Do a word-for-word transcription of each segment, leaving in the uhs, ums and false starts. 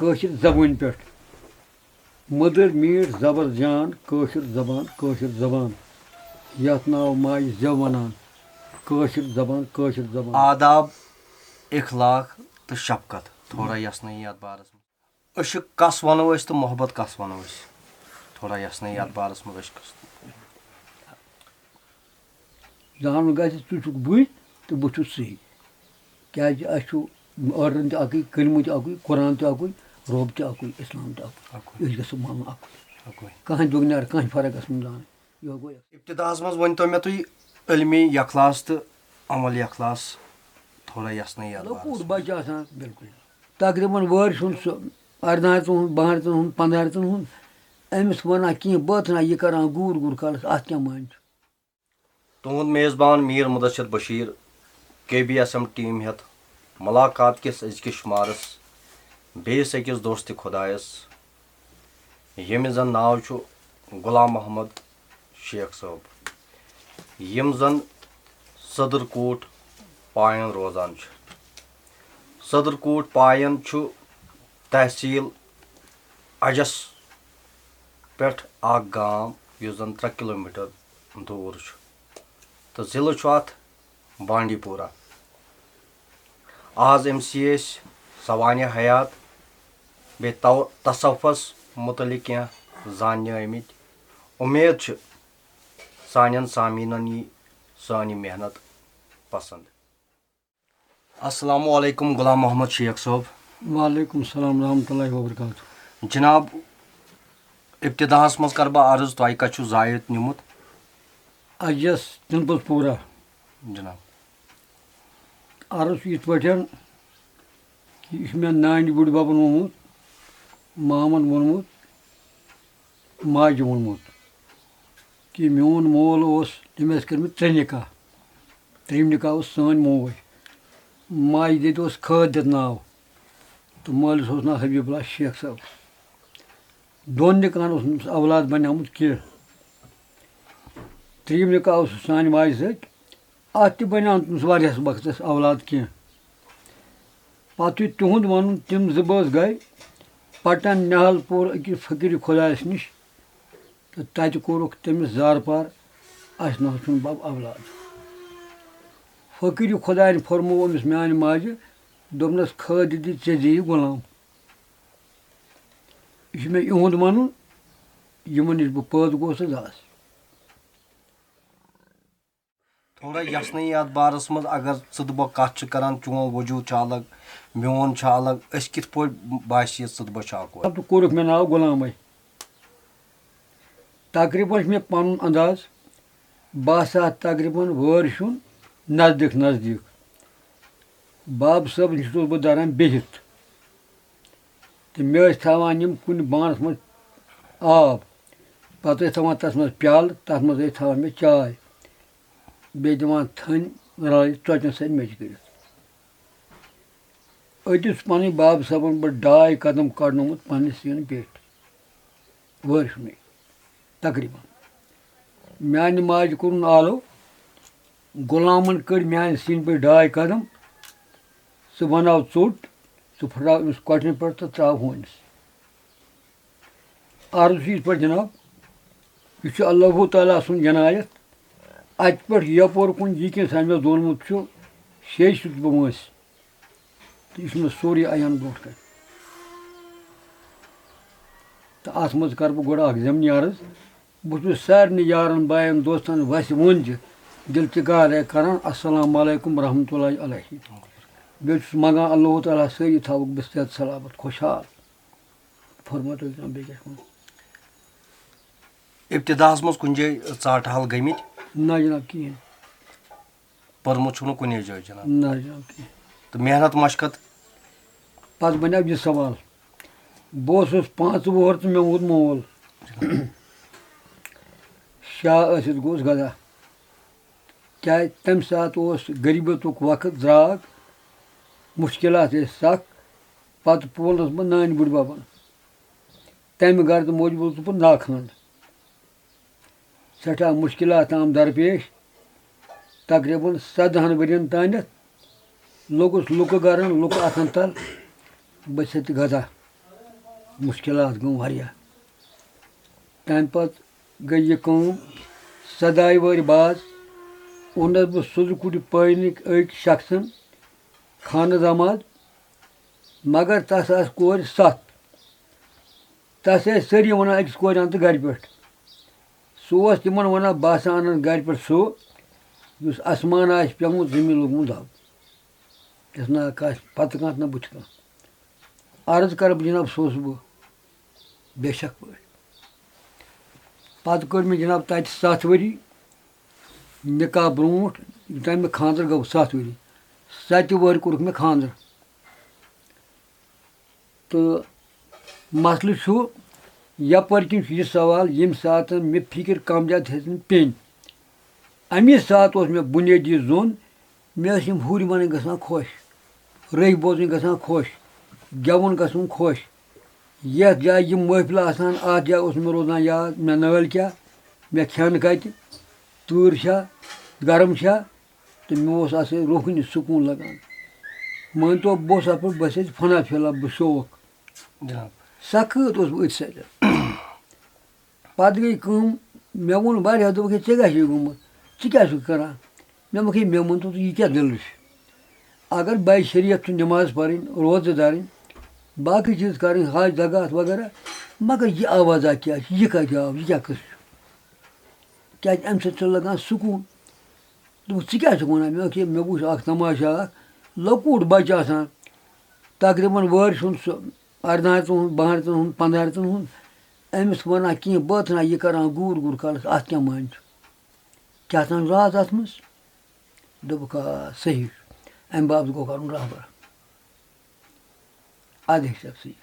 کٲشِر زبٲنۍ پٮ۪ٹھ۔ مٔدٕر میٖٹھ زبر جان، کٲشِر زبان، کٲشِر زبان۔ یَتھ ناو ماجہِ زٮ۪و وَنان، کٲشِر زبان، کٲشِر زبان۔ آداب، اخلاق تہٕ شفقت، تھوڑا یَژھ نہٕ یَتھ بارَس منٛز۔ عشق کَس وَنو أسۍ تہٕ محبت کَس وَنو أسۍ؟ تھوڑا یَژھ نہٕ یَتھ بارَس منٛز عشقَس۔ زانُن گژھِ، ژٕ چھُکھ بٕے تہٕ بہٕ چھُس ژٕے۔ کیٛازِ اَسہِ چھُ آرڈرَن تہِ اَکُے، کلمہٕ تہِ اَکُے، قرآن تہِ اَکُے، رۄب تہِ اَکُے، اِسلام تہِ اَکُے۔ اَکُے۔ أسۍ گژھو مانُن اَکُے۔ اَکُے۔ کانٛہہ درٛوٚگ نار، کانٛہہ فرق گژھِ نہٕ زانٕنۍ۔ یہِ گوٚو یَتھ۔ ابتداہَس منٛز ؤنۍ تو مےٚ تُہۍ علمی اخلاص تہٕ عملی اخلاص، تھوڑا یَژھ نہٕ یَتھ لۄکُٹ بارَس منٛز۔ بَچہٕ آسان، بِلکُل۔ تقریٖباً وٲرۍ سُنٛد سُہ اَردَہَن رٮ۪تَن ہُنٛد، بَہَن رٮ۪تَن ہُنٛد، پنٛداہَن رٮ۪تَن ہُنٛد، أمِس وَنان کینٛہہ بٲتھ نہ یہِ کَران گوٗر گوٗر کالَس، اَتھ کیٛاہ مانہِ چھُ؟ تُہُنٛد میزبان میٖر مُدثر بشیٖر، کے بی ایس ایم ٹیٖم ہٮ۪تھ مُلاقات کِس أزکِس شُمارَس بیٚیِس أکِس دوستِ خۄدایَس، ییٚمِس زَن ناو چھُ غلام محمد شیخ صٲب، یِم زَن صدر کوٹ پاین روزان چھِ۔ صدر کوٹ پاین چھُ تحصیٖل اَجَس پٮ۪ٹھ اَکھ گام، یُس زَن ترٛےٚ کِلوٗ میٖٹر دوٗر چھُ، تہٕ ضِلعہٕ چھُ اَتھ بانڈی پورہ۔ آز أمۍ سی أسۍ سوانح حیات بیٚیہِ تو-، تصوفس مُتعلِق کینٛہہ زاننہِ آمٕتۍ۔ اُمید چھِ سانٮ۪ن سامعیٖنن یی سٲنۍ یہِ محنت پسنٛد۔ السلام علیکم غلام محمد شیخ صٲب۔ وعلیکم السلام ورحمۃ اللہ وبرکاتہ۔ جناب، ابتداہس منٛز کرٕ بہٕ عرض، تۄہہِ کتہِ چھُو زایت نیوٗمُت؟ اَجَس تِنپوٗز پوٗرہ۔ جناب۔ عرض چھُ یِتھ پٲٹھۍ، یہِ چھُ مےٚ نانہِ بٕڈببَن ووٚنمُت، مامَن ووٚنمُت، ماجہِ ووٚنمُت کہِ میون مول اوس، تٔمۍ ٲسۍ کٔرمٕتۍ ترٛےٚ نِکاح۔ ترٛیٚیِم نِکاح اوس سٲنۍ موج۔ ماجہِ دِتۍ اوس خٲد دِتھ ناو، تہٕ مٲلِس اوس ناو حبیب اللہ شیخ صٲب۔ دۄن نِکاحن اوس نہٕ أمِس اولاد بنیومُت کینٛہہ۔ ترٛیٚیِم نِکاح اوس سانہِ ماجہِ سۭتۍ، اَتھ تہِ بنیو نہٕ تٔمِس واریاہَس وقتَس اولاد کینٛہہ۔ پَتہٕ چھُ تِہُنٛد وَنُن، تِم زٕ بٲژ گٔے پَٹَن نِہال پوٗر أکِس فقیٖرِ خۄدایَس نِش، تہٕ تَتہِ کوٚرُکھ تٔمِس زارٕ پار، اَسہِ نہ حظ چھُنہٕ بَب اولاد۔ فقیٖرِ خۄدایَن فرموو أمِس میٛانہِ ماجہِ، دوٚپنَس، خٲدِ دِ ژےٚ زِ یہِ غلام۔ یہِ چھُ مےٚ یِہُنٛد وَنُن، یِمَن نِش بہٕ پٲدٕ گوس تہٕ آس۔ تھوڑا یَژھ نہٕ یَتھ بارَس منٛز، اگر ژٕ تہٕ بہٕ کَتھ چھِ کَران، چون وجوٗد چھُ الگ، میون چھُ الگ، أسۍ کِتھ پٲٹھۍ باسہِ یہِ ژٕ تہٕ بہٕ چھِ اَکوے؟ تہٕ کوٚرُکھ مےٚ ناو غلامے۔ تقریٖباً چھُ مےٚ پَنُن انداز، بہٕ ہسا تقریٖباً وٲرۍ سُنٛد نزدیٖک نزدیٖک۔ باب صٲبَس نِش اوسُس بہٕ دَران بِہِتھ۔ تہٕ مےٚ ٲسۍ تھاوان یِم کُنہِ بانَس منٛز آب، پَتہٕ ٲسۍ تھاوان تَتھ منٛز پیالہٕ، تَتھ منٛز ٲسۍ تھاوان مےٚ چاے، بیٚیہِ دِوان تھٔنۍ رَلٲوِتھ ژۄچَن سۭتۍ میٚژِ کٔرِتھ۔ أتی چھُس پَنٕنۍ باب صٲبَن بہٕ ڈاے قدم کَڑنومُت پنٛنِس سیٖنہٕ پیٚٹھۍ، وٲرۍ سُنٛدٕے تقریٖباً۔ میٛانہِ ماجہِ کوٚرُن آلو، غلامَن کٔڑۍ میٛانہِ سیٖنہٕ پیٚٹھۍ ڈاے قدم، ژٕ بَناو ژوٚٹ، ژٕ پھٕٹراو أمِس کۄٹھٮ۪ن پٮ۪ٹھ تہٕ ترٛاو ہوٗنِس۔ عرض چھُ یِتھ پٲٹھۍ جناب، یہِ چھُ اللہ تعالیٰ سُنٛد عنایت۔ اَتہِ پٮ۪ٹھ یَپور کُن یہِ کینٛہہ سا مےٚ زونمُت چھُ، شے چھُس بہٕ وٲنٛسہِ۔ تہٕ یہِ چھُ مےٚ سورُے عیان برونٛٹھ کَنہِ۔ تہٕ اَتھ منٛز کَرٕ بہٕ گۄڈٕ اَکھ ضمنی عرض۔ بہٕ چھُس سارنٕے یارَن، بایَن، دوستَن وَسہِ ووٚن زِ دِل تہِ گارے کَران، السلام علیکم ورحمۃ اللہ علیہ۔ بیٚیہِ چھُس منٛگان اللہ تعالیٰ سٲری تھاوُکھ بہٕ صحت سلامت، خۄشحال۔ فرمٲتو جناب، بیٚیہِ کیٛاہ چھُ وَنُن؟ ابتداہَس منٛز کُنہِ جایہِ ژاٹہٕ حال گٔمٕتۍ؟ نہ جناب، کِہیٖنۍ۔ پوٚرمُت چھُو نہٕ کُنے جایہِ جناب؟ نہ جناب، کِہیٖنۍ۔ تہٕ محنت مشقت؟ پَتہٕ بَنیو یہِ سوال۔ بہٕ اوسُس پانٛژھ وُہُر تہٕ مےٚ ووت مول۔ شاہ ٲسِتھ گوس گدا۔ کیٛازِ تَمہِ ساتہٕ اوس غریٖبیتُک وقت، درٛاگ، مُشکِلات ٲسۍ سَکھ۔ پَتہٕ پولنَس بہٕ نانہِ بٕڈبَبَن۔ تَمہِ غرضہٕ موٗجوٗب اوسُس بہٕ ناخان۔ سٮ۪ٹھاہ مُشکِلات آم درپیش۔ تقریٖباً سَدہَن ؤرِین تانٮ۪تھ لوٚگُس لُکہٕ گَرَن، لُکہٕ اَتھَن تَل۔ بہٕ چھَس تہِ غذا۔ مُشکِلات گوٚو واریاہ۔ تَمہِ پَتہٕ گٔے یہِ کٲم، سَداہہِ وٕہٕرۍ بعد اوٚنُس بہٕ سٕژٕ کُٹھِ پٲنِکۍ أکۍ شخصَن خانہٕ داماد، مگر تَس آسہٕ کورِ سَتھ۔ تَس ٲسۍ سٲری وَنان، "أکِس کورِ اَن تہٕ گَرِ پٮ۪ٹھ۔" سُہ اوس تِمَن وَنان، "بہٕ ہسا اَنَن گَرِ پٮ۪ٹھ سُہ، یُس اَسمان آسہِ پیوٚمُت، زٔمیٖن لوٚگمُت دَب۔ یَس نہٕ کانٛہہ پَتہٕ کانٛہہ نہ بٕتھِ کانٛہہ۔" عرض کَرٕ بہٕ، جِناب، سُہ اوسُس بہٕ، بے شک پٲٹھۍ۔ پَتہٕ کٔر مےٚ، جِناب، تَتہِ سَتھ ؤری نِکاح برونٛٹھ، یوٚتام مےٚ خانٛدر گوٚو، سَتھ ؤری۔ سَتہِ وٕہٕرۍ کوٚرُکھ مےٚ خانٛدر۔ تہٕ مسلہٕ چھُ یَپٲرۍ کِنۍ چھُ یہِ سوال، ییٚمہِ ساتہٕ مےٚ فِکِر کَم زیادٕ ہیٚژ نہٕ پیٚنۍ۔ اَمی ساتہٕ اوس مےٚ بُنیٲدی زوٚن، مےٚ ٲسۍ یِم ہُرۍ وَنٕنۍ گژھان خۄش، رٔہۍ بوزٕنۍ گژھان خۄش، گٮ۪وُن گژھُن خۄش۔ یَتھ جایہِ یِم محفِلہٕ آسان، اَتھ جایہِ اوس مےٚ روزان یاد، مےٚ نٲلۍ کیٛاہ، مےٚ کھٮ۪ن کَتہِ، تۭر چھا، گرم چھا، تہٕ مےٚ اوس اَتھ سۭتۍ روحٲنی سکوٗن لَگان۔ مٲنۍ تو، بہٕ اوسُس اَتھ پٮ۪ٹھ، بہٕ ٲسۍ فنا فِلا، بہٕ شوق۔ جناب۔ سخت اوسُس بہٕ أتھۍ سۭتۍ۔ پَتہٕ گٔے کٲم، مےٚ ووٚن واریاہ، دوٚپُکھ، "ہے، ژےٚ کیٛاہ چھُے گوٚمُت؟ ژٕ کیٛاہ چھُکھ کَران؟" مےٚ ووٚنُکھ، "ہے، مےٚ ووٚن تو، یہِ کیٛاہ دٔلیٖل چھِ؟ اگر بَے شریعت چھُ، نٮ۪ماز پَرٕنۍ، روزٕ دَرٕنۍ، باقٕے چیٖز کَرٕنۍ، حج زکوٰۃ وغیرہ، مگر یہِ آوازا کیٛاہ چھِ؟ یہِ کَتہِ آو؟ یہِ کیٛاہ قٕصہٕ چھُ؟" کیٛازِ اَمہِ سۭتۍ چھُ لَگان سکوٗن۔ دوٚپُکھ، "ژٕ کیٛاہ چھُکھ وَنان؟" مےٚ ووٚنُکھ، "ہے، مےٚ وُچھ اَکھ تماشا اَکھ، لۄکُٹ بَچہٕ آسان، تقریٖباً وٲرۍ سُنٛد سُہ، اَردَہَن رٮ۪تَن ہُنٛد، بَہَن رٮ۪تَن ہُنٛد، پنٛداہَن رٮ۪تَن ہُنٛد، أمِس وَنان کینٛہہ بٲتھ نہ، یہِ کَران گوٗر گوٗر کَلَس، اَتھ کیٛاہ معنی چھُ؟ کیٛاہ تام راز اَتھ منٛز؟" دوٚپُکھ، "آ، صحیح چھُ، اَمہِ باپَتھ گوٚو کَرُن رہبر، اَدٕ ہیٚچھ ژےٚ سُہ یہِ۔"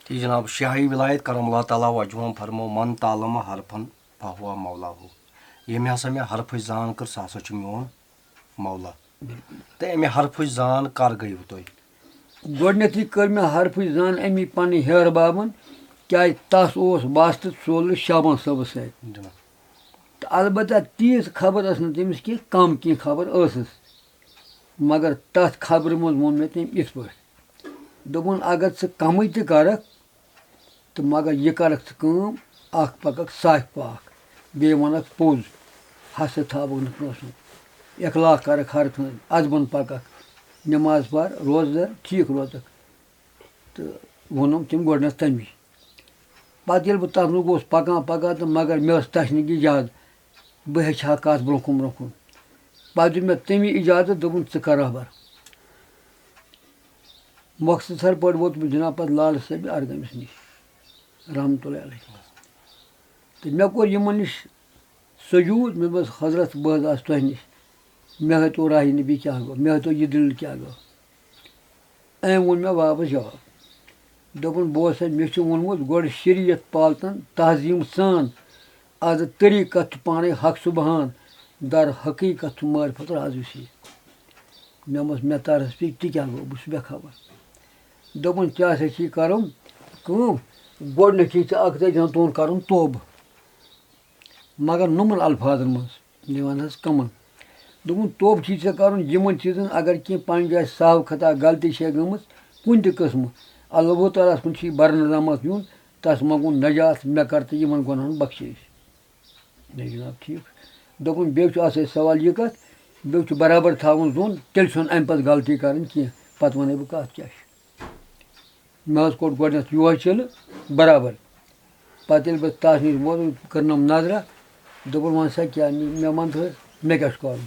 تی جناب، شاہی ولایت کرم اللہ تعالیٰ وجہم فرمو، "من تعلم حرفن فہو مولہ ہو۔" ییٚمہِ ہسا مےٚ حرفٕچ زان کٔر، سُہ ہسا چھُ میون مولا۔ تہٕ اَمہِ حرفٕچ زان کر گٔیوٕ تۄہہِ؟ گۄڈٕنیتھٕے کٔر مےٚ حرفٕچ زان اَمی پنٕنۍ ہیہَر بابن، کیازِ تس اوس واسطہٕ ژولرِ شابان صٲبس سۭتۍ۔ جناب۔ تہٕ البتہ تیٖژ خبر ٲس نہٕ تٔمِس کینٛہہ، کم کینٛہہ خبر ٲسٕس۔ مگر تتھ خبرِ منٛز ووٚن مےٚ تٔمۍ یِتھ پٲٹھۍ، دوٚپُن، "اگر ژٕ کمٕے تہِ کرکھ، تہٕ مگر یہِ کَرَکھ ژٕ کٲم، اَکھ پَکَکھ صافِ پاک، بیٚیہِ وَنَکھ پوٚز، حسد تھاوَکھ نہٕ کٲنٛسہِ ہُنٛد، اخلاق کَرَکھ ہر کٲنٛسہِ، اَدبَن پَکَکھ، نٮ۪ماز پَر، روزٕ دَر، ٹھیٖک روزَکھ۔" تہٕ ووٚنُم تٔمۍ گۄڈٕنٮ۪تھ تَمی۔ پَتہٕ ییٚلہِ بہٕ تَتھ منٛز گوٚوُس پَکان پَکان، تہٕ مگر مےٚ ٲس تَشنٕگی زیادٕ، بہٕ ہیٚچھِ ہا کَتھ برٛونٛہہ کُن برٛونٛہہ کُن۔ پَتہٕ دیُت مےٚ تٔمی اِجازت، دوٚپُن، "ژٕ کَر رہبر۔" مۄختصر پٲٹھۍ ووتُس بہٕ جناب پتہٕ لال صٲبِ ارگمس نِش، رحمتہ اللہ علیہ۔ تہٕ مےٚ کوٚر یِمن نِش سجوٗد، مےٚ دوٚپمَس، "حضرت، بہٕ حظ آس تۄہہِ نِش، مےٚ ہٲتو راہِ نبی کیٛاہ گوٚو، مےٚ ہٲتو یہِ دٔلیٖل کیٛاہ گوٚو؟" أمۍ ووٚن مےٚ واپس جواب، دوٚپُن، "بوز سا، مےٚ چھُ ووٚنمُت، گۄڈٕ شریعت پالتن تہذیٖب سان، از طریٖقت چھُ پانے حق سبحان، در حقیٖقت چھُ معرفت راز وسی۔" مےٚ ووٚنمَس، "مےٚ تَرَس فِکرِ، تہِ کیٛاہ گوٚو؟ بہٕ چھُس بے خبر۔" دوٚپُن، "ژےٚ ہسا چھی کَرُن کٲم، گۄڈٕنٮ۪تھ چھُے ژےٚ اَکھ تَتہِ ہَن دۄن کَرُن توبہٕ، مگر نوٚمَن الفاظن منٛز، دِوان حظ کَمَن۔ دوٚپُن، توبہٕ چھُے ژےٚ کَرُن یِمَن چیٖزَن، اگر کینٛہہ پنٛنہِ جایہِ سہو خطا غلطی چھےٚ گٔمٕژ کُنہِ تہِ قٕسمہٕ، اللہ تعالیٰ ہَس کُن چھُے برنہٕ رحمت یُن، تَس منٛگُن نجات، مےٚ کَر تہٕ یِمَن گۄناہَن بخشٲیِش۔" ہے جناب، ٹھیٖک۔ دوٚپُن، "بیٚیہِ چھُ اَتھ سۭتۍ سوال یہِ کَتھ، بیٚیہِ چھُ برابر تھاوُن زوٚن، تیٚلہِ چھُنہٕ اَمہِ پَتہٕ غلطی کَرٕنۍ کینٛہہ، پَتہٕ وَنَے بہٕ کَتھ کیٛاہ چھِ۔" مےٚ حظ کوٚڑ گۄڈٕنٮ۪تھ یُہوٚے چِلہٕ برابر۔ پَتہٕ ییٚلہِ بہٕ تَس نِش ووتُس، کٔرنَم نظرہ، دوٚپُن، "وَن سا کیٛاہ، مےٚ، مےٚ وَن تہٕ حظ، مےٚ کیٛاہ چھُ کَرُن؟"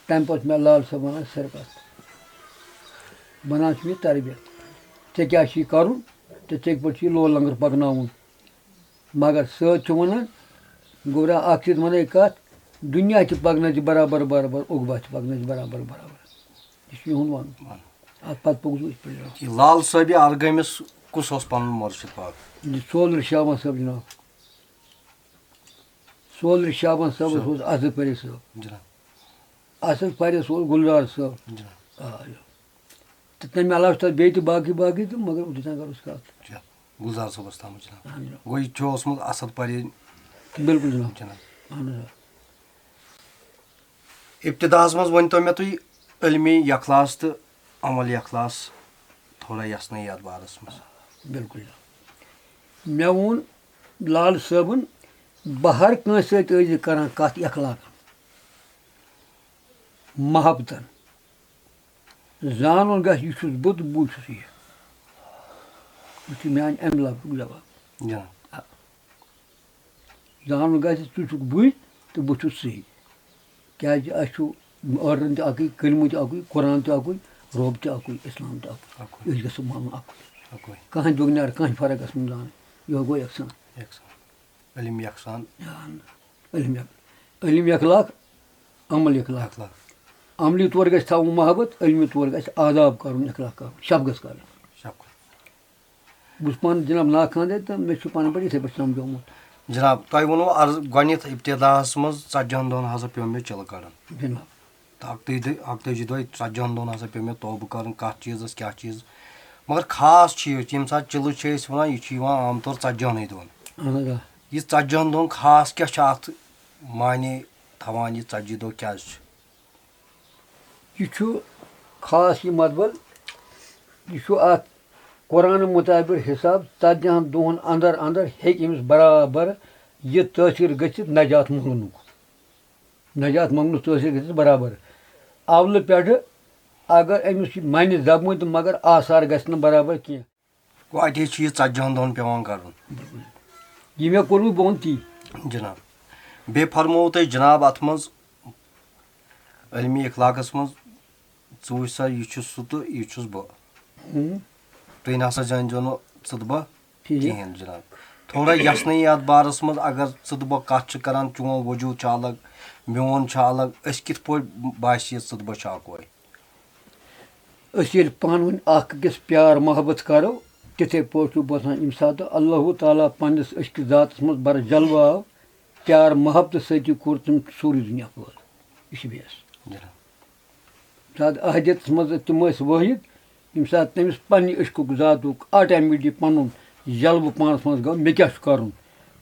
تَمہِ پَتہٕ چھُ مےٚ لال صٲب وَنان سِر کَتھ، وَنان چھُ مےٚ تربیت، "ژےٚ کیٛاہ چھُے کَرُن تہٕ ژےٚ کِتھ پٲٹھۍ چھُے لول لنگر پَکناوُن؟" مگر سۭتۍ چھُ وَنان، گوٚبرا، اَکھ چیٖز وَنَے کَتھ، دُنیا تہِ پَکنٲوزِ برابر برابر، عقبہ تہِ پَکنٲوزِ برابر برابر۔ یہِ چھُ یِہُنٛد وَنُن۔ وَنُن۔ اَتھ پَتہٕ پوٚکُس بہٕ یِتھ پٲٹھۍ۔ یہِ لال صٲبِ ارگٲمِس کُس اوس پَنُن مُرشِد پاک؟ یہِ ژولرِ شابان صٲب جِناب۔ ژولرِ شابان صٲبَس صٲب۔ اوس اَصٕل پَرے صٲب۔ جِناب۔ اَصٕل پَرے سُہ اوس گُلزار صٲب۔ جِناب۔ آ، یہِ۔ تہٕ تَمہِ علاوٕ چھِ تَتھ بیٚیہِ تہِ باقٕے باقٕے تہٕ مگر اوٚتتھ تام کَرو أسۍ کَتھ۔ جِناب۔ گُلزار صٲبَس تامَتھ جِناب۔ اَہَن حظ۔ گوٚو یہِ تہِ اوسمُت اَصٕل پَرے۔ بِلکُل جِناب۔ جِناب۔ اَہَن حظ۔ ابتداہَس منٛز ؤنۍتو مےٚ تُہۍ علمی اخلاص تہٕ عملی اخلاص تھوڑا یَژھنٲیِتھ یَتھ بارَس منٛز۔ بِلکُل جِناب۔ مےٚ ووٚن لال صٲبن، بہٕ ہر کٲنٛسہِ سۭتۍ ٲسۍ زِ کران کتھ اخلاقن، محبتن۔ زانُن گژھِ، یہِ چھُس بہٕ تہٕ بٕے چھُس یہِ۔ یہِ چھُ میانہِ امہِ لفظُک جواب۔ جناب۔ زانُن گژھِ، ژٕ چھُکھ بٕے تہٕ بہٕ چھُس ژٕے۔ کیازِ اَسہِ چھُ آرڈرن تہِ اَکُے، کلمہٕ تہِ اَکُے، قرآن تہِ اَکُے، رۄب تہِ اَکُے، اسلام تہِ اَکُے۔ اَکُے۔ أسۍ گژھو مانُن اَکُے۔ اَکُے۔ کٕہٕنۍ دۄگنہِ آرٕ، کٕہٕنۍ فرق گژھِ نہٕ زانٕنۍ۔ یِہوٚے گوٚو یکسان۔ یکسان۔ علم یکسان۔ علم یک-، علم اخلاق، عمل اخلاق۔ اخلاق۔ عملی طور گژھِ تھاوُن محبت، علمی طور گژھِ آداب کرُن، اخلاق کرُن، شفقت کرٕنۍ۔ شفقت۔ بہٕ چھُس پانہٕ جناب ناخواندے تہٕ مےٚ چھُ پنٕنۍ پٲٹھۍ یِتھے پٲٹھۍ سمجھومُت۔ جناب، تۄہہِ ووٚنوُ عرض گۄڈٕنیتھ ابتداہس منٛز ژتجی ہن دۄہن ہسا پیوٚو مےٚ چِلہٕ کڑُن۔ جناب۔ تہٕ اکتٲجی دۄہہِ، اکتٲجی دۄہہِ، ژتجی ہن دۄہن ہسا پیوٚو مےٚ توبہٕ کرُن، کتھ چیٖزس کیاہ چیٖز۔ مگر خاص چھُ یہِ، ییٚمہِ ساتہٕ چِلہٕ چھِ أسۍ ونان، یہِ چھُ یِوان عام طور ژتجی ہنٕے دۄہن۔ اہن حظ آ۔ یہِ ژتجی ہن دۄہن خاص کیاہ چھُ اتھ معنی تھاوان، یہِ ژتجی دۄہ کیازِ چھِ؟ یہِ چھُ خاص یہِ مطلب، یہِ چھُ اَتھ قرآن مطابق حساب، ژتجی ہن دۄہن اندر اندر ہیٚکہِ أمِس برابر یہِ تٲثیر گٔژھِتھ نجات منٛگنُک۔ نجات منٛگنُک تٲثیر گٔژھِتھ برابر۔ اولہٕ پٮ۪ٹھٕ اگر أمِس یہِ منہِ زبٲنۍ تہٕ مگر آثار گژھِ نہٕ برابر کینٛہہ۔ گوٚو اَتے چھُ یہِ ژتجی ہن دۄہن پٮ۪وان کرُن۔ یہِ مےٚ کوٚرمُت بہٕ وَنہٕ تی۔ جناب، بیٚیہِ فرمووُ تۄہہِ جناب اَتھ منٛز علمی اخلاقس منٛز، ژٕ وٕچھ سا، یہِ چھُ سُہ تہٕ یہِ چھُس بہٕ۔ ہُم۔ تُہۍ نسا زٲنۍزیو نہٕ ژٕ تہٕ بہٕ ٹھیٖک۔ کِہیٖنۍ جناب۔ تھوڑا یژھنٕے یتھ بارس منٛز، اگر ژٕ تہٕ بہٕ کتھ چھِ کران، چون وجوٗد چھُ الگ، میون چھُ الگ، أسۍ کِتھ پٲٹھۍ باسہِ یہِ ژٕ تہٕ بہٕ چھِ اکوے؟ أسۍ ییٚلہِ پانہٕ ؤنۍ اکھ أکِس پیار محبت کرو، تِتھے پٲٹھۍ چھُ باسان، ییٚمہِ ساتہٕ اللہ تعالیٰ پننِس عشقِ ذاتس منٛز بر جلوٕ آو، پیار محبتہٕ سۭتی کوٚر تٔمۍ سورُے دُنیا پٲدٕ۔ یہِ چھُ بیس۔ جناب۔ زیادٕ احدیتس منٛز تِم ٲسۍ وٲحد، ییٚمہِ ساتہٕ تٔمِس پننہِ عشقُک ذاتُک آٹومیٹک پنُن جلوٕ پانس منٛز گوٚو، مےٚ کیٛاہ چھُ کرُن؟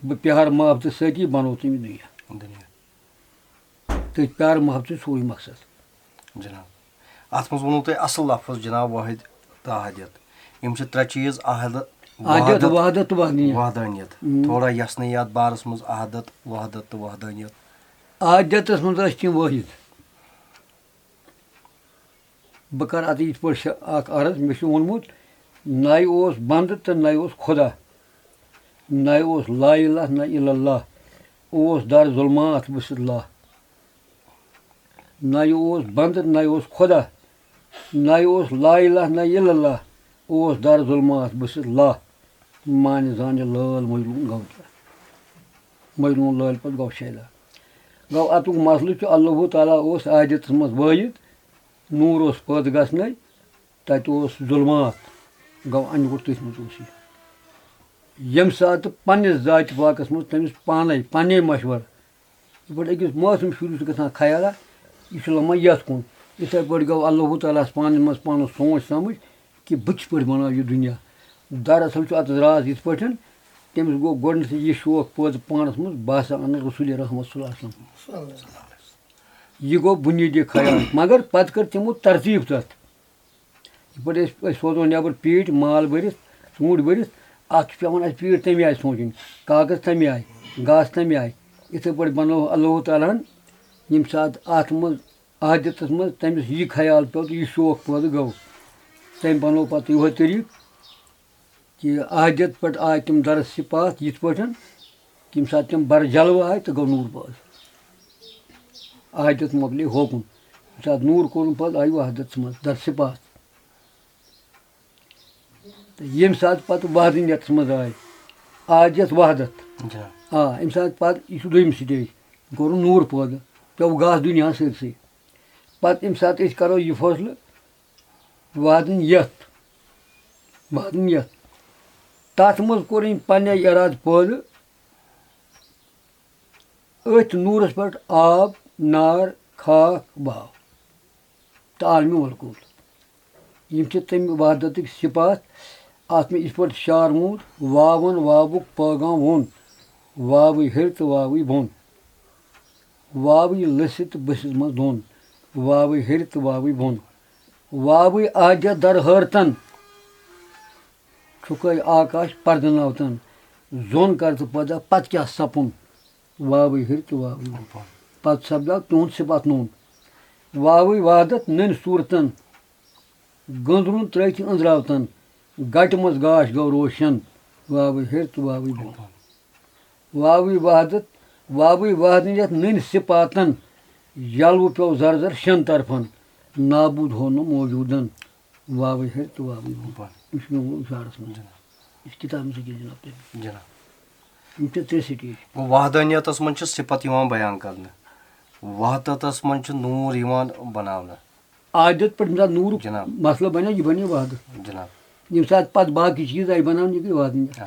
بہٕ پیار محبتہٕ سۭتی بنوو تٔمۍ دُنیا۔ دُنیا۔ تٔتھۍ پیار محبتٕچ سورُے مقصد۔ جناب، اتھ منٛز ووٚنوُ تۄہہِ اصل لفظ جناب، واحد تہٕ احدیت۔ یِم چھِ ترٛےٚ چیٖز، احد، احدیت، وحدت، وحدت تہٕ وحدانیت۔ وحدانیت۔ ہم۔ تھوڑا یژھنٕے یتھ بارس منٛز، احدت، وحدت تہٕ وحدانیت۔ احدیتس منٛز ٲسۍ تِم وٲحد۔ بہٕ کرٕ اتھ یِتھ پٲٹھۍ شےٚ اکھ عرض، مےٚ چھُ ووٚنمُت، نَے اوس بندٕ تہٕ نَے اوس خدا، نَے اوس لا الہ نہ الا اللہ، اوس در ظلمات بسط اللہ۔ نَے اوس بندٕ، نَے اوس خدا، نَے اوس لا الہ نہ الا اللہ، اوس در ظلمات بسط اللہ۔ مانہِ زانہِ لٲل مجنون گوٚو کیٛاہ؟ مجنون لٲلۍ پتہٕ گوٚو شیدا۔ گوٚو اتُک مسلہٕ چھُ، اللہ تعالیٰ اوس احدیتس منٛز وٲحد، نوٗر اوس پٲدٕ گژھنَے، تتہِ اوس ظلمات، گوٚو انہِ گوٚٹ تٔتھۍ منٛز اوس یہِ۔ ییٚمہِ ساتہٕ پننِس ذاتِ پاکس منٛز تٔمِس پانے، پننے مشورٕ، یِتھ پٲٹھۍ أکِس معصوم شُرِس چھُ گژھان خیالا، یہِ چھُ لمان یَتھ کُن۔ یِتھَے پٲٹھۍ گوٚو اللہ تعالیٰ ہَس پانہٕ منٛز پانَس سونٛچ سَمٕجھ کہِ بہٕ کِتھ پٲٹھۍ بَناو یہِ دُنیا۔ دراصل چھُ اَتھ راز یِتھ پٲٹھۍ، تٔمِس گوٚو گۄڈٕنٮ۪تھٕے یہِ شوق پٲدٕ پانَس منٛز، بہٕ ہسا اَنہٕ رسول رحمت صلی اللہ علیہ وسلم۔ یہِ گوٚو بُنیٲدی خیال، مگر پَتہٕ کٔر تِمو ترتیٖب تَتھ۔ یِتھ پٲٹھۍ أسۍ، أسۍ سوزو نٮ۪بر پیٖٹۍ مال بٔرِتھ، ژوٗنٛٹھۍ بٔرِتھ، اَتھ چھُ پٮ۪وان اَسہِ پیٖٹۍ تَمہِ آیہِ سونٛچٕنۍ، کاغذ تَمہِ آیہِ، گاسہٕ تَمہِ آیہِ۔ یِتھَے پٲٹھۍ بَنوو اللہ تعالیٰ ہَن، ییٚمہِ ساتہٕ اَتھ منٛز، احدیتَس منٛز تٔمِس یہِ خیال پیوٚو تہٕ یہِ شوق پٲدٕ گوٚو، تٔمۍ بَنوو پَتہٕ یِہوٚے طریٖقہٕ کہِ احدیت پٮ۪ٹھ آے تِم در صفات یِتھ پٲٹھۍ، ییٚمہِ ساتہٕ تِم بَر جلوٕ آے تہٕ گوٚو نوٗر پٲدٕ۔ احدیت مۄکلے ہوکُن۔ ییٚمہِ ساتہٕ نوٗر کوٚرُن پٲدٕ، آیہِ وحدتَس منٛز در صفات۔ تہٕ ییٚمہِ ساتہٕ پَتہٕ وحدانیتَس منٛز آے، احدیت وحدت۔ جناب۔ آ، ییٚمہِ ساتہٕ پَتہٕ یہِ چھُ دوٚیِم سٹیج، کوٚرُن نوٗر پٲدٕ، پیوٚو گاسہٕ دُنیاہَس سٲرسٕے۔ پَتہٕ ییٚمہِ ساتہٕ أسۍ کَرو یہِ فٲصلہٕ، وحدانیت، وحدانیت، تَتھ منٛز کوٚر أمۍ پنٛنے اِرادٕ پٲدٕ، أتھۍ نوٗرَس پٮ۪ٹھ آب، نار، خاک، واو تہٕ عالمِ ملکوٗت۔ یِم چھِ تَمہِ وحدتٕکۍ صفات۔ اَتھ منٛز یِتھ پٲٹھۍ شعر ووٚن، واوَن واوُک پٲغام ووٚن، واوٕے ہیٚرِ تہٕ واوٕے بۄن۔ واوٕے لٔسِتھ تہٕ بٔسِتھ منٛز دۄن، واوٕے ہیٚرِ تہٕ واوٕے بۄن۔ واوٕے احدیت در حٲرتن، چھُکھَے آکاش پردٕ نوتن۔ زوٚن کر تہٕ پٲدٕ، پتہٕ کیٛاہ سپُن؟ واوٕے ہیٚرِ تہٕ واوٕے بۄن۔ پتہٕ سپدیو تِہُنٛد صفت نوٚن۔ واوٕے وحدت نٔنۍ صوٗرتن، گٔنٛزرُن ترٛٲوتھٕے أنٛزراوتن، گٹہِ منٛز گاش گوٚو روشن۔ واوٕے ہیٚرِ تہٕ واوٕے بۄن۔ واوٕے وحدت، واوٕے وحدانیت نٔنۍ صفاتن، یلوٕ پیوٚو زر زر شٮ۪ن طرفن، نابوٗد ہوو نہٕ موجوٗدن۔ واوٕے ہیٚرِ تہٕ واوٕے بۄن۔ بۄن۔ یہِ چھُ مےٚ ووٚنمُت اِشارس منٛز۔ جناب۔ یہِ چھِ کِتابہِ منٛز یہِ جناب تۄہہِ۔ جناب۔ یِم چھِ ترٛےٚ سٹیج۔ گوٚو وحدانیتس منٛز چھِ صفت یِوان بیان کرنہٕ، وحدتس منٛز چھُ نوٗر یِوان بناونہٕ۔ آدت پٮ۪ٹھ ییٚمہِ ساتہٕ نوٗرُک جناب۔ مسلہٕ بنیو، یہِ بنیو وحدت۔ جناب۔ ییٚمہِ ساتہٕ پتہٕ باقٕے چیٖز آیہِ بناونہٕ، یہِ گٔے وحدانیت۔ اہن۔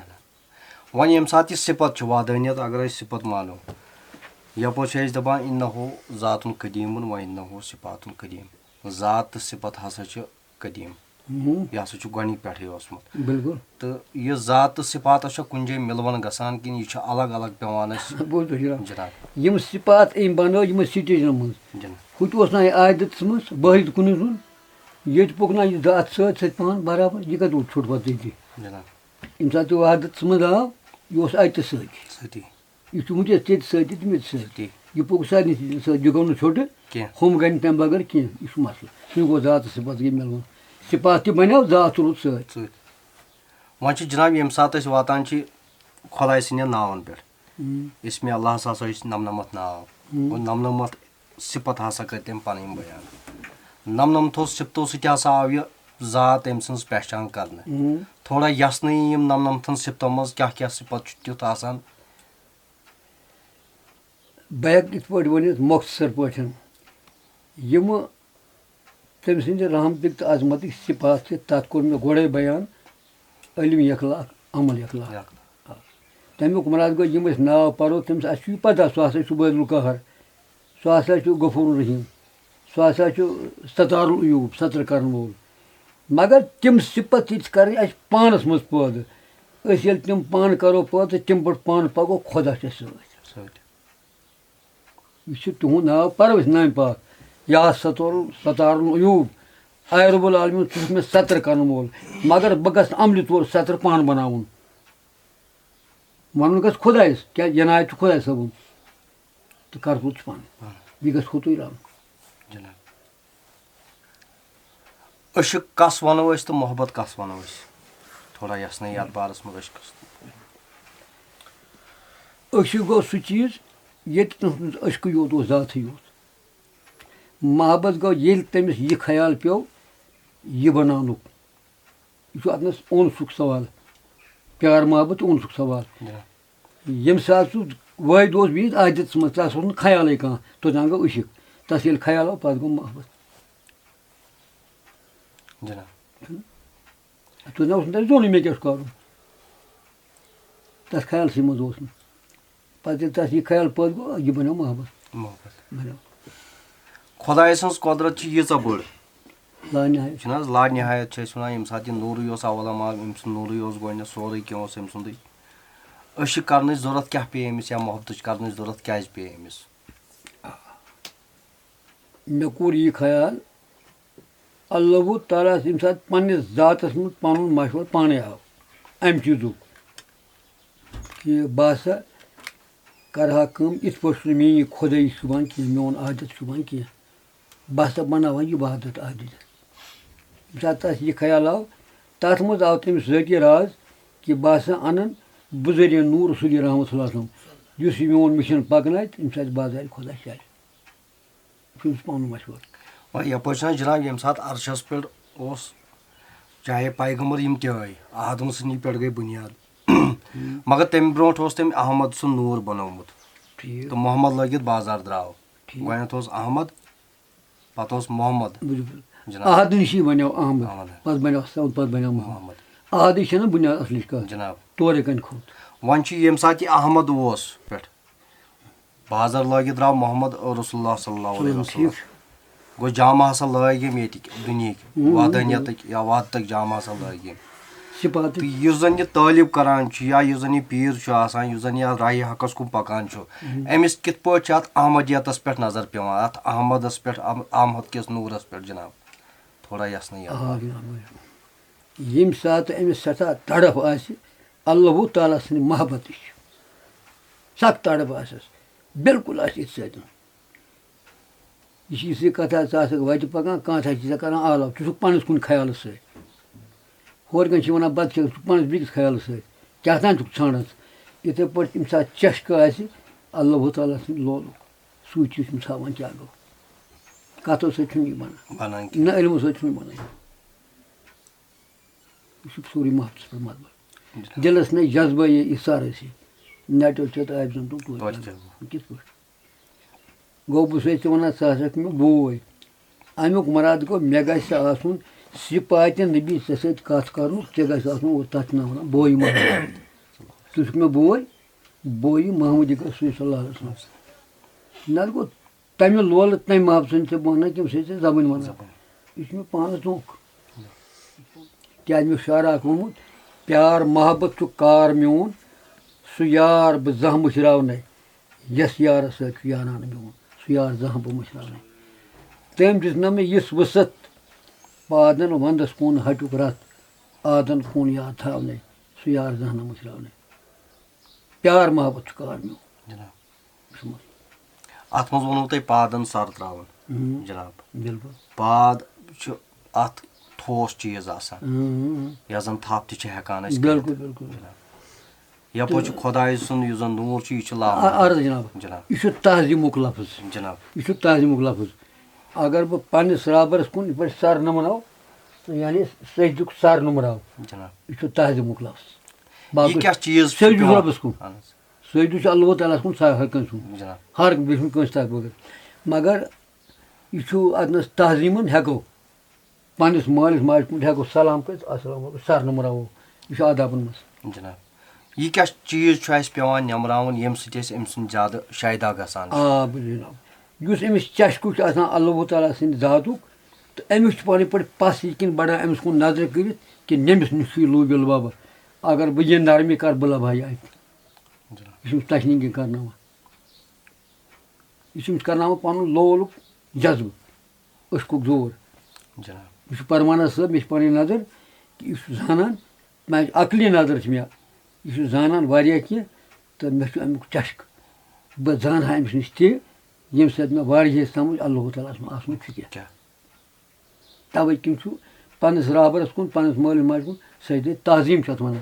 وۄنۍ ییٚمہِ ساتہٕ یہِ صفت چھُ وحدانیت، اگر أسۍ صفت مانو، یپٲرۍ چھِ أسۍ دپان انہ ذاتٌ قدیمٌ و انہ صفاتٌ قدیم۔ ذات تہٕ صفت ہسا چھِ قدیم۔ ہُم۔ یہِ ہسا چھُ گۄڈنِکۍ پٮ۪ٹھٕے اوسمُت۔ بِلکُل۔ تہٕ یہِ ذات تہٕ صفاتس چھا کُنہِ جایہِ مِلوَن گژھان کِنہٕ یہِ چھُ الگ الگ پٮ۪وان اَسہِ؟ بوٗزتھا جِناب؟ جِناب۔ یِم صفات أمۍ بنٲو یِمن سٹیجن منٛز۔ جِناب۔ ہُتہِ اوس نہ یہِ آدتس منٛز بٲہِتھ کُنُے زوٚن۔ ییٚتہِ پوٚک نہ یہِ ذات سۭتۍ سۭتۍ پہن برابر، یہِ کتہِ اوس ژھوٚٹ پتہٕ ییٚتی؟ جِناب۔ ییٚمہِ ساتہٕ یہِ وحدتس منٛز آو، یہِ اوس اَتہِ تہِ سۭتۍ۔ سۭتی۔ یہِ چھُ وٕنکیٚس تہِ تہِ سۭتۍ تہِ مےٚ تہِ سۭتۍ۔ تی۔ یہِ پوٚک سارنٕے سۭتۍ سۭتۍ، یہِ گوٚو نہٕ ژھوٚٹہٕ۔ کینٛہہ۔ ہُم گٔے نہٕ تَمہِ بغٲر کینٛہہ۔ یہِ چھُ مسلہٕ۔ یہِ گوٚو ذاتَس صفت گٔے مِلوُن۔ صفات تہِ بَنیو، ذات تہِ روٗد سۭتۍ۔ سۭتۍ۔ وۄنۍ چھِ جِناب، ییٚمہِ ساتہٕ أسۍ واتان چھِ خۄداے سٕنٛدٮ۪ن ناوَن پٮ۪ٹھ، ہُم۔ اسمِ اللہ ہَس ہسا چھِ نَمنَمَتھ ناو۔ ہُم۔ گوٚو نَمنَمَتھ صفت ہسا کٔرۍ تٔمۍ پَنٕنۍ بیان۔ نَمنَمتھو صفتو سۭتۍ ہسا آو یہِ ذات أمۍ سٕنٛز پہچان کرنہٕ۔ ہُم۔ تھوڑا یژھنٲیِو یِم نَمنَمتھَن صفتو منٛز کیٛاہ کیٛاہ صفت چھُ تیُتھ آسان؟ بہٕ ہٮ۪کہٕ یِتھ پٲٹھۍ ؤنِتھ مۄختصر پٲٹھۍ، یِمہٕ تٔمۍ سٕنٛدِ رحمتٕکۍ تہٕ عظمتٕکۍ صفات چھِ، تَتھ کوٚر مےٚ گۄڈَے بیان، علم اخلاق، عمل اخلاق۔ اخلاق۔ تَمیُک مراد گوٚو، یِم أسۍ ناو پَرو، تٔمِس، اَسہِ چھُ یہِ پَتہ، سُہ ہسا چھُ بٔدۍ القہر، سُہ ہسا چھُ غفور الرحیم، سُہ ہسا چھُ ستار العیوب، ستر کرن وول۔ مگر تِم صفت تہِ چھِ کرٕنۍ اَسہِ پانَس منٛز پٲدٕ۔ أسۍ ییٚلہِ تِم پانہٕ کرو پٲدٕ، تِم پٲٹھۍ پانہٕ پَکو، خۄدا چھُ اَسہِ سۭتۍ۔ سۭتۍ۔ یہِ چھُ تِہُنٛد ناو، پَرو أسۍ نامہِ پاک۔ یا ستور، ستار العیوب، اے رب العالمین، ژٕ چھُکھ مےٚ ستر کرن وول، مگر بہٕ گژھٕ عملہِ طور ستر پانہٕ بناوُن۔ وَنُن گژھِ خۄدایَس، کیٛازِ عنایت چھُ خۄداے صٲبُن۔ تہٕ کرٕ بہٕ تہِ پانہٕ۔ پانہٕ۔ یہِ گژھِ ہوٚتُے رَلُن۔ جِناب۔ عشق کَس وَنو أسۍ تہٕ محبت کَس وَنو أسۍ؟ تھوڑا یَژھنٲیِو یَتھ بارَس منٛز عشقَس۔ عشق گوٚو سُہ چیٖز، ییٚتہِ نہٕ عشقٕے یوت اوس، ذاتٕے یوت۔ محبت گوٚو، ییٚلہِ تٔمِس یہِ خیال پیوٚو، یہِ بَناونُک۔ یہِ چھُ اَتنَس اونسُک سوال، پیار محبت اونسُک سوال۔ جِناب۔ ییٚمہِ ساتہٕ سُہ وٲحد اوس بِہِتھ عادتَس منٛز، تَس اوس نہٕ خیالٕے کانٛہہ، توٚتام گوٚو عشق۔ تَس ییٚلہِ خیال آو، پَتہٕ گوٚو محبت۔ جِناب۔ توٚتام اوس نہٕ تَس زونُے مےٚ کیٛاہ چھُ کَرُن۔ تَس خیالسٕے منٛز اوس نہٕ۔ پَتہٕ ییٚلہِ تَس یہِ خیال پٲدٕ گوٚو، یہِ بَنیو محبت۔ محبت۔ بَنیو۔ خۄداے سٕنٛز قۄدرت چھِ ییٖژاہ بٔڑ۔ لانِہایت۔ چھِنہٕ حظ، لانِہایت چھِ أسۍ وَنان، ییٚمہِ ساتہٕ یہِ نوٗرٕے اوس اَوَل اَمال، أمۍ سُنٛد نوٗرٕے اوس گۄڈٕنٮ۪تھ، سورُے کینٛہہ اوس أمۍ سُنٛدٕے۔ عشق کَرنٕچ ضوٚرَتھ کیٛاہ پیٚیہِ أمِس یا محبتٕچ کَرنٕچ ضوٚرَتھ کیٛازِ پیٚیہِ أمِس؟ مےٚ کوٚر یہِ خیال، اللہ تعالیٰ ہَس ییٚمہِ ساتہٕ پنٛنِس ذاتَس منٛز پَنُن مَشوَرٕ پانَے آو، اَمہِ چیٖزُک، کہِ بہٕ ہسا کَرٕ ہا کٲم، یِتھ پٲٹھۍ چھُنہٕ میٛٲنۍ یہِ خۄدٲیی شوٗبان کینٛہہ، میون عادت شوٗبان کینٛہہ، بہٕ ہسا بَناوٕ ہا یہِ وحدت عادت۔ ییٚمہِ ساتہٕ تَس یہِ خیال آو، تَتھ منٛز آو تٔمِس ذٲتی راز کہِ بہٕ ہسا اَنَن بُزرِ نوٗر رسوٗلی رحمتہ اللہ علیہ وسلم، یُس یہِ میون مِشن پَکنایہِ، تٔمِس آسہِ بازارِ خۄدا شاید۔ چھُ أمِس پَنُن مَشوَرٕ۔ وۄنۍ یَپٲرۍ چھُنہ جِناب، ییٚمہِ ساتہٕ عرشَس پٮ۪ٹھ اوس، چاہے پیغمبر یِم تہِ ٲے، آدم سٕنٛدی پٮ۪ٹھ گٔے بُنیاد۔ مگر تَمہِ برونٛٹھ اوس تٔمۍ احمد سُنٛد نوٗر بَنومُت۔ ٹھیٖک۔ تہٕ محمد لٲگِتھ بازار درٛاو۔ ٹھیٖک۔ گۄڈٕنٮ۪تھ اوس احمد، پَتہٕ اوس محمد۔ بِلکُل۔ جِناب۔ احد نِشی بَنیو احمد۔ احمد۔ پَتہٕ بَنیو سَو-، پَتہٕ بَنیو محمد۔ محمد۔ احدٕے چھَنہ بُنیاد اَصلٕچ کَتھ۔ جِناب۔ تورَے کَنہِ کھوٚت۔ وۄنۍ چھُ ییٚمہِ ساتہٕ یہِ احمد اوس پٮ۪ٹھ، بازر لٲگِتھ درٛاو محمد رسول اللہ صلی اللہ علیہ وسلم۔ ٹھیٖک چھُ۔ گوٚو جامہٕ ہسا لٲگۍ یِم ییٚتِکۍ دُنیہٕکۍ، ہُم، ہُم، ہُم۔ وحدانیتٕکۍ یا وحدتٕکۍ جامہٕ ہسا لٲگۍ یِم۔ صفاتٕکۍ۔ تہٕ یُس زن یہِ طٲلب کران چھُ یا یُس زن یہِ پیٖر چھُ آسان، یُس زن یہِ راہِ حقس کُن پکان چھُ، ہُم۔ أمِس کِتھ پٲٹھۍ چھِ اتھ احمدیتس پٮ۪ٹھ نظر پٮ۪وان، اتھ احمدس پٮ۪ٹھ، احم-، احمد کِس نوٗرس پٮ۪ٹھ جناب؟ تھوڑا یژھ نہٕ یہِ۔ آ، جناب، آ۔ ییٚمہِ ساتہٕ أمِس سٮ۪ٹھاہ تڑف آسہِ، اللہ تعالیٰ سٕنٛدِ محبتٕچ سخ تڑپ آسٮ۪س، بالکل آسہِ یِتھ سۭتۍ۔ یہِ چھِ یِژھٕے کتھا، ژٕ آسکھ وتہِ پکان، کانٛہہ تھا چھِ ژےٚ کران آلو، ژٕ چھُکھ پنس کُن خیالس سۭتۍ۔ ہورٕ کَنۍ چھِ وَنان بتہٕ کھیٚو، ژٕ چھُکھ پنس بیٚکِس خیالس سۭتۍ۔ کیٛاہ تام چھُکھ ژھانڈان ژٕ۔ یِتھے پٲٹھۍ ییٚمہِ ساتہٕ چشکہٕ آسہِ، اللہ تعالیٰ سٕنٛدِ لولُک، سُے چھُ یُس أمِس ہاوان کیٛاہ گوٚو۔ کتھو سۭتۍ چھُنہٕ یہِ بنان۔ بنان کینٛہہ۔ نہ علمہٕ سۭتۍ چھُنہٕ بنان۔ یہِ چھُ سورُے محبتس پٮ۪ٹھ مبنی۔ جناب۔ دِلس نَے جذبہٕ یہِ ایثار ٲسۍ۔ نَٹیو چیوٚت آبہِ زَن تُل توتہِ توتہِ کیٛاہ کیٛاہ گوٚو؟ گوٚو؟ کِتھ پٲٹھۍ؟ گوٚو بہٕ سۭتۍ ژٕ وَنان، ژٕ ہسا چھُکھ مےٚ بوے۔ اَمیُک مُراد گوٚو، مےٚ گژھِ آسُن صفاتِ نبی ژےٚ سۭتۍ کَتھ کَرنُک، ژےٚ گژھِ آسُن، اور تَتھ چھِ ناو وَنان بوے محمد۔ ژٕ چھُکھ مےٚ بوے، بوے محمد رسول صلی اللہ علیہ وسلم۔ نَتہٕ گوٚو تَمہِ لولہٕ، تَمہِ محبت سۭتۍ ژےٚ بہٕ وَنان، تَمہِ سۭتۍ ژےٚ زبٲنۍ وَنان۔ زبٲنۍ۔ یہِ چھُ مےٚ پانَس دھوکہٕ۔ کیٛازِ مےٚ چھُ شعرا آمُت، پیار محبت چھُ کار میون، سُہ یار بہٕ زانٛہہ مٔشراونَے، یَس یارَس سۭتۍ چھُ یارانہٕ میون، سُہ یار زانٛہہ بہٕ مٔشراونَے۔ تٔمۍ دِژ نہ مےٚ یِژھ وُسعت، پادَن وَندَس کُن ہَٹیُک رَتھ، آدَن کُن یاد تھاونَے، سُہ یار زانٛہہ نہٕ مٔشراونَے۔ پیار محبت چھُ کار میون۔ جناب۔ وٕچھمُت۔ اَتھ منٛز ووٚنوُ تۄہہِ پادَن سَر ترٛاوُن۔ اۭں۔ جناب۔ بِلکُل۔ پاد چھُ اَتھ ٹھوس چیٖز آسان، اۭں۔ یَتھ زَن تھَپھ تہِ چھِ ہٮ۪کان أسۍ بِلکُل، کٔرِتھ۔ بِلکُل۔ جناب۔ یَپٲرۍ چھُ خۄداے سُنٛد یُس زَن نوٗر چھُ، یہِ چھُ آ، لامحدوٗد۔ عرض جناب۔ جناب۔ یہِ چھُ تعظیٖمُک لفظ۔ جناب۔ یہِ چھُ تعظیٖمُک لفظ۔ اگر بہٕ پنٛنِس رابَرَس کُن یِتھ پٲٹھۍ سَر نُمراو، یعنی سجدُک سَر نُمراو، جناب۔ یہِ چھُ تعظیٖمُک لفظ۔ یہِ باقٕے کیٛاہ چیٖز چھُ سجدُک پٮ۪وان؟ رۄبَس کُن۔ اَہَن حظ۔ سُجدٕ چھُ اللہ تعالیٰ ہَس کُن سا-، ہر کٲنٛسہِ سُنٛد۔ جناب۔ ہر کُنہِ، بیٚیہِ چھُنہٕ کٲنٛسہِ تَتھ بغٲر۔ مگر یہِ چھُ اَتنَس تعظیٖمَن ہٮ۪کو، پنٛنِس مٲلِس ماجہِ کُن ہٮ۪کو سلام کٔرِتھ، السلام علیکم، سر نُمراوو۔ یہِ چھُ آدابَن منٛز۔ جناب، یہِ کیٛاہ چیٖز چھُ اَسہِ پٮ۪وان نٮ۪مراوُن، ییٚمہِ سۭتۍ أسۍ أمۍ سُنٛد زیادٕ شایدہ گژھان چھِ؟ آ، بہٕ جناب، یُس أمِس چشکُک چھُ آسان اللہ تعالیٰ سٕنٛدِ ذاتُک، تہٕ أمِس چھُ پَنٕنۍ پٲٹھۍ پَس یہِ کِنۍ بَڑان أمِس کُن نظرِ کٔرِتھ کہِ نٔمِس نِش چھُ یہِ لوٗبِل بَبہٕ۔ اگر بہٕ یہِ نرمی کَرٕ، بہٕ لَبہٕ ہا یہِ اَتہِ۔ جناب۔ یہِ چھُ أمِس تشنیٖگی کَرناوان۔ یہِ چھُ أمِس کَرناوان پَنُن لولُک جذبہٕ، عشقُک زور۔ جناب۔ یہِ چھُ پروانہ صٲب، مےٚ چھِ پَنٕنۍ نظر کہِ یہِ چھُ زانان، میٛانہِ عقلی نظر چھِ مےٚ، یہِ چھُ زانان واریاہ کینٛہہ، تہٕ مےٚ چھُ اَمیُک چشکہٕ۔ بہٕ زانہٕ ہا أمِس نِش تہِ، ییٚمہِ سۭتۍ مےٚ واریاہ سَمٕجھ اللہ تعالیٰ ہَس منٛز آسنُک چھُ کینٛہہ۔ کیٛاہ؟ تَوَے کِنۍ چھُ پنٛنِس رابَرَس کُن، پنٛنِس مٲلِس ماجہِ کُن سجدے تعظیٖم چھُ اَتھ وَنان۔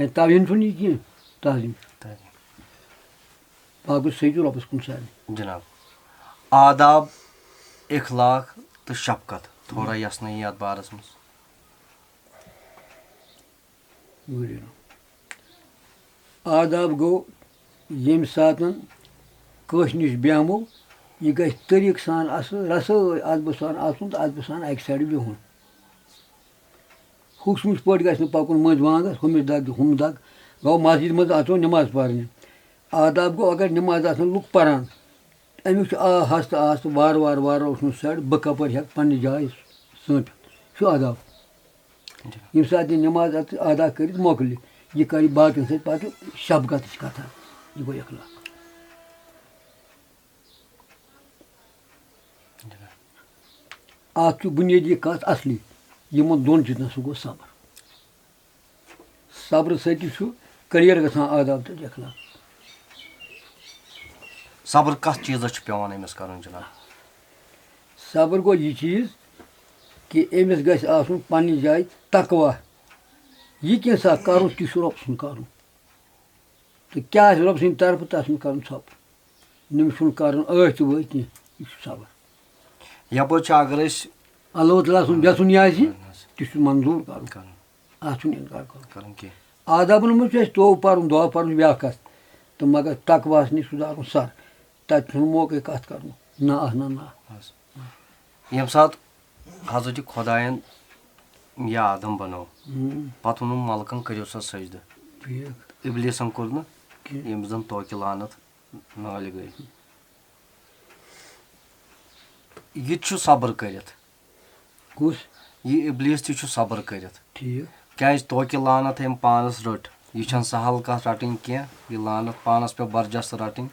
ہے، توہیٖن چھُنہٕ یہِ کینٛہہ، تعظیٖم چھُ۔ تعظیٖم۔ باقٕے سجدٕ رۄبَس کُن سارنٕے۔ جناب، آداب، اخلاق تہٕ شفقت، تھوڑا یَژھ نہٕ یہِ اَتھ بارَس منٛز۔ بوٗزِو۔ آداب گوٚو، ییٚمہِ ساتَن کٲنٛسہِ نِش بیٚہمو، یہِ گژھِ طریٖقہٕ سان اَصٕل، رَسٲے اَدبہٕ سان آسُن تہٕ اَدبہٕ سان اَکہِ سایڈٕ بِہُن۔ ہُکھ سٕنٛدۍ پٲٹھۍ گژھِ نہٕ پَکُن مٔنٛزۍ وانٛگَس، ہُمِس دَگ، ہُم دَگ۔ گوٚو مسجد منٛز اَژو نٮ۪ماز پَرنہِ۔ آداب گوٚو، اگر نٮ۪ماز آسَن لُکھ پَران، أمِس چھُ آ، آہستہٕ آہستہٕ، وارٕ وارٕ، وارٕ وارٕ وٕچھُن سایڈ، بہٕ کَپٲرۍ ہٮ۪کہٕ پنٛنہِ جایہِ سٲنٛپِتھ۔ یہِ چھُ آداب۔ جناب۔ ییٚمہِ ساتہٕ یہِ نٮ۪ماز اَتھ ادا کٔرِتھ مۄکلہِ، یہِ کَرِ باقیَن سۭتۍ پَتہٕ شفقتٕچ کَتھا۔ یہِ گوٚو اخلاق۔ جناب۔ اَتھ چھُ بُنیٲدی کَتھ اَصلی، یِمَن دۄن چیٖزَن سُہ گوٚو صبر۔ صبرٕ سۭتی چھُ clear گژھان آداب تہٕ اخلاق۔ صبر کَتھ چیٖزَس چھُ پٮ۪وان أمِس کَرُن جناب؟ صبر گوٚو یہِ چیٖز کہِ أمِس گژھِ آسُن پنٛنہِ جایہِ تقویٰ۔ یہِ کینٛژھا کَرُن، تہِ چھُ رۄب سُنٛد کَرُن۔ تہٕ کیٛاہ آسہِ رۄب سٕنٛدِ طرفہٕ، تَتھ چھُنہٕ کَرُن ژھۄپہٕ۔ أمِس چھُنہٕ کَرُن ٲتھۍ تہٕ وٲتھۍ کینٛہہ۔ یہِ چھُ صبر۔ یَپٲرۍ چھِ اگر أسۍ اللہ تعالیٰ سُنٛد یَژھُن یہِ آسہِ، تہِ چھُ منظوٗر کَرُن۔ کَرُن۔ اَتھ چھُنہٕ اِنکار کَرُن۔ کَرُن کینٛہہ۔ آدابَن منٛز چھُ اَسہِ توبہٕ پَرُن، دُعا پَرُن، بیٛاکھ کَتھ۔ تہٕ مگر تقواہَس نِش سُدھارُن سَر۔ تَتہِ چھُنہٕ موقعے کَتھ کَرنُک۔ نہ، اَہَ، نہ، نہ۔ بَس۔ ییٚمہِ ساتہٕ حضرت خۄدایَن یہِ آدم بَنوو، ہُم۔ پَتہٕ ووٚنُن مَلکَن، "کٔرِو سا سجدٕ۔" ٹھیٖک۔ اِبلیٖسَن کوٚر نہٕ، کینٛہہ۔ ییٚمِس زَن توکہِ لعنت نٲلۍ گٔے۔ یہِ تہِ چھُ صبر کٔرِتھ۔ کُس؟ یہِ اِبلیٖس تہِ چھُ صبر کٔرِتھ۔ ٹھیٖک۔ کیٛازِ توکہِ لعنت أمۍ پانَس رٔٹ۔ یہِ چھَنہٕ سہل کَتھ رَٹٕنۍ کینٛہہ، یہِ لعنت پانَس پٮ۪ٹھ برجستہٕ رَٹٕنۍ۔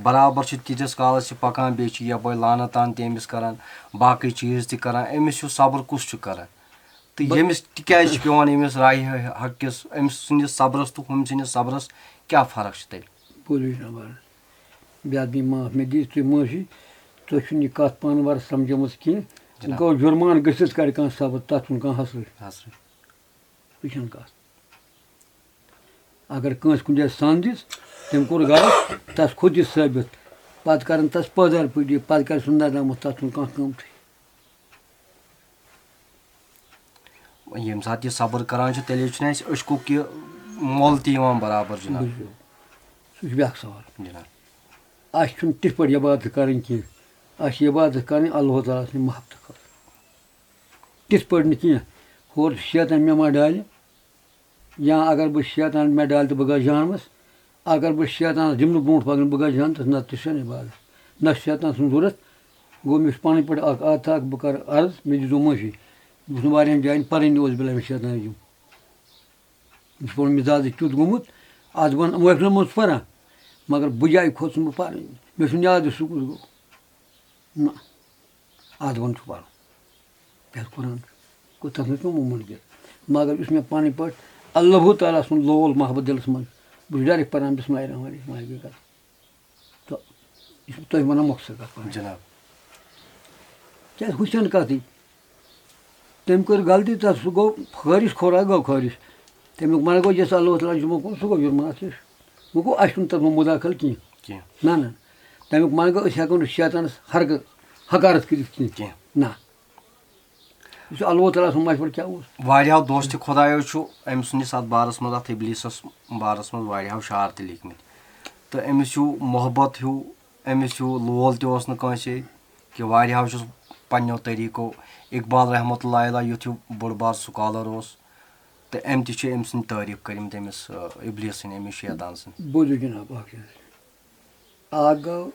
برابر چھِ تیٖتِس کالَس یہِ پَکان، بیٚیہِ چھِ یَپٲرۍ لعنتان تہِ أمِس کَران، باقٕے چیٖز تہِ کَران۔ أمِس ہیوٗ صبر کُس چھُ کَران؟ تہٕ ییٚمِس تہِ کیٛازِ چھِ پٮ۪وان، ییٚمِس راہہِ حق کِس، أمۍ سٕنٛدِس صبرَس تہٕ ہُمۍ سٕنٛدِس صبرَس کیٛاہ فرق چھِ تیٚلہِ؟ پوٚزُے چھُ نمبر۔ بیٚیہِ اَتھ بیٚیہِ معاف، مےٚ دِیِو تُہۍ معٲفی، تۄہہِ چھُنہٕ یہِ کَتھ پانہٕ وارٕ سَمجھٲمٕژ کینٛہہ۔ جِناب۔ گوٚو جُرمان گٔژھِتھ کَرِ کانٛہہ صبر، تَتھ چھُنہٕ کانٛہہ حسرٕے۔ حسرٕے۔ یہِ چھَنہٕ کَتھ۔ اگر کٲنٛسہِ کُنہِ جایہِ سَن دِژ، تٔمۍ کوٚر غلط، تَس کھوٚت یہِ ثٲبِت، پَتہٕ کَرَن تَس پٲدار پٲٹھۍ، پَتہٕ کَرِ سُہ ندامت، تَتھ چھُنہٕ کانٛہہ قۭمتھٕے۔ ییٚمہِ ساتہٕ یہِ صبر کران چھِ، تیٚلے چھُنہٕ اَسہِ عشقُک یہِ مۄل تہِ یِوان برابر، جِناب۔ بِلکُل۔ سُہ چھُ بیٛاکھ سوال۔ جِناب۔ اَسہِ چھُنہٕ تِتھ پٲٹھۍ عبادت کَرٕنۍ کینٛہہ۔ اَسہِ چھِ عبادت کَرٕنۍ اللہ تعالیٰ سٕنٛدِ محبتہٕ خٲطرٕ۔ تِتھ پٲٹھۍ نہٕ کینٛہہ، ہورٕ چھُ شیطان مےٚ ما ڈالہِ، یا اگر بہٕ شیطان مےٚ ڈالہِ تہٕ بہٕ گژھٕ جہنمَس، اگر بہٕ شیطانَس دِمہٕ نہٕ برونٛٹھ پَکنہٕ بہٕ گژھٕ جنتَس، نہ تہِ چھَنہٕ عبادت، نہ چھِ شیطان سٕنٛز ضوٚرَتھ۔ گوٚو مےٚ چھُ پَنٕنۍ پٲٹھۍ اَکھ عادتھا اَکھ، بہٕ کَرٕ عرض، مےٚ دیٖزیو معٲفی۔ بہٕ چھُس نہٕ واریاہَن جایَن پَرٲنی، اعوذ باللہ من الشیطان الرجیم۔ یہِ چھُ پَنُن مِزاز تیُتھ گوٚمُت، اَتھ گوٚو نہٕ، محفلَن منٛز چھُس پَران، مگر بہٕ جایہِ کھوٚت سُہ بہٕ پَرٕنۍ۔ مےٚ چھُنہٕ یاد یہِ سُہ کُس گوٚو۔ نہ۔ اَتھ گوٚو نہٕ چھُ پَرُن۔ یَتھ قرآن چھُ۔ گوٚو تَتھ منٛز چھُ عموٗمَن کینٛہہ۔ مگر یُس مےٚ پَنٕنۍ پٲٹھۍ اللہ تعالیٰ سُنٛد لول محبت دِلَس منٛز، بہٕ چھُس ڈایریکٹ پَران بسم اللہ الرحمن الرحیم، وۄنۍ گٔے کَتھ۔ تہٕ یہِ چھُ تۄہہِ وَنان مۄختصر کَتھ پَنٕنۍ۔ جِناب۔ کیٛازِ ہُہ چھَنہٕ کَتھٕے۔ تٔمۍ کٔر غلطی، تَتھ سُہ گوٚو خٲرِش، کھوٚرا گوٚو خٲرِش۔ تَمیُک معنی گوٚو، یُس اللہ تعالیٰ جُمعہ کوٚر، سُہ گوٚو جُرمانہٕ، اَتھ چھُ۔ وۄنۍ گوٚو، اَسہِ چھُنہٕ تَتھ منٛز مُداخل کینٛہہ۔ کینٛہہ۔ نہ، نہ۔ تَمیُک معنی گوٚو، أسۍ ہٮ۪کو نہٕ شیطانَس ہرگہٕ حقارت کٔرِتھ کینٛہہ۔ کینٛہہ۔ نہ۔ یہِ چھُ اللہ تعالیٰ سُنٛد مشورٕ کیٛاہ اوس۔ واریاہو دوستِ خۄدایو چھُ أمۍ سٕنٛدِس اَتھ بارَس منٛز، اَتھ ابلیٖسَس بارَس منٛز واریاہو شعر تہِ لیٖکھمٕتۍ۔ تہٕ أمِس ہیوٗ محبت ہیوٗ، أمِس ہیوٗ لول تہِ اوس نہٕ کٲنٛسے، کہِ واریاہو چھُس پنٛنیو طریٖقو، اقبال رحمتہ اللہ علیہ یُتھ ہیوٗ بوٚڑ بار سکالر اوس، تہٕ أمۍ تہِ چھِ أمۍ سٕنٛدۍ تعریٖف کٔرمٕتۍ، أمِس، آ، ابلیٖس سٕنٛدۍ، أمِس شیطان سٕنٛدۍ۔ بوٗزِو جناب، اَکھ چیٖز۔ اَکھ گوٚو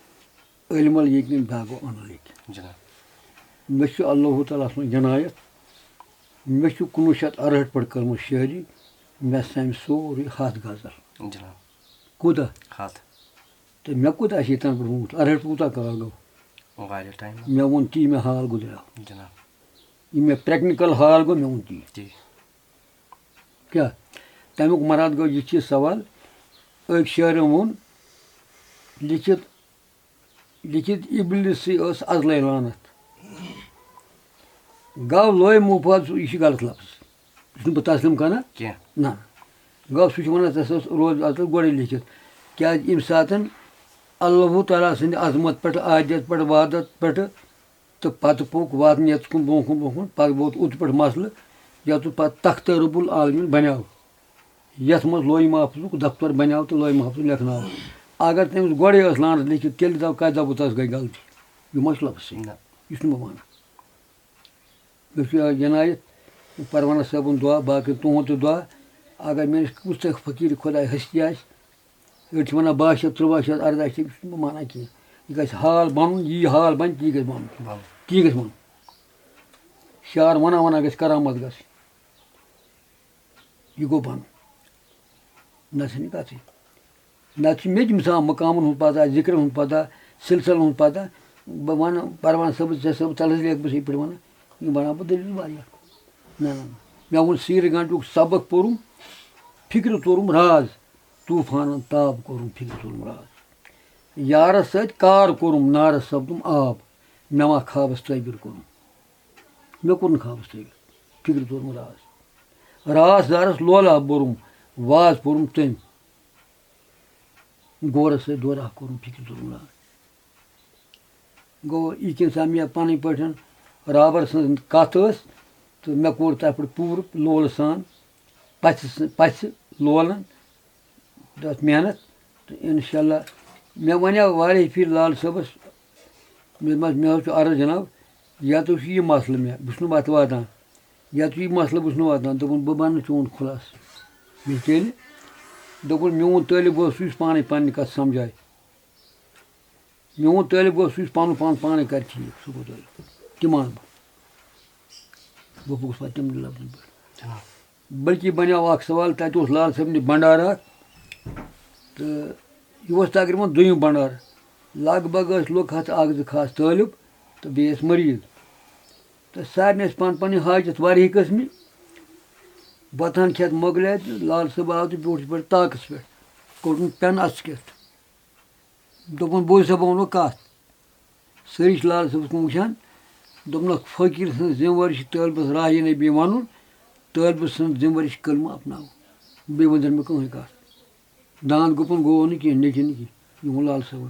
عٲلمُل یقیٖن، بیٛاکھ گوٚو اَنُل یقیٖن۔ جناب۔ مےٚ چھُ اللہ تعالیٰ سُنٛد عنایت، مےٚ چھُ کُنوُہ شیٚتھ اَرہٲٹھ پٮ۪ٹھ کٔرمٕژ شٲعری، مےٚ سَمہِ سورُے ہَتھ غزل۔ جناب۔ کوٗتاہ؟ ہَتھ۔ تہٕ مےٚ کوٗتاہ آسہِ ییٚتٮ۪ن برونٛٹھ؟ اَرہٲٹھ کوٗتاہ کال گوٚو؟ واریاہ ٹایم۔ مےٚ ووٚن تی، مےٚ حال گُزریو۔ جناب۔ یہِ مےٚ پریکٹیکل حال گوٚو، مےٚ ووٚن تی۔ تی۔ کیٛاہ؟ تَمیُک مراد گوٚو، یہِ چھِ سوال، أکۍ شٲعرَن ووٚن، لیکھِتھ، لیکھِتھ ابلیٖسٕے ٲس ازلے لعنت۔ گوٚو لوے مفاد، یہِ چھُ غلط لفظ۔ یہِ چھُس نہٕ بہٕ تسلیم کران۔ کینٛہہ۔ نہ۔ گوٚو سُہ چھُ وَنان، ژےٚ سا ٲس روز اَتھ گۄڈَے لیکھِتھ۔ کیٛازِ ییٚمہِ ساتَن اللہ تعالیٰ سٕنٛدِ عظمت پٮ۪ٹھ، عادت پٮ۪ٹھ، وحدت پٮ۪ٹھ تہٕ پَتہٕ پوٚک واتنہٕ یَتھ کُن برونٛہہ کُن، برونٛہہ کُن، پَتہٕ ووت اوٚت پٮ۪ٹھ مسلہٕ، یَتھ پَتہٕ تختہٕ رب العالمین بنیو، یَتھ منٛز لوح محفوظُک دفتر بنیو تہٕ لوح محفوظ لیکھناو۔ اگر تٔمِس گۄڈَے ٲس لعنت لیکھِتھ، تیٚلہِ دَپ-، کَتہِ دَپو تَس گٔے غلطی؟ یہِ ما چھُ لفظ صحیح؟ نہ۔ یہِ چھُس نہٕ بہٕ مانان۔ مےٚ چھُ یہِ عنایت، پروانہ صٲبُن دعا، باقٕے تُہُنٛد تہِ دعا۔ اگر مےٚ نِش کُس تہِ فقیٖر خۄداے ہستی آسہِ، أڑۍ چھِ وَنان باہ شیٚتھ، تُرٛواہ شیٚتھ، اَرداہ شیٚتھ، یہِ چھُس نہٕ بہٕ مانان کینٛہہ۔ یہِ گژھِ حال بَنُن، یی حال بَنہِ، تی گژھِ بَنُن۔ بَنُن۔ تی گژھِ بَنُن۔ شعر وَنان وَنان گژھِ کرامت گژھٕنۍ۔ یہِ گوٚو بَنُن۔ نَتہٕ چھَنہٕ کَتھٕے۔ نَتہٕ چھِ مےٚ تہِ مِثال مقامَن ہُنٛد پَتہ، ذِکرَن ہُنٛد پَتہ، سِلسِلَن ہُنٛد پَتہ۔ بہٕ وَنہٕ پروان صٲبَس، ژےٚ صٲب، تَلہٕ حظ لیکھ بہٕ یِتھ پٲٹھۍ وَنہٕ۔ یِم بَناو بہٕ دٔلیٖل واریاہ۔ نہ، نہ، نہ۔ مےٚ ووٚن سیٖرِ گَنٛڈُک سبق پوٚرُم، فِکرِ توٚرُم راز، طوٗفانَن تاب کوٚرُم، فِکرِ توٚرُم راز۔ یارَس سۭتۍ کار کوٚرُم، نارَس سَپدُم آب، مےٚ ما خابَس تعبیٖر کوٚرُم۔ مےٚ کوٚر نہٕ خابَس تعبیٖر، فِکرِ توٚرُم راز۔ رازدارَس لولاب بوٚرُم، واز پوٚرُم تٔمۍ۔ غورَس سۭتۍ دورٕ اَکھ کوٚرُم، فِکرِ توٚرُم راز۔ گوٚو، یہِ کِنۍ سا مےٚ پَنٕنۍ پٲٹھۍ رابر سٕنٛز کَتھ ٲس، تہٕ مےٚ کوٚر تَتھ پٮ۪ٹھ پوٗرٕ لولہٕ سان، پَژھِ سٕنٛز، پَژھِ لولَن، تَتھ محنت۔ تہٕ اِنشاء اللہ، مےٚ وَنیٛاو واریاہ پھِرِ لال صٲبَس، مےٚ ما-، مےٚ حظ چھُ عرض جِناب، یَتھ حظ چھُ یہِ مسلہٕ مےٚ، بہٕ چھُس نہٕ اَتھ واتان۔ یَتھ چھُ یہِ مسلہٕ، بہٕ چھُس نہٕ واتان۔ دوٚپُن، بہٕ بَنہٕ چون خُلاصہٕ۔ مےٚ تیٚلہِ دوٚپُن، میون طٲلب اوس سُہ، یُس پانَے پنٛنہِ کَتھٕ سَمجھایہِ۔ میون طٲلب اوس سُہ، یُس پَنُن پان پانَے کَرِ ٹھیٖک، سُہ گوٚو طٲلب۔ تہِ مانہٕ بہٕ۔ بہٕ پوٚکُس پَتہٕ تِمنٕے لفظن پٮ۪ٹھ۔ جِناب۔ بلکہِ بَنیٛاو اَکھ سوال، تَتہِ اوس لال صٲبنہِ بَنڈارٕ اَکھ، تہٕ یہِ اوس تقریٖباً دوٚیِم بَنڈارٕ۔ لگ بگ ٲسۍ لُکھ ہَتھ اَکھ زٕ خاص طٲلب تہٕ بیٚیہِ ٲسۍ مٔریٖض۔ تہٕ سارنٕے ٲسۍ پَنٕنۍ پَنٕنۍ حاجت واریاہہِ قٕسمہِ۔ بَتہٕ ہَن کھٮ۪تھ مۄکلے تہٕ لال صٲب آو تہٕ بیوٗٹھ یِتھ پٲٹھۍ تاکَس پٮ۪ٹھ، کوٚڑُن پٮ۪ن اَتھَس کٮ۪تھ۔ دوٚپُن، "بوز سا، بہٕ وَنو کَتھ۔" سٲری چھِ لال صٲبَس کُن وٕچھان۔ دوٚپنَکھ، "فقیٖر سٕنٛز ذِمہٕ وٲری چھِ طٲلبَس راہِ نبی وَنُن، طٲلبہٕ سٕنٛز ذِمہٕ وٲری چھِ کلمہٕ اَپناوُن۔ بیٚیہِ ؤنۍزٮ۪ن مےٚ کٕہٕنۍ کَتھ۔" داند گُپن گوٚو نہٕ کینٛہہ، نیٚچوٗ نہٕ کینٛہہ، یہِ ووٚن لال صٲبن۔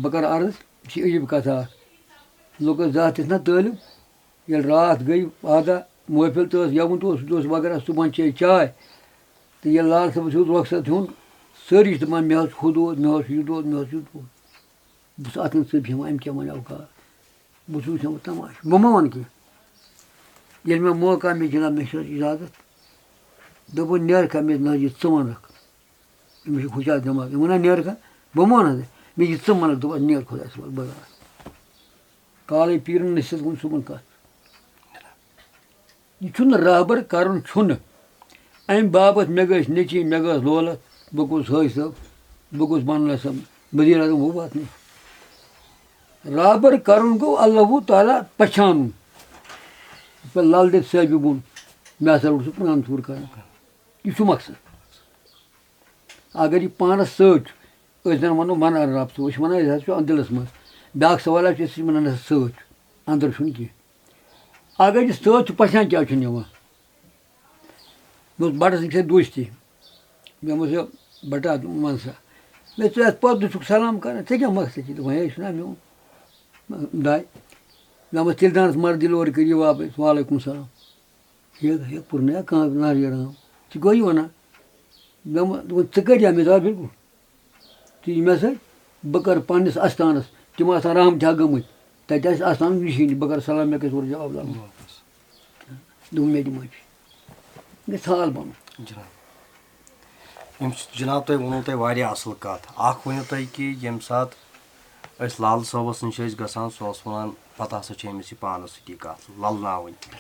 بہٕ کرٕ عرض، یہِ چھِ عجیٖب کتھا اکھ۔ لُکس زٕ ہتھ تہِ چھِنہ طٲلب، ییٚلہِ راتھ گٔے ادا محفل تہٕ ٲس گٮ۪وُن تہٕ اوس، اوس وغیرہ صُبحن چے چاے۔ تہٕ ییٚلہِ لال صٲبس ہیوٚت رۄخصت ہیوٚن، سٲری چھِ دپان، "مےٚ حظ چھُ ہُہ دود، مےٚ حظ چھُ یہِ دود، مےٚ حظ چھُ یہِ دود۔" بہٕ چھُس اتھ نہٕ ژٕ بیٚہوان، أمۍ کیٛاہ وَنہِ اوقات؟ بہٕ چھُس وٕچھان وۄنۍ تماشہٕ، بہٕ ما وَنہٕ کینٛہہ۔ ییٚلہِ مےٚ موقع مےٚ جناب، مےٚ چھِ اَتھ اجازت، دوٚپُن، "نیرکھا مےٚ نزدیٖک، ژٕ وَنکھ۔ أمِس چھُ ہُشار دٮ۪ماغ، أمۍ وَنا نیرکھا؟" بہٕ ما وَنہٕ، مےٚ یہِ ژٕ وَنکھ، دوٚپُن، "نیر خۄدایَس حوالہٕ، بہٕ درٛاس۔" کالے پیٖرن نٔسِتھ ووٚن صُبحن کَتھ۔ یہِ چھُنہٕ رہبر کرُن چھُنہٕ۔ اَمہِ باپتھ مےٚ گٔژھ نیٚچی، مےٚ گٔژھ لولہٕ، بہٕ گوٚژھ حٲج صٲب، بہٕ گوٚژھ بَنُن صٲب، وزیر اعظم، وہ بات نہیں۔ رہبر کرُن گوٚو اللہ تعالیٰ پہچانُن۔ یِتھ پٲٹھۍ لل دٮ۪د صٲبہِ ووٚن، مےٚ ہسا روٚٹ سُہ پرٛان ژوٗر کران۔ یہِ چھُ مقصد۔ اگر یہِ پانَس سۭتۍ چھُ، أسۍ زَن وَنو وَنان رب ژٕ، أسۍ چھِ وَنان أسۍ حظ چھُ دِلَس منٛز۔ بیٛاکھ سوال حظ چھُ أسۍ چھِ وَنان حظ سۭتۍ چھُ، اَندَر چھُنہٕ کینٛہہ۔ اگر یہِ سۭتۍ چھُ، پہچان کیٛازِ چھُنہٕ یِوان؟ مےٚ اوس بَڑَس أکِس سۭتۍ دوستی۔ مےٚ ووٚنمَس، "ہے بَٹا، وَن سا۔" مےٚ ژٕ یَتھ پَتہٕ چھُکھ سلام کَران، ژےٚ کیٛاہ مقصد چھِ؟ دوٚپُن، "ہے، یہِ چھُنہ میون داے۔" مےٚ ووٚنمَس، "تیٚلہِ دانَس مَرٕ دِل اورٕ کٔرِو واپَس، وعلیکُم سلام۔" یہِ، یہِ پُرنیا کانٛہہ ناجر عام۔ ژٕ گوٚو یہِ وَنان؟ مےٚ ووٚن، دوٚپُن، "ژٕ کَتہِ آ؟" مےٚ دوٚپ، "آ، بِلکُل۔ ژٕ یہِ مےٚ سۭتۍ، بہٕ کَرٕ پنٛنِس اَستانَس، تِم آسَن رحمتہِ گٔمٕتۍ، تَتہِ آسہِ اَستانَس نِشٲنی، بہٕ کَرٕ سلام، مےٚ کَتہِ اورٕ جواب لَبُن؟" دوٚپُن، "مےٚ دِ معٲفی۔" گٔے ژھال بَنُن۔ جِناب۔ یِم چھِ، جِناب، تۄہہِ ووٚنوُ تۄہہِ واریاہ اَصٕل کَتھ۔ اَکھ ؤنِو تُہۍ کہِ ییٚمہِ ساتہٕ أسۍ لال صٲبَس نِش ٲسۍ گژھان، سُہ اوس وَنان، "پَتہٕ ہسا چھِ أمِس یہِ پانَس سۭتی کَتھ لَلناوٕنۍ۔"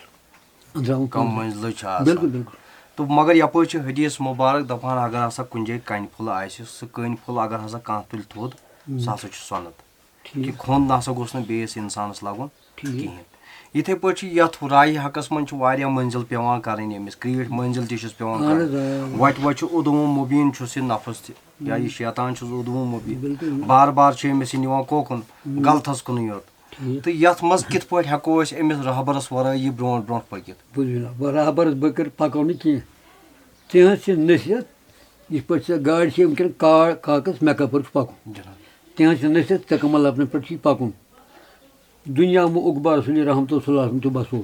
أنٛدراوُن کم کُن۔ منزلٕے چھِ آسان۔ بِلکُل، بِلکُل۔ تہٕ مگر یَپٲرۍ چھِ حدیث مُبارک دَپان، اگر ہسا کُنہِ جایہِ کَنہِ پھوٚل آسہِ، سُہ کٔنۍ پھوٚل اگر ہسا کانٛہہ تُلہِ تھوٚد، ہُم۔ سُہ ہسا چھُ سۄنت۔ ٹھیٖک۔ کہِ کھوٚنٛد نہ سا گوٚژھ نہٕ بیٚیِس اِنسانَس لَگُن ٹھیٖک۔ کِہیٖنۍ۔ یِتھَے پٲٹھۍ چھِ یَتھ راے حقَس منٛز چھِ واریاہ مٔنزِل پٮ۪وان کَرٕنۍ أمِس، کرٛیٖٹھۍ مٔنزِل تہِ چھِس پٮ۪وان اَہَن کَرٕنۍ۔ حظ، آ۔ وَٹہِ وَٹہِ چھُ عدوٗ مُبیٖن چھُس یہِ نفس تہِ، یا یہِ شیطان چھُس عدوٗ مُبیٖن۔ بِلکُل۔ بار بار چھِ أمِس یہِ نِوان کوکُن، ہُم۔ غلطَس کُنُے یوت۔ ٹھیٖک۔ تہٕ یَتھ منٛز کِتھ پٲٹھۍ ہٮ۪کو أسۍ أمِس رہبرَس وَرٲے یہِ برٛونٛٹھ برٛونٛٹھ پٔکِتھ؟ بوٗزِو جِناب، بہٕ رہبرَس بہٕ کَرٕ پَکو نہٕ کینٛہہ۔ تِہٕنٛز چھِ نصیحت، یِتھ پٲٹھۍ ژےٚ گاڑِ چھِ أمۍ کِنۍ کا-، کاکَس مےٚ کَپٲرۍ چھُ پَکُن؟ جِناب۔ تِہٕنٛز چھِ نصیحت، ژےٚ کَمَن لَفظَن پٮ۪ٹھ چھُے پَکُن؟ دُنیا مُ عقبہ رسول رحمتہ صلی اللہ علیہ وسلم تہِ بَسو،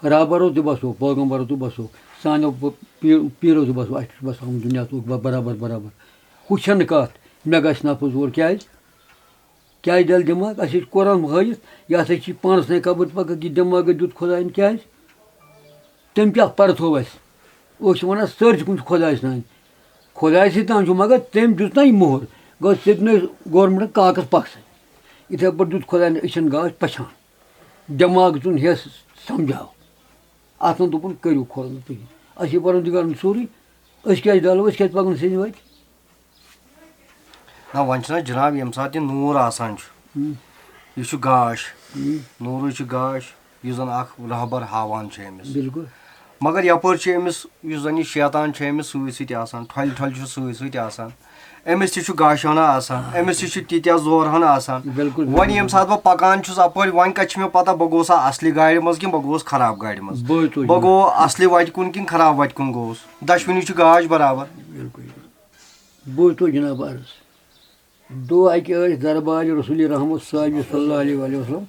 رہبرو تہِ بَسو، پٲغمبرو تہِ بَسو، سانیو پ-، پی-، پیٖرو تہِ بَسو، اَسہِ تہِ چھُ بَسان دُنیاہَس عقبہ برابر برابر۔ ہُہ چھَنہٕ کَتھ، مےٚ گژھِ نفس اور، کیٛازِ؟ کیٛازِ ڈَلہِ دٮ۪ماغ؟ اَسہِ چھِ قرآن ہٲیِتھ، یہِ ہسا چھِ پانَس تام قبر پَکان، یہِ دٮ۪ماغ دیُت خۄدایَن کیٛازِ؟ تٔمۍ کیٛاہ پَرٕ تھوٚو اَسہِ؟ أسۍ چھِ وَنان سٲرسٕے کُن چھُ خۄدایَس تام۔ خۄدایَسٕے تام چھُ، مگر تٔمۍ دیُت نہ یہِ مۄہر، گوٚو ژےٚ دیُت نہٕ گورمٮ۪نٛٹَن کاغذ پَکھ سۭتۍ۔ یِتھَے پٲٹھۍ دیُت خۄدایَن أچھَن گاش پَچھان، دٮ۪ماغ دیُتُن ہٮ۪س سَمجھاو۔ اَتھ نہٕ دوٚپُن کٔرِو خۄدایَن تُہۍ۔ اَسہِ چھِ پَرُن دِگارَن سورُے، أسۍ کیٛازِ ڈَلو، أسۍ کیٛازِ پَکو نہٕ سیٚنہِ وَتہِ؟ نہ، وۄنۍ چھُنہ جِناب، ییٚمہِ ساتہٕ یہِ نوٗر آسان چھُ، ہُم۔ یہِ چھُ گاش، ہُم۔ نوٗرٕے چھُ گاش، یُس زَن اَکھ رہبر ہاوان چھُ أمِس۔ بِلکُل۔ مگر یَپٲرۍ چھُ أمِس، یُس زَن یہِ شیطان چھُ أمِس سۭتۍ سۭتۍ آسان، ٹھۄلہِ ٹھۄلہِ چھُ سۭتۍ سۭتۍ آسان، أمِس تہِ چھُ گاشانہ آسان، آ۔ أمِس تہِ چھُ تیٖتیٛاہ زورہن آسان۔ بِلکُل، وۄنۍ بِلکُل۔ ییٚمہِ ساتہٕ بہٕ پَکان چھُس اَپٲرۍ، وۄنۍ کَتہِ چھُ مےٚ پَتہ بہٕ گوسا اَصلہِ گاڑِ منٛز کِنہٕ بہٕ گوس خراب گاڑِ منٛز؟ بہٕ تُج بہٕ نہٕ۔ گوٚو اَصلہِ وَتہِ کُن کِنہٕ خراب وَتہِ کُن گوس؟ دۄشوٕنی چھُ گاش برابر۔ بِلکُل۔ بوٗزتو جناب عرض۔ دۄہ اَکہِ ٲسۍ دربارِ رسول رحمت صٲبِ صلی اللہ علیہ وآلہ وسلم۔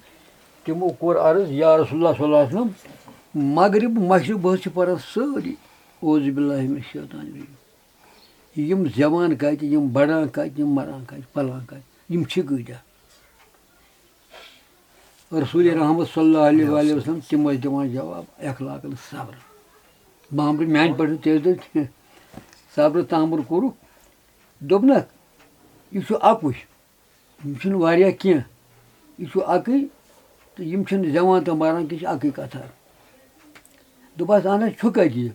تِمو کوٚر عرض، یا رسول اللہ صلی اللہ علیہ وسلم، مغرب مشرق بہٕ حظ چھِ پران سٲری۔ اعوذ باللہ من الشیطان الرجیم۔ یِم زٮ۪وان کَتہِ، یِم بڑان کَتہِ، یِم مران کَتہِ، پلان کَتہِ، یِم چھِ کۭتیاہ؟ رسول رحمت صلی اللہ علیہ وآلہ وسلم تِم ٲسۍ دِوان جواب، اخلاقن صبر۔ بامبرِ میانہِ پٲٹھۍ نہٕ تیز دٔج کینٛہہ۔ صبر تامبر کوٚرُکھ۔ دوٚپنکھ، یہِ چھُ اَکُے، یِم چھِنہٕ واریاہ کینٛہہ، یہِ چھُ اَکٕے، تہٕ یِم چھِنہٕ زٮ۪وان تہٕ مَران کینٛہہ، یہِ چھُ اَکٕے کَتھا۔ دوٚپہَس، اَہَن حظ، چھُ کَتہِ یہِ؟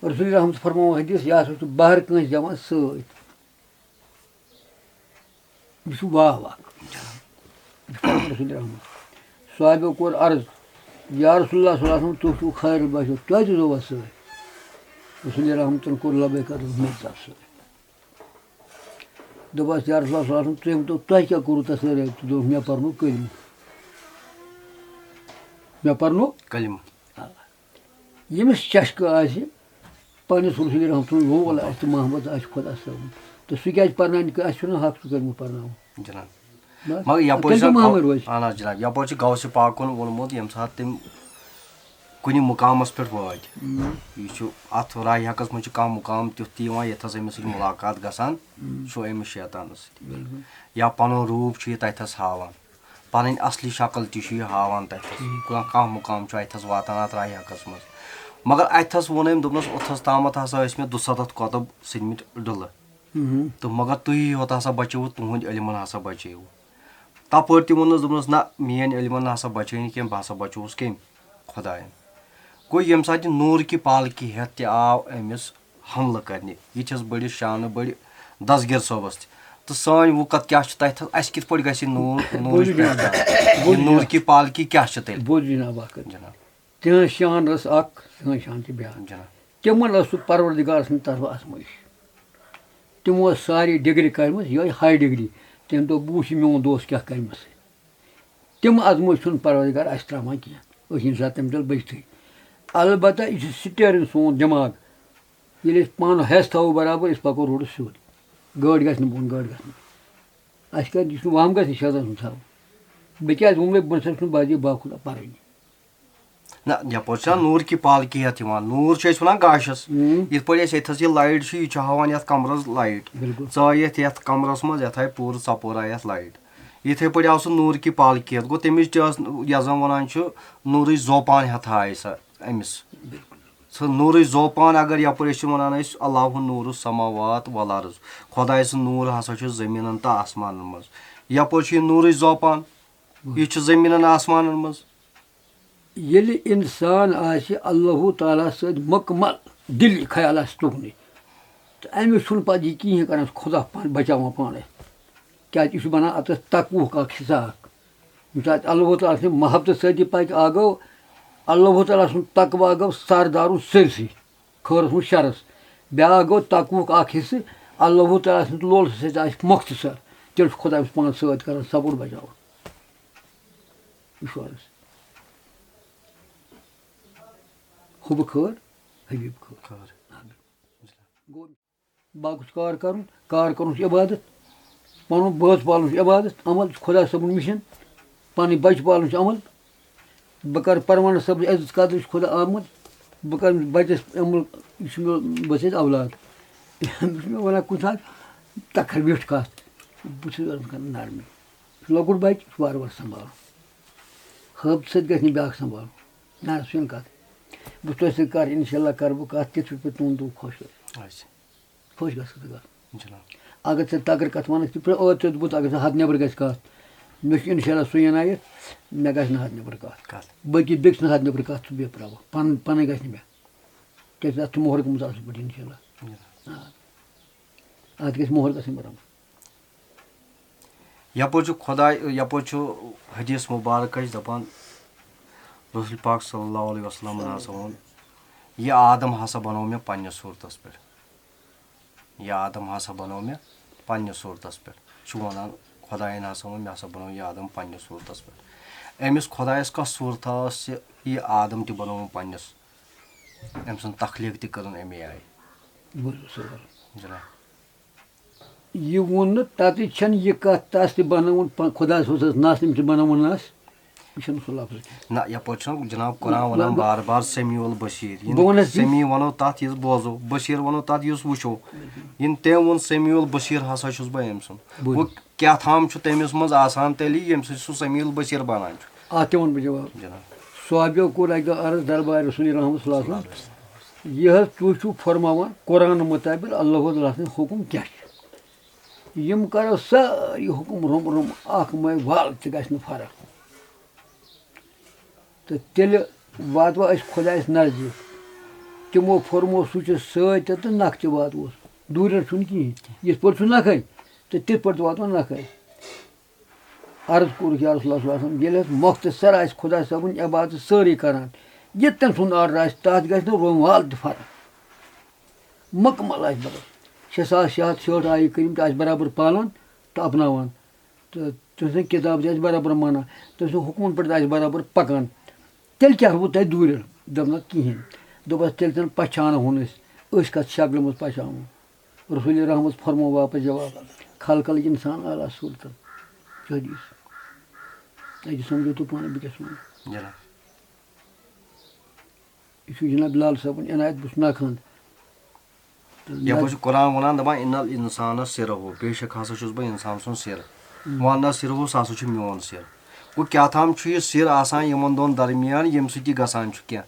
رسول رحمت فرماوان حدیث، یہِ ہسا چھُ بحر کٲنٛسہِ زٮ۪وان سۭتۍ۔ یہِ چھُ واو اَکھ۔ یہِ چھُ رسول رحمت۔ صحابیو کوٚر عرض، یا رسول اللہ صلی اللہ علیہ وسلم، تُہۍ چھِو خیر البشر، تۄہہِ تہِ زووا سۭتۍ؟ رسول رحمتن کوٚر لبیک عرض مےٚ ژٕ ہسا۔ دوٚپہَس، "یا رسول اللہ صلی اللہ علیہ وسلم، تُہۍ ؤنۍ تو، تۄہہِ کیٛاہ کوٚروٕ تَتھ سۭتۍ؟" تہٕ دوٚپُن، "مےٚ پَرنو کلمہٕ۔ مےٚ پَرنو کلمہٕ۔ آ۔ ییٚمِس چشکہٕ آسہِ، پنٛنِس رسول رحمتن وول آسہِ تہٕ محبت آسہِ خۄدا صٲبُن، تہٕ سُہ کیٛازِ پَرناونہِ کانٛہہ؟ اَسہِ چھُنہٕ حق سُہ کلمہٕ پَرناوُن۔" جناب۔ بس۔ مگر یپٲرۍ تیٚلہِ چھُ کم عمر گو-، روزِ۔ اہن حظ جناب، یپٲرۍ چھُ غوث پاکُن ووٚنمُت، ییٚمہِ ساتہٕ تٔمۍ کُنہِ مُقامس پٮ۪ٹھ وٲتۍ، ہُم۔ یہِ چھُ اتھ راہہِ حقس منٛز چھُ کانٛہہ مُقام تیُتھ تہِ یِوان، ییٚتھس أمِس سۭتۍ مُلاقات گژھان ہُم۔ چھُ أمِس شیطانس سۭتۍ۔ بِلکُل۔ یا پنُن روٗپ چھُ یہِ تتھس ہاوان، پنٕنۍ اصلی شکل تہِ چھُ یہِ ہاوان تتھس۔ ہُم۔ کانٛہہ، کانٛہہ مُقام چھُ اتھس واتان اتھ راہہِ حقس منٛز۔ مگر اتھس ووٚن أمۍ، دوٚپنس، اوٚتھس تامتھ ہسا ٲسۍ مےٚ دُسَتتھ کۄتب سٔدمٕتۍ ڈُلہٕ۔ ہُم۔ تہٕ مگر تُہی یوت ہسا بچووُ، تُہنٛدۍ علمن ہسا بچٲوُ۔ تپٲرۍ تہِ ووٚننس، دوٚپنس، "نہ، میٲنۍ علمن نہ ہسا بچٲے نہٕ کینٛہہ، بہٕ ہسا بچووُس کٔمۍ؟ خۄداین۔" گوٚو، ییٚمہِ ساتہٕ یہِ نوٗر کہِ پالکی ہٮ۪تھ تہِ آو أمِس حملہٕ کرنہِ، یِتھِس بٔڑِس شانہٕ بٔڑِ دستگیر صٲبس تہِ۔ تہٕ سٲنۍ وُکت کیٛاہ چھِ تتہِ تھَس؟ اَسہِ کِتھ پٲٹھۍ گژھِ یہِ نوٗر، نوٗرٕچ بوٗزِو جناب، پہچان؟ یہِ بوٗزِو نوٗر جناب۔ کہِ پالکی کیٛاہ چھِ تیٚلہِ؟ بوٗزِو جناب اکھ کتھ۔ جناب۔ تِہنٛز شان ٲس اکھ، سٲنۍ شان چھِ بیٛاکھ۔ جناب۔ تِمن ٲس سُہ پروردگار سٕنٛدِ طرفہٕ آزمٲیش۔ تِمو ٲس سارے ڈگری کٔرمٕژ، یِہوٚے ہاے ڈگری۔ تٔمۍ دوٚپ، "بہٕ وٕچھِ میون دوس کیٛاہ کَرِ مےٚ سۭتۍ۔" تِم آزمٲیش چھُنہٕ پروردگار اَسہِ ترٛاوان کینٛہہ۔ أسۍ چھِ اِنسان تَمہِ دۄہ بٔچھتھٕے۔ البتہ یہِ چھُ سٹیرنگ سون دٮ۪ماغ۔ ییٚلہِ أسۍ پانہٕ ہٮ۪س تھاوو برابر، أسۍ پَکو روڈَس سیوٚد۔ گٲڑۍ گژھِ نہٕ بۄن، گٲڑۍ گژھِ نہٕ۔ اَسہِ کَتہِ، یہِ چھُنہٕ وَہَم گژھِ نہٕ شیطان سُنٛد تھاوُن۔ بہٕ کیٛازِ ووٚن مےٚ، بہٕ نہ سا چھُس نہٕ بازی باخُدا پَرٕنۍ۔ نہ، یپٲرۍ چھُ نوٗر کی پالکی ہٮ۪تھ یِوان۔ نوٗر چھِ أسۍ وَنان گاشَس۔ ہُم۔ یِتھ پٲٹھۍ اَسہِ ییٚتھَس یہِ لایٹ چھِ، یہِ چھُ ہاوان یَتھ کَمرَس لایٹ۔ بِلکُل۔ ژایہِ یَتھ، یَتھ کَمرَس منٛز، یَتھ آیہِ پوٗرٕ ژۄپور آیہِ یَتھ لایٹ۔ یِتھَے پٲٹھۍ آو سُہ نوٗر کی پالکی ہٮ۪تھ۔ گوٚو، تَمِچ تہِ ٲس، یَتھ زَن وَنان چھُ، نوٗرٕچ زوپان ہٮ۪تھ آے سۄ أمِس۔ بِلکُل۔ سُہ نوٗرٕچ زوپان، اگر یپٲرۍ أسۍ چھِ وَنان أسۍ، "اللہ نوٗر السماوات والارض"، خۄداے سُنٛد نوٗر ہسا چھُ زٔمیٖنَن تہٕ آسمانَن منٛز۔ یپٲرۍ چھُ یہِ نوٗرٕچ زوپان، یہِ چھُ زٔمیٖنَن آسمانَن منٛز۔ ییٚلہِ اِنسان آسہِ اللہ تعالیٰ سۭتۍ مُکمل دِلی خیال آسہِ تُکنُے، تہٕ أمِس چھُنہٕ پَتہٕ یہِ کِہیٖنۍ کَران، خۄدا پانہٕ بَچاوان پانَے۔ کیٛازِ یہِ چھُ بَنان اَتَس تقوہُک اَکھ حِصہٕ اَکھ۔ ییٚمہِ ساتہٕ اللہ تعالیٰ سٕنٛدِ محبتہٕ سۭتۍ یہِ پَکہِ، اَکھ گوٚو اللہ تعالیٰ سُنٛد تقویٰ گوٚو سردارُن سٲرسٕے خٲرَس منٛز شَرَس۔ بیٛاکھ گوٚو تقوہُک اَکھ حِصہٕ، اللہ تعالیٰ سٕنٛدِ لولہٕ سۭتۍ آسہِ مۄختصر، تیٚلہِ چھُ خۄداے أمِس پانَس سۭتۍ کَران، سَپورٹ بَچاوان۔ یہِ چھُ عرض۔ حُبہٕ خٲر، حبیٖب خٲر۔ خٲر۔ آ، بِلکُل۔ گوٚو باقٕے چھُ کار کَرُن، کار کَرُن چھُ عبادت، پَنُن بٲژ پالُن چھُ عبادت، عمل چھُ خۄدا صٲبُن مِشن، پَنٕنۍ بَچہٕ پالُن چھُ عمل۔ بہٕ کَرٕ پروانہ صٲبٕنۍ عزت قدر، یہِ چھُ خۄدا آمُت، بہٕ کَرٕ أمِس بَچَس عمل، یہِ چھُ مےٚ، بہٕ چھَس اولاد۔ یہِ چھُ مےٚ وَنان کُنہِ ساتہٕ، تَکھ کَر ویوٚٹھ کَتھ، بہٕ چھُس أمِس کَران نرمی۔ یہِ چھُ لۄکُٹ بَچہٕ، یہِ چھُ وارٕ وارٕ سنٛبھالُن۔ ہٲبتہٕ سۭتۍ گژھِ نہٕ بیٛاکھ سنٛبھالُن۔ نہ، سُہ چھُنہٕ کَتھ۔ بہٕ چھُس تۄہہِ سۭتۍ کَرٕ، اِنشاء اللہ کَرٕ بہٕ کَتھ، تِتھ پٲٹھۍ تُہُنٛد دُکھ خۄش روزِ۔ اچھا۔ خۄش گژھِ سُہ گژھُن۔ جِناب۔ اگر ژےٚ تَگرٕ کَتھ وَنَکھ، ژٕ پرٛ-، ٲدۍ تہِ دوٚپُتھ، اگر ژےٚ حد نٮ۪بر گژھِ کَتھ، مےٚ چھُ اِنشاء اللہ سُہ یِنایَتھ، مےٚ گژھِ نہٕ حد نٮ۪بر کَتھ۔ کَتھ؟ بلکہِ بیٚکہِ سٕنٛز حد نٮ۪بر کَتھ چھُ بے پرواہ، پَنُن، پَنٕنۍ گژھِ نہٕ مےٚ۔ کیٛازِ اَتھ چھُ مۄہر گوٚمُت اَصٕل پٲٹھۍ، اِنشاء اللہ۔ جِناب۔ آ۔ اَتھ گژھِ مۄہر گژھٕنۍ برابر۔ یپٲرۍ چھُ خۄداے، یپٲرۍ چھُ حدیث مبارک اَسہِ دَپان، رسول پاک صلی اللہ علیہ وسلمن ہسا ووٚن، "یہِ آدم ہسا بنوو مےٚ پننِس صوٗرتس پٮ۪ٹھ۔ یہِ آدم ہسا بنوو مےٚ پننِس صوٗرتس پٮ۪ٹھ۔" چھُ وَنان، خۄدایَن ہسا ووٚن، "مےٚ ہسا بنوو یہِ آدم پننِس صوٗرتس پٮ۪ٹھ۔" أمِس خۄدایَس کۄس صوٗرتا ٲس، یہِ، یہِ آدم تہِ بنووُن پننِس؟ أمۍ سٕنٛز تخلیٖق تہِ کٔرٕن اَمے آیہِ۔ بوٗزِو سوال۔ جناب۔ یہِ ووٚن نہٕ، تَتہِ چھَنہٕ یہِ کَتھ، تَس تہِ بَنٲوٕن پَ-، خۄدا صٲبَس نَس، أمۍ تہِ بَنٲوٕن نَس۔ یہِ چھَنہٕ سُہ لفظ کینٛہہ۔ نہ، یَپٲرۍ چھُنہٕ جِناب قرآن وَنان نہ، بار بار سمیع البصیر۔ یِم بہٕ وَنَس یہِ۔ سمیع وَنو تَتھ، یُس بوزو، بصیر وَنو تَتھ، یُس وٕچھو۔ یِم تٔمۍ ووٚن سمیع البصیر ہسا چھُس بہٕ أمۍ سُنٛد۔ بوٗزِو۔ وۄنۍ کیٛاہ تھام چھُ تٔمِس منٛز آسان تیٚلہِ، ییٚمہِ سۭتۍ سُہ سمیع البصیر بَنان چھُ؟ اَتھ تہِ وَنہٕ بہٕ جواب۔ جِناب۔ صحابیو کوٚر اَکہِ دۄہ عرض دربارِ رسول رحمت صلی اللہ علیہ وسلم، یہِ حظ تُہۍ چھِو فرماوان قرآن مطابق اللہ تعالیٰ سٕنٛدۍ حُکُم کیٛاہ چھِ؟ یِم کَرو سٲری حُکُم روٚم روٚم، اَکھ مَے وَل تہِ گژھِ نہٕ فرق۔ تہٕ تیٚلہِ واتوا أسۍ خۄدایَس نزدیٖک۔ تِمو فرموو، سُہ چھُ سۭتۍ تہِ تہٕ نَکھٕ تہِ واتوس۔ دوٗرٮ۪ن چھُنہٕ کِہیٖنۍ۔ یِتھ پٲٹھۍ چھُ نَکھَے، تہٕ تِتھ پٲٹھۍ تہِ واتو نَکھَے۔ عرض کوٚرُکھ، یا رسول اللہ صلی اللہ علیہ وسلم، ییٚلہِ حظ مۄختصر آسہِ خۄدا صٲبُن عبادت سٲری کران، یہِ تٔمۍ سُنٛد آرڈر آسہِ، تَتھ گژھِ نہٕ روٚم وال تہِ فرق۔ مُکمل آسہِ بدل۔ شےٚ ساس شےٚ ہَتھ شٲٹھ آیہِ کٔرِم تہٕ آسہِ برابر پالان تہٕ اپناوان۔ تہٕ تٔمۍ سٕنٛز کِتاب تہِ آسہِ برابر مانان، تٔمۍ سٕنٛدِ حُکمن پٮ۪ٹھ تہِ آسہِ برابر پکان۔ تیٚلہِ کیٛاہ روٗد تۄہہِ دوٗرِ؟ دوٚپنَس، کِہیٖنۍ۔ دوٚپُس، تیٚلہِ زَن پہچانہٕ ہون أسۍ، أسۍ کَتھ شکلہِ منٛز پہچانو؟ رسول رحمت فرمو واپس جواب، خلقل انسان اعلیٰ صورتن۔ چھُ حدیث۔ اَتہِ سمجھو تُہۍ پانہٕ بہٕ کیٛاہ چھُس وَنان۔ جناب۔ یہِ چھُ جناب بلال صٲبُن عنایت، بہٕ چھُس ناکھان۔ تہٕ یَپٲرۍ چھُ قرآن وَنان، دَپان، "ان الانسان سرہ"، بے شک ہسا چھُس بہٕ انسان سُنٛد سِر۔ وَنان سرہ، سُہ ہسا چھُ میون سِر۔ گوٚو کیٛاہ تام چھُ یہِ سِر آسان یِمن دۄن درمیان، ییٚمہِ سۭتۍ یہِ گژھان چھُ کینٛہہ،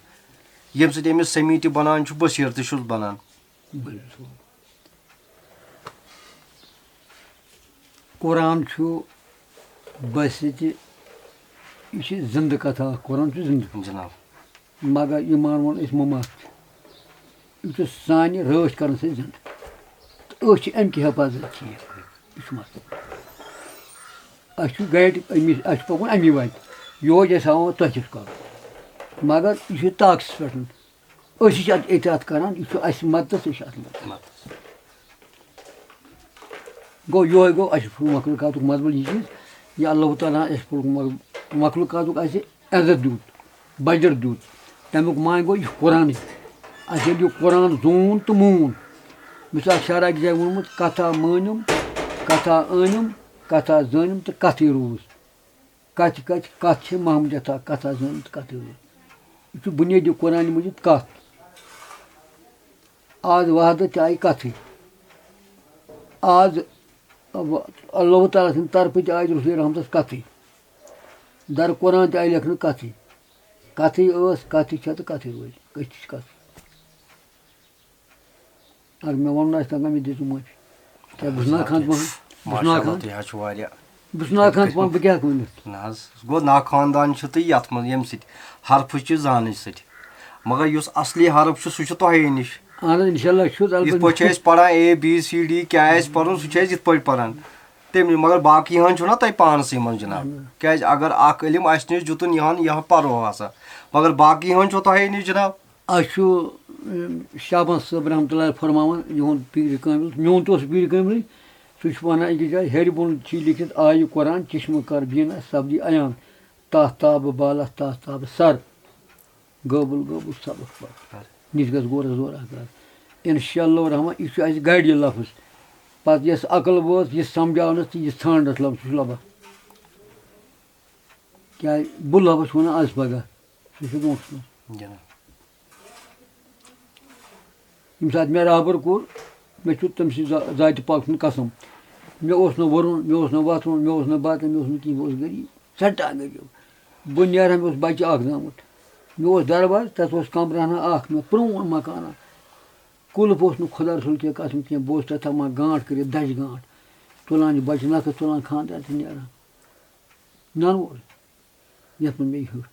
ییٚمہِ سۭتۍ أمِس سمیٖع تہِ بَنان چھُ، بٔصیٖر تہِ چھُس بَنان۔ قرآن چھُ بس تہِ، یہِ چھِ زِندٕ کتھا اکھ، قرآن چھُ زِندٕ۔ جناب۔ مگر ایمان ووٚن أسۍ مُمات چھُ۔ یہِ چھُ سانہِ رٲچھ کرنہٕ سۭتۍ زِندٕ۔ تہٕ أسۍ چھِ اَمہِ کہِ حفاظت ٹھیٖک۔ یہِ چھُ مسلہٕ۔ اَسہِ چھُ گرِ أمِس، اَسہِ چھُ پَکُن اَمی وَتہِ۔ یوج اَسہِ ہاوان تۄہہِ کیٛاہ چھُ کَرُن۔ مگر یہِ چھُ طاقتَس پٮ۪ٹھ۔ أسۍ چھِ اَتھ احتیاط کران، یہِ چھُ اَسہِ مدتَس، أسۍ چھِ اَتھ مدتَس۔ گوٚو یِہوٚے گوٚو اَسہِ مخلوقاتُک مطلب یہِ چیٖز، یہِ اللہ تعالیٰ ہَن اَسہِ مخلوقاتُک اَسہِ عزت دیُت، بجٹ دیُت، تَمیُک معنی گوٚو یہِ چھُ قرآنٕے۔ اَسہِ ییٚلہِ یہِ قرآن زوٗن تہٕ مون، مےٚ چھُ اَکھ شاعرا أکِس جایہِ ووٚنمُت، "کتھا مٲنِم، کتھا أنِم، کتھا زٲنِم تہٕ کتھٕے روٗز۔" کتھِ کتھِ کتھ چھِ محمدیت اکھ کتھ آسان تہٕ کتھٕے یوت۔ یہِ چھُ بُنیٲدی قرآنِ مجیٖد کتھ۔ آز وحدت تہِ آیہِ کتھٕے۔ آز اللہ تعالیٰ سٕنٛدِ طرفہٕ تہِ آیہِ رسول رحمتس کتھٕے۔ در قرآن تہِ آیہِ لیکھنہٕ کتھٕے۔ کتھٕے ٲس، کتھٕے چھےٚ تہٕ کتھٕے روزِ۔ أسۍ تہِ چھِ کتھ۔ اگر مےٚ وَنُن آسہِ تَگان، مےٚ دِژٕ معٲفی۔ کیٛاہ بہٕ چھُس ناخان پَہَن؟ بہٕ چھُس ماشاء اللہ، ناخان؟ تُہۍ حظ چھُو واریاہ بہٕ چھُس ناخان پَہَن، بہٕ کیٛاہ وَنہٕ؟ نہ حظ، گوٚو ناخاندان چھُ تُہۍ یَتھ منٛز، ییٚمہِ سۭتۍ حرفٕچ چھِ زانٕچ سۭتۍ۔ مگر یُس اَصلی حرف چھُ، سُہ چھُ تۄہے نِش۔ اَہَن حظ، اِنشاء اللہ چھُ، البتہ یِتھ پٲٹھۍ چھِ أسۍ پَران اے بی سی ڈی، کیٛاہ آسہِ پَرُن، سُہ چھُ اَسہِ یِتھ پٲٹھۍ پَران۔ تَمہِ نِش، مگر باقٕے ہَن چھُنہ تۄہہِ پانسٕے منٛز، جِناب۔ اَہَن حظ۔ کیٛازِ اگر اَکھ علم اَسہِ نِش دیُتُن، یِہَن، یِہَن پَرو ہسا، مگر باقٕے ہَن چھُ تۄہے نِش، جِناب۔ اَسہِ چھُ، اَم، شعبان صٲب رحمتہ اللہ فرماوان، یِہُنٛد پیٖرِ کٲمِل، میون تہِ اوس پیٖرِ کٲمِلٕے، سُہ چھُ وَنان أکِس جایہِ، ہیٚرِ بۄن چھُ لیٖکھِتھ، آیہِ قرآن، چشمہٕ کر بیٖنہ سپدی عیان، تَتھ تابہٕ بالَتھ، تَتھ تابہٕ سر، گٲبُل گٲبُل سبق پر، نِش گژھ غورٕ زورٕ اکھ۔ اِنشاء اللہ الرحمن، یہِ چھُ اَسہِ گَرِ یہِ لفظ۔ پَتہٕ یۄس عقل وٲژ، یہِ سَمجھاونَس تہٕ یہِ ژھانٛڈنَس لفظ، سُہ چھُ لَبَکھ۔ کیٛازِ بہٕ لفظ چھُ وَنان آز پَگاہ، سُہ چھُ برونٛٹھ کُن۔ جِناب۔ ییٚمہِ ساتہٕ مےٚ رہبر کوٚر، مےٚ چھُ تٔمۍ سٕنٛزِ ذا-، ذاتِ پاک سُنٛد قسم۔ مےٚ اوس نہٕ وَرُن، مےٚ اوس نہٕ وۄتھُن، مےٚ اوس نہٕ بَتہٕ، مےٚ اوس نہٕ کِہیٖنۍ، بہٕ اوسُس غریٖب، سٮ۪ٹھاہ غریٖب۔ بہٕ نیران، مےٚ اوس بَچہِ اَکھ زامُت۔ مےٚ اوس دَروازٕ، تَتھ اوس کَمرٕ ہنا اَکھ، مےٚ پرٛون مکانہ۔ قُلف اوس نہٕ خۄدا رسول کینٛہہ قسم کینٛہہ، بہٕ اوسُس تَتھ تھاوان گانٛٹھ کٔرِتھ، دَچھِ گانٛٹھ۔ تُلان یہِ بَچہِ نَکھٕ، تُلان خانٛدار تہٕ نیران۔ نَنہٕ وول۔ یَتھ منٛز مےٚ یہِ ہیوٚچھ۔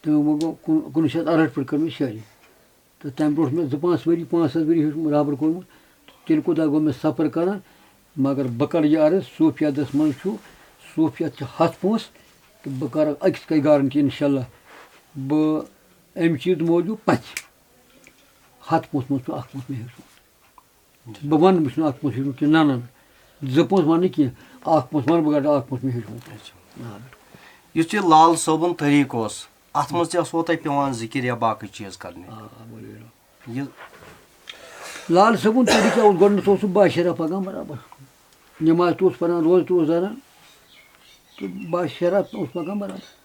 تَمہِ وۄنۍ گوٚو کُن-، کُنوُہ شیٚتھ اَرہٲٹھ پٮ۪ٹھ کٔر مےٚ شٲعری۔ تہٕ تَمہِ برونٛٹھ مےٚ زٕ پانٛژھ ؤری، پانٛژھ سَتھ ؤری ہیوٚچھ مےٚ رابر کوٚرمُت۔ تہٕ تیٚلہِ کوٗتاہ گوٚو مےٚ سفر کَران۔ مگر بہٕ کَرٕ یہِ عرض، صوٗفیَتَس منٛز چھُ، صوٗفیَت چھِ ہَتھ پونٛسہٕ، تہٕ بہٕ کَرٕ أکِس کَتھِ گارَنٹی اِنشاء اللہ۔ بہٕ اَمہِ چیٖزٕ موٗجوٗب پَژھِ۔ ہَتھ پونٛسہٕ منٛز چھُ اَکھ پونٛسہٕ مےٚ ہیوٚچھمُت۔ بہٕ وَنہٕ، بہٕ چھُس نہٕ اَتھ پونٛسہٕ ہیوٚتمُت کینٛہہ، نہ، نہ، نہ۔ زٕ پونٛسہٕ وَنہٕ نہٕ کینٛہہ، اَکھ پونٛسہٕ وَنہٕ بہٕ گۄڈٕ، اَکھ پونٛسہٕ مےٚ ہیوٚچھمُت۔ اچھا۔ آ، بِلکُل۔ یُس یہِ لال صٲبُن طریٖقہٕ اوس، اَتھ منٛز تہِ اوسوٕ تۄہہِ پٮ۪وان ذِکِر یا باقٕے چیٖز کَرنہِ؟ آ، آ، ؤلِو، ؤلِو۔ یہِ لال صٲبُن طریٖقہٕ کیٛاہ اوس؟ گۄڈٕنٮ۪تھ اوس سُہ با شرح پَکان برابر۔ نٮ۪ماز تہِ اوس پَران، روزٕ تہِ اوس دَران، تہٕ با شرح اوس پَکان برابر۔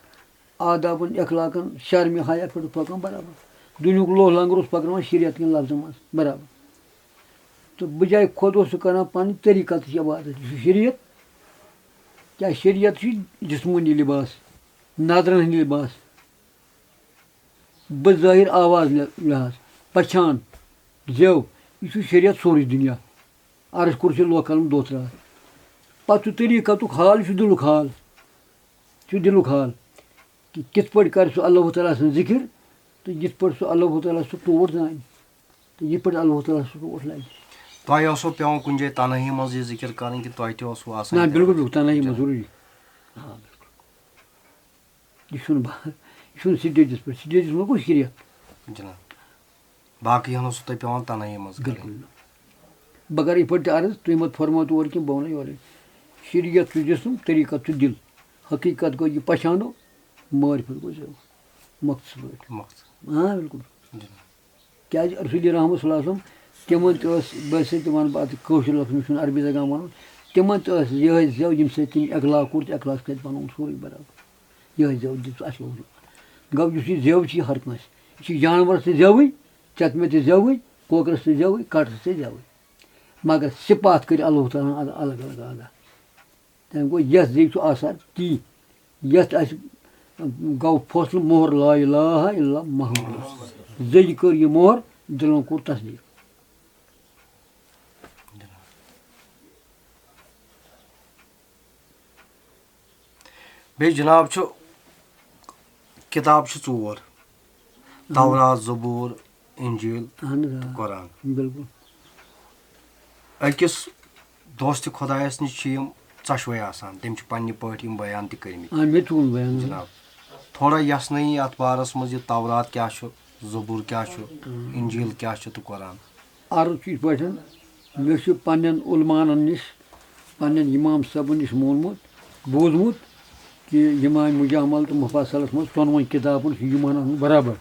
آدابن، اخلاقن، شرمِ حیا پٮ۪ٹھ اوس پکان برابر۔ دُنیہُک لوہ لنگر اوس پکناوان شریعت کٮ۪ن لفظن منٛز برابر۔ تہٕ بجایہِ خۄد اوس سُہ کران پنٕنۍ طریقتٕچ عبادت۔ یہِ چھُ شریعت۔ کیٛاہ شریعت چھُ جسمٲنی لباس، نظرن ہٕنٛدۍ لباس، بظٲہر آواز لِ-، لحاظ، پچھان، زیو، یہِ چھُ شریعت سورُے دُنیا۔ عرض کوٚر چھُ لوکن دۄہ ترٛاوان۔ پتہٕ چھُ طریقتُک حال، یہِ چھُ دِلُک حال۔ چھُ دِلُک حال کہِ کِتھ پٲٹھۍ کَرِ سُہ اللہ تعالیٰ سٕنٛز ذِکِر تہٕ یِتھ پٲٹھۍ سُہ اللہ تعالیٰ سُہ ٹوٹھ زانہِ تہٕ یِتھ پٲٹھۍ اللہ تعالیٰ سُہ ٹوٹھ لَگہِ۔ تۄہہِ اوسوٕ پٮ۪وان کُنہِ جایہِ تنہٲیی منٛز یہِ ذِکِر کَرٕنۍ کِنہٕ تۄہہِ تہِ اوسوٕ آسان نہ، تیٚلہِ؟ بِلکُل، بِلکُل، تنہٲیی منٛز ضروٗری۔ آ، بِلکُل۔ یہِ چھُنہٕ با-، یہِ چھُنہٕ سٹیجَس پٮ۪ٹھ، سٹیجَس منٛز کُس شریعت؟ جِناب۔ باقٕے ہن اوسوٕ تۄہہِ پٮ۪وان تنہٲیی منٛز کَرٕنۍ۔ بِلکُل۔ بہٕ کَرٕ یِتھ پٲٹھۍ تہِ عرض، تُہۍ مہ فرمٲیِو تورٕ کِنہٕ بہٕ وَنہٕ یورَے۔ شریعت چھُ جسم، طریٖقت چھُ دِل۔ حقیٖقت گوٚو یہِ پہچانو، معرفت گوٚو زیوٗ۔ مۄختصر پٲٹھۍ۔ مۄختصر۔ آ، بِلکُل۔ جِناب۔ کیٛازِ رسول رحمت صلی اللہ علیہ وسلم، تِمن تہِ ٲس، بہٕ ہسا تہِ وَنہٕ بہٕ اَتھ کٲشُر لفظ، مےٚ چھُنہٕ عربی تَگان وَنُن، تِمن تہِ ٲس یِہوٚے زٮ۪و، ییٚمہِ سۭتۍ تِم اخلاق کوٚر تہٕ اخلاق سۭتۍ پَنُن سورُے برابر۔ یِہوٚے زٮ۪و دیُت اَسہِ لوگمُت۔ گوٚو یُس یہِ زٮ۪و چھِ، یہِ ہر کٲنٛسہِ، یہِ چھِ جانوَرَس تہِ زٮ۪وٕے، چَتمہِ تہِ زٮ۪وٕے، کۄکرَس تہِ زٮ۪وٕے، کَٹَس تہِ زٮ۪وٕے۔ مگر صِفات کٔرۍ اللہ تعالیٰ ہَن الگ الگ ادا۔ تٔمۍ گوٚو یَتھ زیٚوِ چھُ آسان تی، یَتھ اَسہِ گوٚو فٲصلہٕ مۄہر لا الہ الا محمد۔ زیٚوِ کٔر یہِ مۄہر، دِلَن کوٚر تصدیٖق۔ بیٚیہِ جناب چھُ، کِتاب چھِ ژور، تورات، زبور، انجیل اہن حظ، آ۔ تہٕ قرآن۔ بِلکُل۔ أکِس دوستِ خۄدایَس نِش چھِ یِم ژۄشوَے آسان، تٔمۍ چھِ پننہِ پٲٹھۍ یِم بیان تہِ کٔرمٕتۍ۔ آ، مےٚ تہِ ووٚن بیان۔ جناب، تھوڑا یژھنٲیی اَتھ بارَس منٛز، یہِ تورات کیٛاہ چھُ، زبور کیٛاہ چھُ، انجیل کیٛاہ چھُ تہٕ قرآن۔ عرض چھُ یِتھ پٲٹھۍ، مےٚ چھُ پننٮ۪ن علماءن نِش، پننٮ۪ن امام صٲبن نِش مونمُت، بوٗزمُت کہِ یِم آے مجمل تہٕ مفصلس منٛز ژۄنوَے کِتابن چھُ یِمن انُن برابر،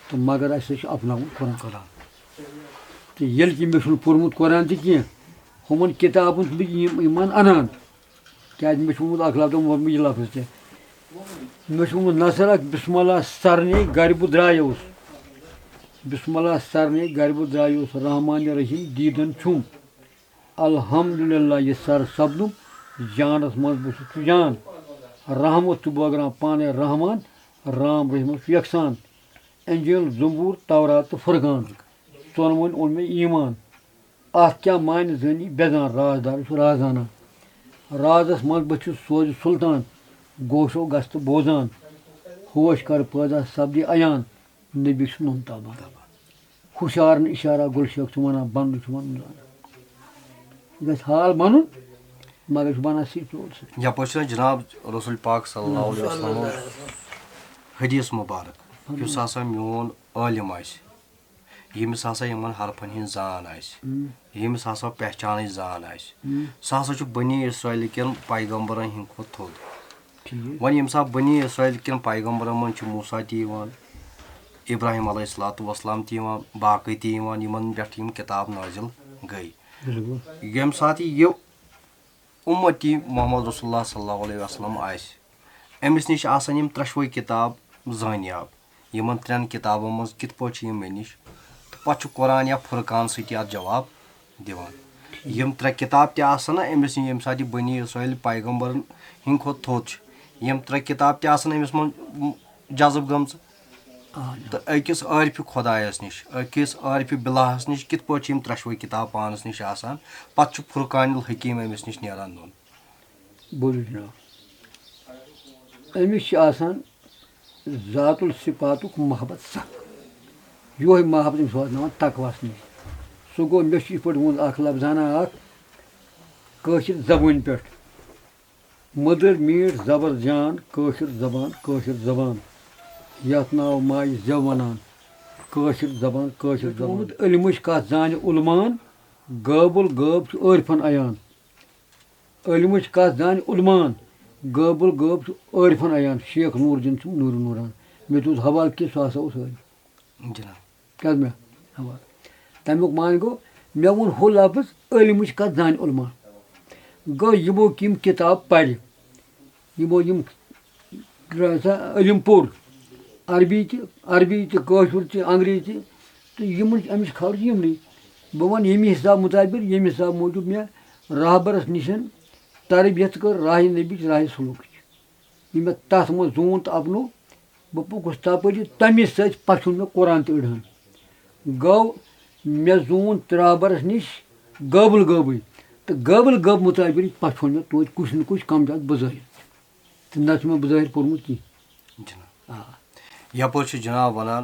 تہٕ مگر اَسہِ چھُ اپناوُن قرآن۔ قرآن۔ تہٕ ییٚلہِ کہِ مےٚ چھُنہٕ پوٚرمُت قرآن تہِ کینٛہہ، ہُمن کِتابن چھُس بہٕ یِم، یِمن انان۔ کیٛازِ مےٚ چھُ ووٚنمُت اَکھ لفظ، ووٚنمُت یہِ لفظ تہِ۔ مےٚ چھُ ووٚنمُت، نثر اکھ بسم اللہ سرنے گرِ بہٕ درٛایوس۔ بسم اللہ سرنے گرِ بہٕ درٛایوس، رحمان رحیم دیٖدن چھُم۔ الحمدللہ یہِ سر سپدُم، جانس منٛز بہٕ چھُس ژٕ جان۔ رحمت چھُ بٲگراوان پانے رحمان، رام رحیمس چھُ یکسان۔ انجیل، زبور، تورات تہٕ فرقان، ژۄنوَن اوٚن مےٚ ایمان۔ اَتھ کیٛاہ معنی زٲنی بے زان، رازدار چھُ راز زانان۔ رازس منٛز بہٕ چھُس سوزِ سلطان، گوشو گژھ تہٕ بوزان۔ ہوش کر پٲدٕ سپدِ عیان، نبی چھُ نوٚن تابان۔ ہُشارن اشارہ گُل شیخ چھُ وَنان، بنُن چھُ وَنُن زانان۔ یہِ گژھِ حال بنُن، مگر چھُ بنان سُے ژوٚل سۭتۍ۔ یپٲرۍ چھُ جناب رسول پاک صلی اللہ علیہ وسلم حدیث مبارک، یُس ہسا میون عٲلم آسہِ، ییٚمِس ہسا یِمن حرفن ہٕنٛز زان آسہِ، ہم۔ ییٚمِس ہسا پہچانٕچ زان آسہِ، ہم۔ سُہ ہسا چھُ بنی اسرائیل کٮ۪ن پیغمبرن ہٕنٛدِ کھۄتہٕ تھوٚد۔ ٹھیٖک۔ وۄنۍ ییٚمہِ ساتہٕ بنی اسرائیل کٮ۪ن پیغمبرن منٛز چھِ موسیٰ تہِ یِوان، ابراہیم علیہ الصلوۃ والسلام تہِ یِوان، باقٕے تہِ یِوان، یِمن پٮ۪ٹھ یِم کِتاب نٲزِل گٔے۔ بِلکُل۔ ییٚمہِ ساتہٕ یہِ اُمتی محمد رسول اللہ صلی اللہ علیہ وسلم آسہِ، أمِس نِش آسَن یِم ترٛٮ۪شوَے کِتاب زٲنیاب۔ یِمَن ترٛٮ۪ن کِتابَن منٛز کِتھ پٲٹھۍ چھِ یِم مےٚ نِش؟ تہٕ پَتہٕ چھُ قرآن یا فرقان سۭتۍ اَتھ جواب دِوان۔ یِم ترٛےٚ کِتاب تہِ آسَن نہ أمِس نِش، ییٚمہِ ساتہٕ یہِ بنی اسرائیل پیغمبرَن ہِنٛدِ کھۄتہٕ تھوٚد چھُ، یِم ترٛےٚ کِتاب تہِ آسَن أمِس منٛز جذب گٔمژٕ۔ آ، جناب۔ تہٕ أکِس عارفِ خۄدایَس نِش، أکِس عارفِ بِلّاہَس نِش کِتھ پٲٹھۍ چھِ یِم ترٛٮ۪شوَے کِتاب پانَس نِش آسان؟ پَتہٕ چھُ فرقان الحکیم أمِس نِش نیران دۄن۔ بوٗزِو جناب، أمِس چھِ آسان ذات الصفاتُک محبت سخ۔ یِہوٚے محبت أمِس واتناوان تقواہَس نِش۔ سُہ گوٚو، مےٚ چھُ یِتھ پٲٹھۍ ووٚنمُت اَکھ لفظ ہنا اَکھ کٲشِر زبٲنۍ پٮ۪ٹھ۔ مٔدٕر میٖٹھ زبر جان، کٲشِر زبان، کٲشِر زبان۔ یَتھ ناو ماجہِ زٮ۪و وَنان، کٲشِر زبان، کٲشِر زبان۔ علمٕچ کَتھ زانہِ علمان، غٲبُل غٲب چھُ عٲرفَن عیان۔ علمٕچ کَتھ زانہِ علمان، غٲبُل غٲب چھُ عٲرفَن عیان۔ شیخ نوٗر دیٖن چھُم نوٗرِ نوٗران۔ مےٚ دیُت حوالہٕ کہِ سُہ ہسا اوس عٲرِف۔ جناب۔ کیٛاہ حظ مےٚ؟ حوالہٕ۔ تَمیُک معنی گوٚو، مےٚ ووٚن ہُہ لفظ، علمٕچ کَتھ زانہِ علما۔ گوٚو، یِمو کِم کِتاب پَرِ، یِمو یِم سا علم پوٚر، عربی تہِ، عربی تہِ، کٲشُر تہِ، انگریزی تہِ، تہٕ یِمَن چھِ، اَمِچ خبر چھِ یِمنٕے۔ بہٕ وَنہٕ ییٚمہِ حساب مُطابِق، ییٚمہِ حساب موٗجوٗب مےٚ راہبرَس نِش تربیت کٔر راہِ نبیِچ، راہِ سلوٗکٕچ۔ یہِ مےٚ تَتھ منٛز زوٗن تہٕ اَپنوو، بہٕ پوٚکُس تَپٲری، تَمی سۭتۍ پَتہٕ چھُنہٕ مےٚ قرآن تہِ أڑہَن۔ گوٚو، مےٚ زوٗن ترٛابَرَس نِش غٲبُل غٲبٕے، تہٕ غٲبُل غٲب مُطابِق پَتہٕ چھُنہٕ مےٚ توتہِ کُس نہٕ کُس کَم زیادٕ بظٲہِر۔ تہٕ نہ چھُ مےٚ بظٲہِر پوٚرمُت کینٛہہ۔ جناب۔ آ۔ یَپٲرۍ چھُ جناب وَنان،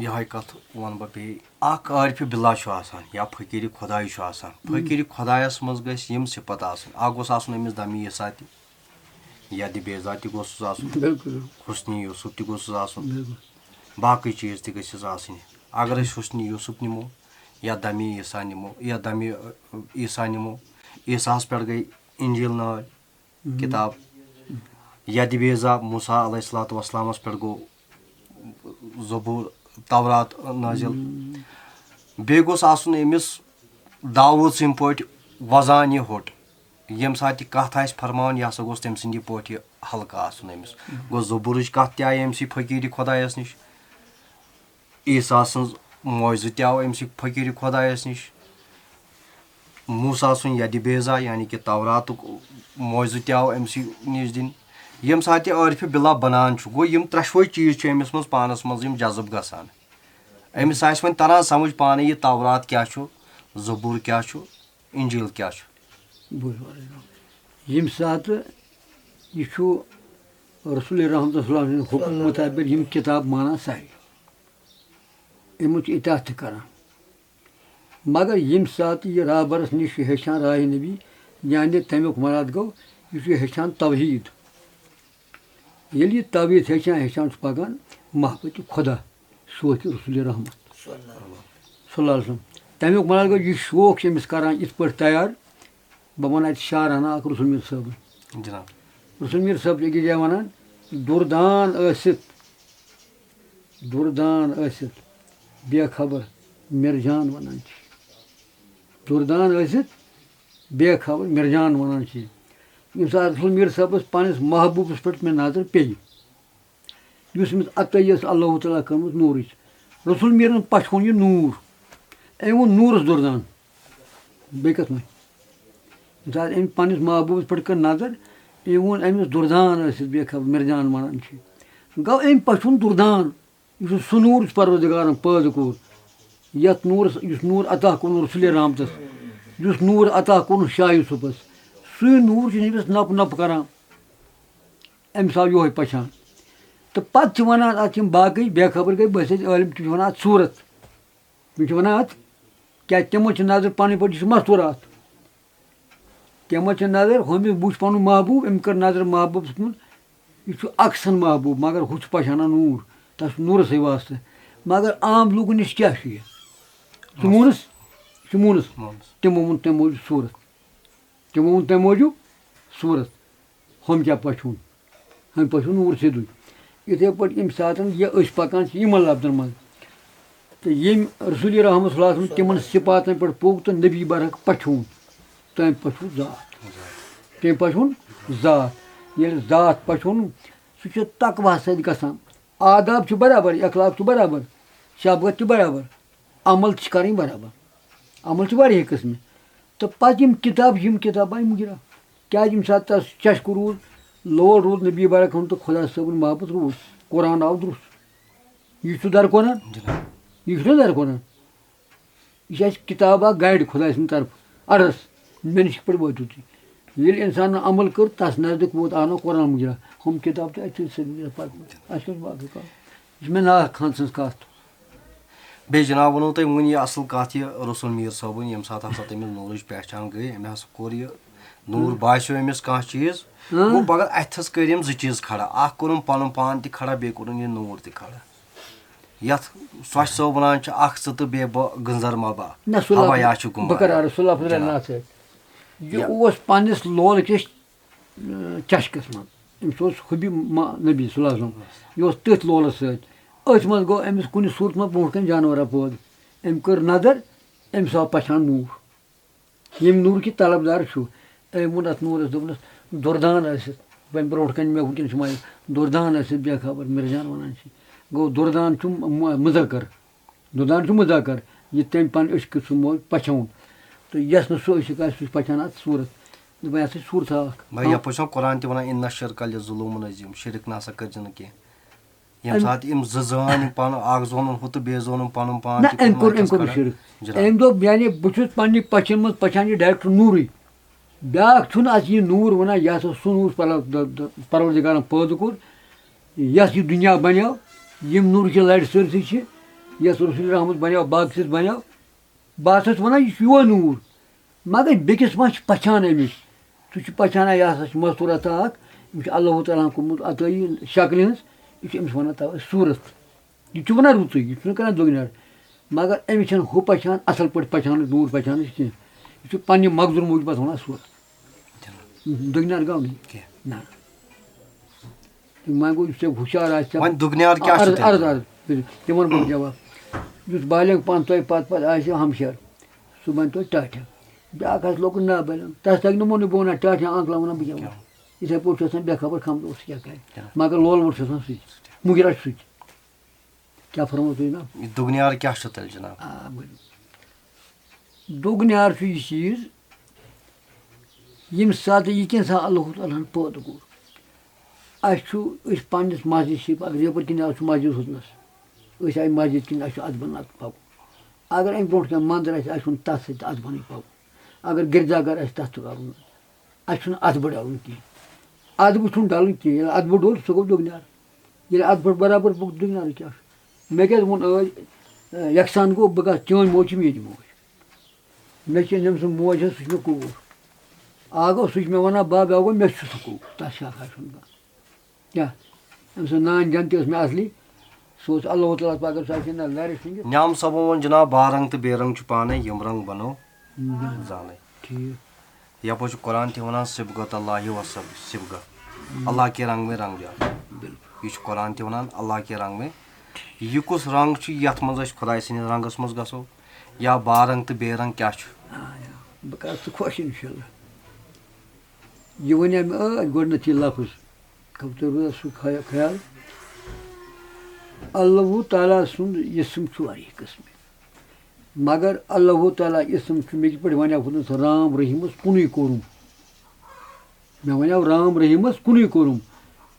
یِہوٚے کَتھ وَنہٕ بہٕ بیٚیہِ، اَکھ عارفِ باللہ چھُ آسان یا فقیٖرِ خۄدایہِ چھُ آسان۔ فقیٖرِ خۄدایَس منٛز گژھِ یِم صفت آسٕنۍ۔ اَکھ گوٚژھ آسُن أمِس دَمِ یہِ ساتہِ، یَدِ بیضا تہِ گوٚژھُس آسُن، بِلکُل۔ حُسنِ یوٗسُف تہِ گوٚژھُس آسُن، بِلکُل۔ باقٕے چیٖز تہِ گٔژھِس آسٕنۍ۔ اگر أسۍ حسن یوسف نِمو یا دمِ عیسیٰ نِمو یا دمِ عیسیٰ نِمو، عیسیٰ ہس پٮ۪ٹھ گٔے انجیل نٲلۍ کتاب، یدِ بیضا موسیٰ علیہ الصلوۃ والسلامس پٮ۪ٹھ گوٚو زبور، تورات نٲزِل۔ بیٚیہِ گوٚژھ آسُن أمِس داوود سٕنٛدۍ پٲٹھۍ وۄزان یہِ ہوٚٹ۔ ییٚمہِ ساتہٕ تہِ کتھ آسہِ فرماوان، یہِ ہسا گوٚژھ تٔمۍ سٕنٛدی پٲٹھۍ یہِ ہلکہٕ آسُن أمِس۔ گوٚو زبورٕچ کتھ تہِ آیہِ أمۍ سٕے فقیٖری خۄدایس نِش۔ عیسیٰ سٕنٛز معجزٕ تہِ آو أمۍ سٕے فقیٖری خۄدایس نِش۔ موسیٰ سُنٛد یدِ بیضا، یعنی کہِ توراتُک معجزٕ تہِ آو أمۍ سٕے نِش دِنہٕ۔ ییٚمہِ ساتہٕ تہِ عٲرفِ باللہ بنان چھُ، گوٚو یِم ترٛٮ۪شوَے چیٖز چھِ أمِس منٛز پانس منٛز یِم جذب گژھان۔ أمِس آسہِ وۄنۍ تران سمجھ پانے یہِ تورات کیٛاہ چھُ، زبور کیٛاہ چھُ، انجیل کیٛاہ چھُ۔ بوٗزِو حظ جناب۔ ییٚمہِ ساتہٕ یہِ چھُ رسول رحمت صلی اللہ علیہ وسلم سٕنٛدِ حُکمہٕ مُطٲبِق یِم کِتاب مانان سارے، یِمن چھُ اطاعت تہِ کران۔ مگر ییٚمہِ ساتہٕ یہِ رابرس نِش چھُ ہیٚچھان راے نبی، یعنی تَمیُک مراد گوٚو، یہِ چھُ ہیٚچھان توحیٖد۔ ییٚلہِ یہِ توحیٖد ہیٚچھان ہیٚچھان چھُ پکان، محبت خدا، سوچ رسول رحمت صلی اللہ علیہ وسلم۔ تَمیُک مراد گوٚو، یہِ شوق چھُ أمِس کران یِتھ پٲٹھۍ تیار، بہٕ وَنہٕ اَتہِ شعر ہنا اکھ رسول میٖر صٲبُن۔ جناب۔ رسول میٖر صٲب چھُ أکِس جایہِ وَنان، دُردان ٲسِتھ، دُردان ٲسِتھ بے خبر مِرجان وَنان چھِ۔ دُردان ٲسِتھ بے خبر مِرجان وَنان چھِ۔ ییٚمہِ ساتہٕ رسول میٖر صٲبَس پنٛنِس محبوٗبَس پٮ۪ٹھ مےٚ نظر پیٚیہِ، یُس أمِس عطٲیی ٲس اللہ تعالیٰ کٔرمٕژ نوٗرٕچ۔ رسول میٖرن پَشوٗن یہِ نوٗر۔ أمۍ ووٚن نوٗرس دُردان۔ بیٚیہِ کَتھ وۄنۍ؟ ییٚمہِ ساتہٕ أمۍ پنٛنِس محبوٗبس پٮ۪ٹھ کٔر نظر، أمۍ ووٚن أمِس دُردان ٲسِتھ بے خبر مِرجان وَنان چھِ۔ گوٚو أمۍ پَشوٗن دُردان۔ یہِ چھُ سُہ نوٗر یُس پروردگارن پٲدٕ کوٚر۔ یَتھ نوٗرس، یُس نوٗر عطا کوٚرُن رسول رحمتس، یُس نوٗر عطا کوٚرُن شاہ یوسفس، سُے نوٗر چھُ أمِس نَپہٕ نَپہٕ کران۔ أمِس آو یِہوٚے پَشان۔ تہٕ پَتہٕ چھِ وَنان اَتھ یِم باقٕے بے خبر گٔے، بہٕ ہسا چھُس عٲلِم، تِم چھِ وَنان اَتھ صوٗرت۔ تِم چھِ وَنان اَتھ، کیٛازِ تِمو چھِ نظر پَنٕنۍ پٲٹھۍ، یہِ چھُ مَستوٗر اَتھ۔ تِمو چھِ نظر، ہُمِس وٕچھ پَنُن محبوٗب، أمۍ کٔر نظر محبوٗبَس کُن، یہِ چھُ عکسَن محبوٗب، مگر ہُہ چھُ پَشانان نوٗر، تَتھ چھُ نوٗرَسٕے واسطہٕ۔ مگر عام لوٗکَن نِش کیٛاہ چھُ یہِ؟ ژٕ مونُس؟ ژٕ مونُس؟ مونُس۔ تِمو ووٚن تَمہِ موٗجوٗب صوٗرت۔ تِمو ووٚن تَمہِ موٗجوٗب صوٗرت۔ ہُم کیٛاہ پَشوٗن؟ ہُم پَشوٗن نوٗر سیوٚدُے۔ یِتھَے پٲٹھۍ ییٚمہِ ساتَن یہِ أسۍ پَکان چھِ یِمَن لفظن منٛز، تہٕ ییٚمۍ رسول رحمت صلی اللہ علیہ وسلم تِمَن صِفاتَن پٮ۪ٹھ پوٚک تہٕ نبی برحق پَشوٗن، تٔمۍ پَشوٗن ذات۔ تٔمۍ پَشوٗن ذات۔ ییٚلہِ ذات پَشوٗن، سُہ چھُ تقویٰ سۭتۍ گژھان۔ آداب چھُ برابر، اخلاق چھُ برابر، شفقت چھِ برابر، عمل تہِ چھِ کَرٕنۍ برابر۔ عمل چھِ واریاہ قٕسمہِ۔ تہٕ پَتہٕ یِم کِتاب، یِم کِتاب آیہِ مُجرا۔ کیٛازِ ییٚمہِ ساتہٕ تَس چَشکہٕ روٗد، لول روٗد نبی برحق ہُنٛد تہٕ خۄدا صٲبُن محبت روٗد، قرآن آو درُس۔ یہِ چھُ درقرآن؟ جناب۔ یہِ چھُنہ درقرآن؟ یہِ چھِ اَسہِ کِتاب اَکھ گایِڈ خۄداے سٕنٛدِ طرفہٕ، عرض، مےٚ نِش کِتھ پٲٹھۍ وٲتِو تُہۍ؟ ییٚلہِ اِنسانَن عمل کٔر، تَس نزدیٖک ووت، آو نہٕ قرآن مُجرا۔ ہُم کِتاب تہِ اَتہِ سۭتۍ سۭتۍ پَتہٕ۔ اَسہِ کیٛاہ چھُ باقٕے کَرُن؟ یہِ چھِ مےٚ ناحق خان سٕنٛز کَتھ۔ بیٚیہِ جناب ووٚنوُ تۄہہِ وُنہِ یہِ اَصٕل کَتھ، یہِ رسول میٖر صٲبُن، ییٚمہِ ساتہٕ ہسا تٔمِس نوٗرٕچ پہچان گٔے، أمۍ ہسا کوٚر یہِ نوٗر ہُم۔ باسیو أمِس کانٛہہ چیٖز۔ ہُم۔ گوٚو مگر اَتھَس کٔرۍ أمۍ زٕ چیٖز کھڑا، اَکھ کوٚرُن پَنُن پان تہِ کھڑا، بیٚیہِ کوٚرُن یہِ نوٗر تہِ کھڑا۔ یَتھ سۄچھ صٲب وَنان چھِ، اَکھ ژٕ تہٕ بیٚیہِ بہٕ گٕنٛزر ما با، نہ، سُہ ہوا لفظ، یا چھُ گُمبار۔ بہٕ کَرٕ عرض، سُہ لفظ درٛاو جناب۔ نہٕ اَتھ سۭتۍ۔ یہِ جناب۔ اوس پنٛنِس لولہٕ کِس، اۭں، چَشکَس منٛز۔ أمِس اوس حُبہِ ما-، نبی صلی اللہ علیہ وسلم۔ یہِ اوس تٔتھۍ لولَس سۭتۍ۔ أتھۍ منٛز گوٚو أمِس کُنہِ صوٗرتہِ منٛز برونٛٹھ کَنہِ جانوَرا پٲدٕ۔ أمۍ کٔر نظر، أمِس آو پَژھان نوٗر۔ ییٚمہِ نوٗرٕکہِ طلبدار چھُ، أمۍ ووٚن اَتھ نوٗرَس، دوٚپنَس، دُردان ٲسِتھ، وۄنۍ برونٛٹھ کَنہِ مےٚ وٕنکیٚن چھُ مےٚ دُردان ٲسِتھ بے خبر، مِرجان وَنان چھِ۔ گوٚو دُردان چھُ مُ-، مُذکر۔ دُردان چھُ مُذکر، یہِ تٔمۍ پَنٕنۍ أچھ کِژھ سُہ موج پَژھیوُن۔ تہٕ یَس نہٕ سُہ أچھ آسہِ، سُہ چھُ پَژھان اَتھ صوٗرت۔ دوٚپُن، یہِ ہسا چھِ صوٗرتھا اَکھ۔ مگر یَپٲرۍ چھُ وَنان قرآن تہِ وَنان، "اِنَّ الشِّرْکَ لَظُلُومٌ عَظِیٖم"، شِرک نہ سا کٔرۍزِ نہٕ کینٛہہ۔ ییٚمہِ اَمہِ ساتہٕ یِم زٕ زٲنۍ یِم پانہٕ اَکھ زونُن ہُہ تہٕ بیٚیہِ زونُن پَنُن پان نہ، تہِ أمۍ کوٚر، کوٚرُن أمۍ کوٚر نہٕ اَتھَس شِرک۔ کھڑا۔ جِناب۔ أمۍ دوٚپ، یعنی بہٕ چھُس پنٛنہِ پَژھٮ۪ن منٛز پَژھان یہِ ڈایریکٹ نوٗرٕے۔ بیٛاکھ چھُنہٕ اَتھ یہِ نوٗر وَنان، یہِ ہسا سُہ نوٗر پَلو-، د-، د-، پَروَردِگارَن پٲدٕ کوٚر، یَس یہِ دُنیا بَنیو، یِم نوٗرٕچہِ لَرِ سٲرسٕے چھِ، یَس رسول رحمت بَنیو، باقٕے سۭتۍ بَنیو۔ بہٕ ہسا چھُس وَنان، یہِ چھُ یِہوٚے نوٗر۔ مگر بیٚکِس ما چھِ پَژھان أمِس؟ سُہ چھُ پَژھان، یہِ ہسا چھُ مستوٗراتھا اَکھ، أمِس چھُ اللہ تعالیٰ ہَن کوٚرمُت عطٲیی شکلہِ ہٕنٛز، یہِ چھُ أمِس وَنان تَوَے صوٗرت۔ یہِ چھُ وَنان رُتُے، یہِ چھُنہٕ کَران دۄگنہِ اَڑٕ۔ مگر أمِس چھَنہٕ ہُہ پہچان، اَصٕل پٲٹھۍ پہچانٕچ، نوٗر پہچانٕچ کینٛہہ۔ یہِ چھُ پنٛنہِ مقدوٗر موٗجوٗب آسان وَنان سُہ۔ دُگنیار گوٚو نہٕ یہِ۔ کینٛہہ۔ نہ۔ تہٕ وۄنۍ گوٚو، یُس ژےٚ ہُشار آسہِ، ژےٚ وۄنۍ دُگنیار کیٛاہ چھُ عرض، تیٚلہِ؟ عرض، عرض۔ تِمَن بہٕ جواب۔ یُس بالغ پانٛژھ تۄہہِ پَتہٕ پَتہٕ آسہِ ہمشیر، سُہ بَنہِ توتہِ ٹاٹھٮ۪ن۔ بیٛاکھ آسہِ لۄکُٹ نابالغ، تَس تَگہِ نہٕ مونُے، بہٕ وَنان ٹاٹھٮ۪ن، آنٛکلَن وَنان بہٕ کیٛاہ وَنہٕ۔ کیٛاہ؟ یِتھَے پٲٹھۍ چھُ آسان بے خبر خمدوس کیٛاہ کَرِ۔ کیٛاہ؟ مگر لولہٕ ووٚٹ چھُ آسان سُے۔ مُجرا چھُ سُہ تہِ۔ کیٛاہ فرموو تُہۍ جناب؟ یہِ دُگنیار کیٛاہ چھُ تیٚلہِ جناب؟ آ، بٔلۍ۔ دُگنیار چھُ یہِ چیٖز، ییٚمہِ ساتہٕ یہِ کینٛژھا اللہ تعالیٰ ہَن پٲدٕ کوٚر۔ اَسہِ چھُ، أسۍ پنٛنِس مسجد شریٖف، اگر یَپٲرۍ کِنۍ آسہِ چھُ مسجد حُسنَس، أسۍ آیہِ مسجد کِنۍ، اَسہِ چھُ اَتھ بَنان پَکُن۔ اگر اَمہِ برونٛٹھ کینٛہہ مَندَر آسہِ، اَسہِ چھُنہٕ تَتھ سۭتۍ اَتھ بَنٕے پَکُن۔ اگر گِرجا گَر آسہِ، تَتھ تہِ کَرُن۔ اَسہِ چھُنہٕ اَتھ بَڑاوُن کینٛہہ۔ اَتھ گوٚژھ نہٕ ڈَلُن کینٛہہ۔ ییٚلہِ اَتھ بَڑوو، سُہ گوٚو دُگنیار۔ ییٚلہِ اَتھ بَڑ-، برابر پوٚک دُگنیارٕے کیٛاہ چھُ؟ مےٚ کیٛازِ ووٚن ٲدۍ، اے، یَکسان گوٚو، بہٕ گژھٕ، چٲنۍ موج چھِ میٛٲنۍ موج۔ مےٚ چھِ أمۍ سٕنٛز موج حظ، سُہ چھِ مےٚ کوٗر۔ اَکھ گوٚو، سُہ چھِ مےٚ وَنان، بَب، اَکھ گوٚو، مےٚ چھُ سُہ کوٗر، تَتھ چھِ اَکھ آسان کانٛہہ۔ کیٛاہ؟ أمۍ سٕنٛز نانۍ جَنتی ٲس مےٚ اَصلی، سُہ اوس اللہ تعالیٰ ہَس پَتہٕ، سُہ آسہِ ہے نہ لَرِ سِنٛدِتھ۔ نیام صٲبَن ووٚن جِناب، بارنٛگ تہٕ بیرنٛگ چھُ پانَے، یِم رنٛگ بَنو نہ۔ زانَے۔ ٹھیٖک۔ یَپٲرۍ چھُ قرآن تہِ وَنان، صبغت اللہ و صب-، صبغہ۔ اللہ کے رنگ میں رنگ جانا۔ بِلکُل۔ یہِ چھُ قرآن تہِ وَنان، اللہ کے رنگ میں۔ یہِ کُس رنٛگ چھُ، یَتھ منٛز أسۍ خۄداے سٕنٛدِس رنٛگَس منٛز گژھو؟ یا بارنٛگ تہٕ بیرنٛگ کیٛاہ چھُ؟ آ، یا۔ بہٕ کَرٕ ژٕ خۄش اِنشاءاللہ۔ یہِ وَنیٛا مےٚ ٲدۍ گۄڈٕنیتھ یہِ لفظ، خبر تۄہہِ روزا سُہ خیا-، خیال؟ اللہ تعالیٰ سُنٛد اسم چھُ واریاہ قٕسمہٕ، مگر اللہ تعالیٰ اسم چھُ، مےٚ کِتھ پٲٹھۍ وَنیٛا خۄدایَن سُہ رام رحیٖمَس کُنُے کوٚرُم؟ مےٚ وَنیٛاو رام رحیٖمَس کُنُے کوٚرُم،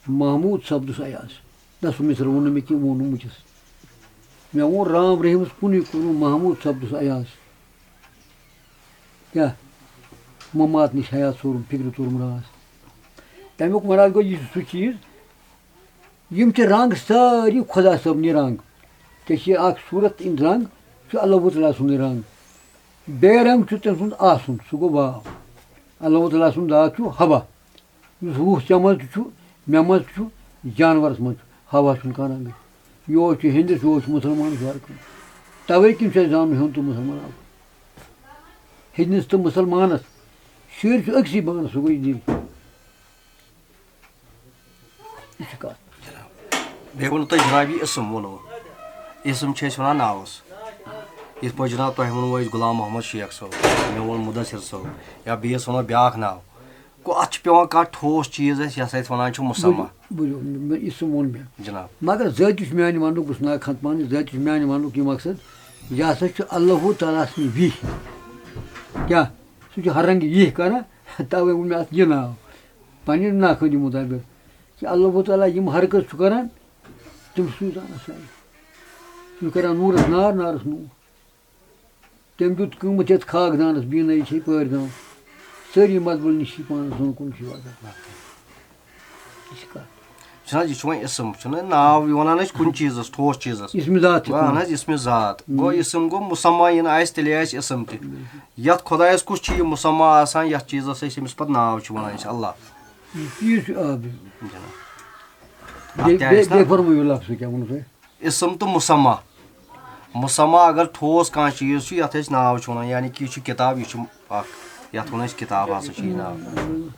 محموٗد سپدُس ایاز۔ نہ، سُہ مِصر ووٚن نہٕ مےٚ کینٛہہ، ووٚنُم وٕچھِس۔ مےٚ ووٚن رام رحیٖمَس کُنُے کوٚرُم، محموٗد سپدُس ایاز۔ کیٛاہ؟ ممات نِش حیات ژوٗرُم، فِکرِ ژوٗرُم راز۔ تَمیُک مراد گوٚو، یہِ چھُ سُہ چیٖز، یِم چھِ رنٛگ سٲری خۄدا صٲبنہِ رنٛگ۔ ژےٚ چھِ اَکھ صوٗرت، یِم رنٛگ چھُ اللہ تعالیٰ سُنٛدُے رنٛگ۔ بے رنٛگ چھُ تٔمۍ سُنٛد آسُن، سُہ گوٚو واو۔ اللہ تعالیٰ سُنٛد ذات چھُ ہوا۔ یُس روح ژےٚ منٛز تہِ چھُ، مےٚ منٛز تہِ چھُ، جانورَس منٛز چھُ، ہوا چھُنہٕ کانٛہہ رنٛگٕے۔ یہِ اوس چھُ ہیٚنٛدِس، یہِ اوس چھُ مُسلمانَس، ہر کُنہِ۔ تَوَے کِنۍ چھُ اَسہِ زانُن ہیوٚن تہٕ مُسلمان اَکھ۔ ہیٚنٛدِس تہٕ مُسلمانَس شُرۍ چھِ أکسٕے بانَس، سُہ گوٚو یہِ دِل۔ یہِ چھِ کَتھ۔ بیٚیہِ ووٚنوُ تۄہہِ جِناب یہِ اسم ووٚنوُ۔ اسم چھِ أسۍ وَنان ناوَس۔ یِتھ پٲٹھۍ جِناب تۄہہِ ووٚنوُ اَسہِ غلام محمد شیخ صٲب، مےٚ ووٚن مُدثر صٲب، یا بیٚیِس وَنو بیٛاکھ ناو۔ گوٚو اَتھ چھِ پٮ۪وان کانٛہہ ٹھوس چیٖز اَسہِ، یَتھ أسۍ وَنان چھِ مُسمہ۔ بوٗزِو، بوٗزِو، مےٚ اسم ووٚن مےٚ۔ جِناب۔ مگر ذٲتی چھُ میٛانہِ وَننُک، بہٕ چھُس نہٕ کھَنٛد پانہٕ، ذٲتی چھُ میٛانہِ وَننُک یہِ مقصد، یہِ ہسا چھُ اللہ تعالیٰ سٕنٛدِ وِہۍ۔ کیٛاہ؟ سُہ چھُ ہر رنٛگہِ یِہۍ کران، تَوَے ووٚن مےٚ اَتھ یہِ ناو۔ پنٛنہِ ناخٲنی مُطٲبِق کہِ اللہ تعالیٰ یِم حرکت چھُ کران، تِم چھُ سُے زانان سارے۔ سُہ چھُ کران نوٗرَس نار، نارَس نوٗر۔ تٔمۍ دیُت قۭمَتھ یَتھ خاک دانَس، بیٖنٲیی چھے پٲرۍ دان۔ سٲری مَزبُل نِش چھِ پانَس زوٚن کُن چھِ واتان۔ یہِ چھِ کَتھ۔ چھُنہٕ حظ، یہِ چھُ وۄنۍ اسم، چھُنہٕ ناو یہِ وَنان أسۍ کُنہِ چیٖزَس، ٹھوس چیٖزَس۔ اسمِ ذات چھِ وَنان وَنان۔ حظ، اسمِ ذات۔ گوٚو، اسم گوٚو مُسمہ، یہِ نہٕ آسہِ، تیٚلے آسہِ اسم تہِ۔ یَتھ خۄدایَس کُس چھُ یہِ مُسمہ آسان، یَتھ چیٖزَس أسۍ أمِس پَتہٕ ناو چھِ وَنان، أسۍ اللہ۔ یہِ چھُ، آ، بِلکُل۔ جِناب۔ اَتھ بیٚیہِ، کیٛاہ بیٚیہِ، آسہِ ناو؟ بیٚیہِ فرمٲیِو لفظ کیٛاہ ووٚنوُ تۄہہِ؟ اسم تہٕ مُسمہ۔ مُسمہ اگر ٹھوس کانٛہہ چیٖز چھُ، یَتھ أسۍ ناو چھِ وَنان، یعنی کہِ یہِ چھُ کِتاب، یہِ چھُ اَکھ، یَتھ وَنو أسۍ کِتاب ہسا چھُ یہِ ناو۔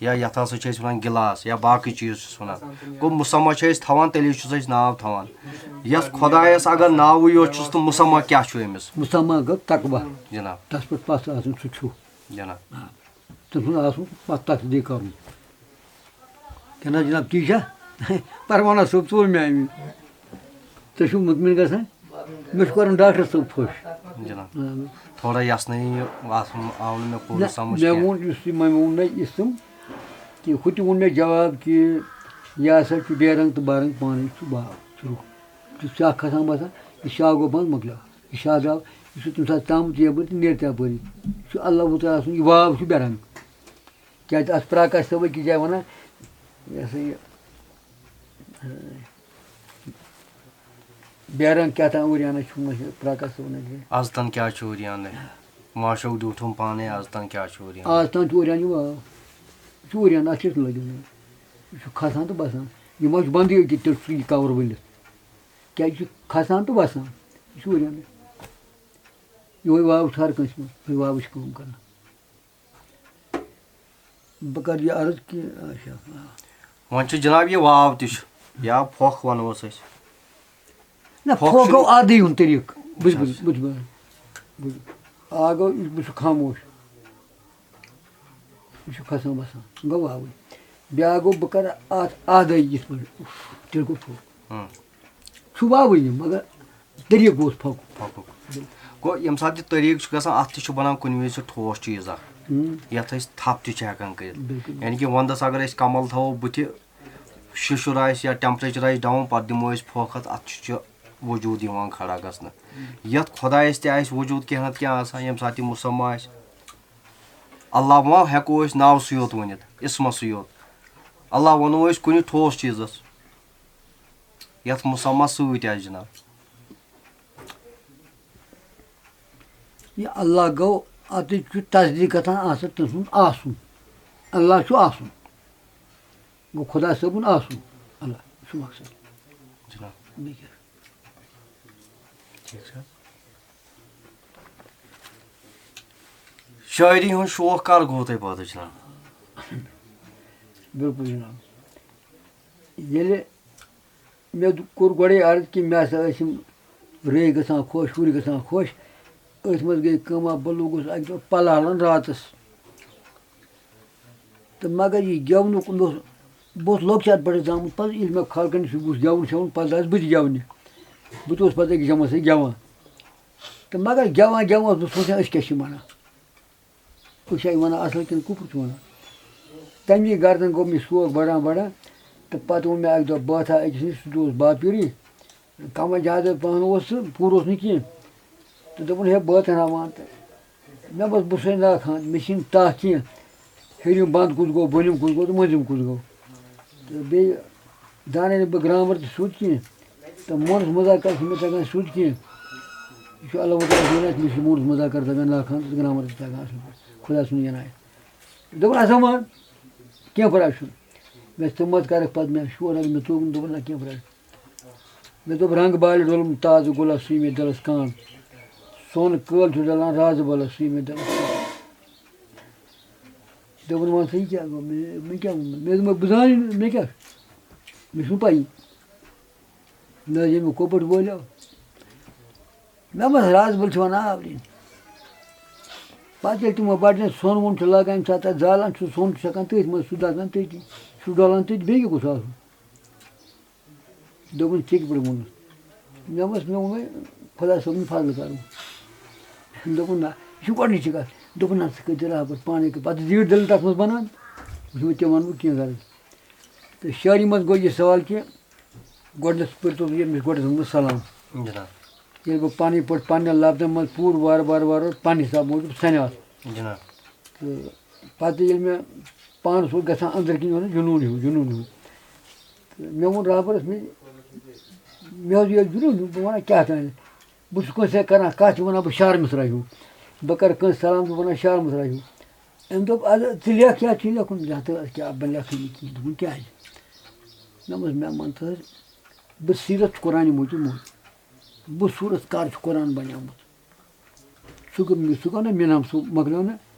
یا یَتھ ہسا چھِ أسۍ وَنان گِلاس یا باقٕے چیٖز چھِس وَنان۔ گوٚو مُسمہ چھِ أسۍ تھاوان، تیٚلے چھُس أسۍ ناو تھاوان۔ یَتھ خۄدایَس اگر ناوٕے یوت چھُس تہٕ مُسمہ کیٛاہ چھُ أمِس؟ مُسمہ گوٚو تقویٰ۔ جِناب۔ تَس پٮ۪ٹھ پَتھ آسُن سُہ چھُ۔ جِناب۔ آ۔ تٔمۍ سُنٛد آسُن پَتھ تصدیٖق کَرُن۔ کیٛاہ نہ حظ جِناب، تی چھا؟ پروانہ صٲب ژوٚل مےٚ اَمی۔ تُہۍ چھِو مطمئن گژھان؟ مےٚ چھُ کَرُن ڈاکٹر صٲب خۄش۔ جِناب۔ آ۔ تھوڑا یَژھ نہٕ یہِ آسُن، آو نہٕ مےٚ پوٗرٕ نہ، سَمٕجھ مےٚ کینٛہہ۔ ووٚن، یُس یہِ وۄنۍ ووٚن مےٚ یہِ سُم، کہِ ہُہ تہِ ووٚن مےٚ جواب کہِ یہِ ہسا چھُ بے رنٛگ تہٕ بارنٛگ پانَے چھُ باو، چھُ روٚف۔ یہِ چھُ شاہ کھسان وَسان، یہِ شاہ گوٚو بنٛد، مۄکلیو۔ یہِ شاہ درٛاو، یہِ چھُ تَمہِ ساتہٕ ژامُت یَپٲرۍ تہٕ نیرِ تہِ اَپٲری۔ یہِ چھُ اللہ تعالیٰ سُنٛد، یہِ واو چھُ بے رنٛگ۔ کیٛازِ اَتھ پرٛاکاش صٲبَے کہِ جایہِ وَنان، یہِ ہسا یہِ، بے رنٛگ کیٛاہ تام اوریانہ چھُ وَنان، یہِ پرٛاکاش صٲبَن اَتہِ۔ از تن کیٛاہ چھُ اوریانہ؟ ماشوک ڈیوٗٹھُم پانَے، از تن کیٛاہ چھُ اوریانہ؟ از تام چھُ اوریانہ یہِ واو۔ یہِ چھُ اوریانہ، اَتھ کیٛاہ چھُ لٲگِتھ؟ یہِ چھُ کھسان تہٕ بَسان۔ یہِ ما چھُ بنٛدٕے أکِس تیٚلہِ سُہ یہِ کَوَر ؤلِتھ؟ کیٛازِ یہِ چھُ کھسان تہٕ وَسان۔ یہِ چھُ اوریانہ۔ یِہوٚے واو چھُ ہر کٲنٛسہِ منٛز، یِہوٚے واوٕے چھِ کٲم کران۔ بہٕ کرٕ یہِ عرض کہِ، اچھا، آ۔ وۄنۍ چھُ جناب یہِ واو تہِ چھُ، یا پھۄکھ وَنوس أسۍ۔ نہ، پھۄکھ پھۄکھ چھُنہٕ گوٚو آدٕے ہُنٛد طریٖقہٕ۔ بوٗزِو، اچھا، بوٗزِو، اچھا۔ بوٗزِو، بوٗزِو۔ آ گوٚو، یہِ چھُ خاموش۔ یہِ چھُ کھسان وَسان۔ گوٚو واوٕے۔ بیٛاکھ گوٚو، بہٕ کرٕ اَتھ آدٕے یِتھ پٲٹھۍ۔ تیٚلہِ گوٚو پھۄکھ۔ ہُم۔ چھُ واوٕے یہِ، مگر طریٖقہٕ گوٚوس پھۄکُن۔ پھۄکُن۔ گوٚو ییٚمہِ ساتہٕ یہِ طریٖقہٕ چھُ گژھان، اَتھ تہِ چھُ بَنان کُنہِ وِزِ سُہ ٹھوس چیٖز اَکھ، ہُم۔ یَتھ أسۍ تھَپھ تہِ چھِ ہٮ۪کان کٔرِتھ۔ بِلکُل۔ یعنی کہِ وَندَس اگر أسۍ کَمَل تھاوو بٕتھِ، شِشُر آسہِ یا temperature آسہِ down، پَتہٕ دِمو أسۍ پھۄکھ اَتھ، اَتھ چھُ وجوٗد یِوان کھڑا گژھنہٕ۔ یَتھ خۄدایَس تہِ آسہِ وجوٗد کینٛہہ نَتہٕ کینٛہہ آسان، ییٚمہِ ساتہٕ یہِ مُسمہ آسہِ، اللہ ما ہٮ۪کو أسۍ ناوسٕے یوت ؤنِتھ، اسمَسٕے یوت۔ اللہ وَنو أسۍ کُنہِ ٹھوس چیٖزَس، یَتھ مُسمہ سۭتۍ آسہِ جِناب۔ یہِ اللہ گوٚو، اَتھ چھُ تصدیٖق گژھان آسان تٔمۍ سُنٛد آسُن۔ اللہ چھُ آسُن۔ گوٚو خۄدا صٲبُن آسُن۔ اللہ، یہِ چھُ مقصد۔ جِناب۔ بیٚیہِ کیٛاہ؟ ٹھیٖک چھا؟ شٲعری ہُنٛد شوق کر گوٚو تۄہہِ پٲدٕ جِناب؟ بِلکُل جِناب۔ ییٚلہِ مےٚ دِ-، کوٚر گۄڈَے عرض کہِ مےٚ ہسا ٲسۍ یِم رٔے گژھان خۄش، ہُرۍ گژھان خۄش۔ أتھۍ منٛز گٔے کٲمہ، بہٕ لوٚگُس اَکہِ دۄہ پَلہٕ ہلَن راتَس۔ تہٕ مگر یہِ گٮ۪ونُک مےٚ اوس، بہٕ اوسُس لۄکچار پٮ۪ٹھَے زامُت، پَتہٕ ییٚلہِ مےٚ خلقَن نِش وُچھ گٮ۪وُن شٮ۪وُن، پَتہٕ درٛاس بہٕ تہِ گٮ۪ونہِ۔ بہٕ تہِ اوسُس پَتہٕ أکِس جمٲژ سۭتۍ گٮ۪وان۔ تہٕ مگر گٮ۪وان گٮ۪وان اوسُس بہٕ سونٛچان، أسۍ کیٛاہ چھِ وَنان؟ أسۍ چھا یہِ وَنان اَصٕل کِنہٕ کُفُر چھِ وَنان؟ تَمی گردن گوٚو مےٚ شوق بَڑان بَڑان۔ تہٕ پَتہٕ ووٚن مےٚ اَکہِ دۄہ بٲتھا أکِس نِش، سُہ تہِ اوس باپیٖرٕے، کَمٕے زیادٕ پَہَن اوس سُہ، پوٗرٕ اوس نہٕ کینٛہہ۔ تہٕ دوٚپُن، "ہے بٲتھ ہنا وَن تہٕ۔" مےٚ دوٚپمَس، "بہٕ چھُسَے ناکھان، مےٚ چھِنہٕ تَتھ کینٛہہ، ہیٚرِم بنٛد کُس گوٚو، بۄنِم کُس گوٚو تہٕ مٔنٛزِم کُس گوٚو؟" تہٕ بیٚیہِ زانَے نہٕ بہٕ گرٛامَر تہِ سیوٚد کینٛہہ۔ تہٕ مونُس مُذاکر چھُنہٕ مےٚ تَگان سیوٚد کینٛہہ۔ یہِ چھُ اللہ تعالیٰ ہَس وَنان، مےٚ چھُ مونُس مُذاکر تَگان، ناکھان تہٕ گرٛامَر تہِ تَگان اَصٕل پٲٹھۍ۔ خۄدا سُنٛد یَنایت۔ دوٚپُن، "اَسا وَن، کینٛہہ پَرواے چھُنہٕ۔" مےٚ ژٕ مَت کَرَکھ پَتہٕ مےٚ شور، اگر مےٚ توٚگ نہٕ، دوٚپُن، "نہ، کینٛہہ پَرواے چھُنہٕ۔" مےٚ دوٚپ، "رنٛگ بالہِ ڈوٚلُم تازٕ گُلہ، سُے مےٚ دِلَس کان۔ سۄن کٲل چھُ ڈَلان رازٕ بَلَس، سُے مےٚ دِلَس کان۔" دوٚپُن، "وَن سا، یہِ کیٛاہ گوٚو؟ مےٚ، مےٚ کیٛاہ ووٚن؟ مےٚ دوٚپمَے، بہٕ زانٕے نہٕ، مےٚ کیٛاہ چھُ؟ مےٚ چھُنہٕ پَیی۔ نہ حظ، ییٚمیُک کوٚپُر بولیو۔" مےٚ ما رازٕ بٔلۍ چھِ وَنان آورِنۍ۔ پَتہٕ ییٚلہِ تِمو بَڑنٮ۪ن سۄن وۄن چھُ لاگان، ییٚمہِ ساتہٕ تَتھ زالان چھُ، سۄن چھُ ہٮ۪کان تٔتھۍ منٛز، سُہ دَزان تٔتی، سُہ ڈَلان تٔتۍ، بیٚیہِ کیٛاہ گوٚژھ آسُن؟ دوٚپُن، "ژےٚ کِتھ پٲٹھۍ ووٚنُتھ؟" مےٚ ووٚنمَس، "مےٚ ووٚن وۄنۍ خۄدا صٲبُن فضلہٕ کَرُن۔" دوٚپُن، "نہ، یہِ چھُ گۄڈٕنِچی کَتھ۔" دوٚپُن، "نہ، ژٕ کٔرۍ زِ رہبر پانَے کَتھ، پَتہٕ زیٖٹھ دِلہٕ تَتھ منٛز بَنان، وٕچھ وۄنۍ تہِ وَنہٕ بہٕ کینٛہہ غرض۔" تہٕ شٲعری منٛز گوٚو یہِ سوال کہِ گۄڈٕنٮ۪تھ پٔرۍتو بہٕ ییٚمِس گۄڈٕنٮ۪تھ ووٚنمُت سلام۔ جِناب۔ ییٚلہِ بہٕ پَنٕنۍ پٲٹھۍ پَنٕنٮ۪ن لفظن منٛز پوٗرٕ وارٕ وارٕ وارٕ وارٕ پَنٕنہِ حسابہٕ موٗجوٗب سَنیوس۔ جِناب۔ تہٕ پَتہٕ ییٚلہِ مےٚ پانَس اوس گژھان أنٛدرٕ کِنۍ یِہُس جنوٗن ہیوٗ، جنوٗن ہیوٗ۔ تہٕ مےٚ ووٚن رابرَس، مےٚ، مےٚ اوس یِہوٚے جنوٗن ہیوٗ، بہٕ وَنان کیٛاہ تانۍ۔ بہٕ چھُس کٲنٛسہِ سۭتۍ کَران کَتھ، یہِ وَنان بہٕ شعر مِصرا ہیوٗ۔ بہٕ کَرٕ کٲنٛسہِ سلام، بہٕ وَنان شعر مِصرا ہیوٗ۔ أمۍ دوٚپ، "اَدٕ ژٕ لیکھ، کیٛاہ چھُے لیکھُن؟" مےٚ دوٚپ، "کیٛاہ، بہٕ لیکھٕے نہٕ کِہیٖنۍ۔" دوٚپُن، "کیٛازِ؟" مےٚ ووٚنمَس، "مےٚ وَن تہٕ حظ، بہٕ سیٖرت چھُ قرآنہِ موٗجوٗب موٗجوٗب۔ بہٕ صوٗرت کَر چھُ قرآن بَنیومُت؟" سُہ گوٚو، سُہ گوٚو نہ مےٚ نام، سُہ مۄکلیو نہ،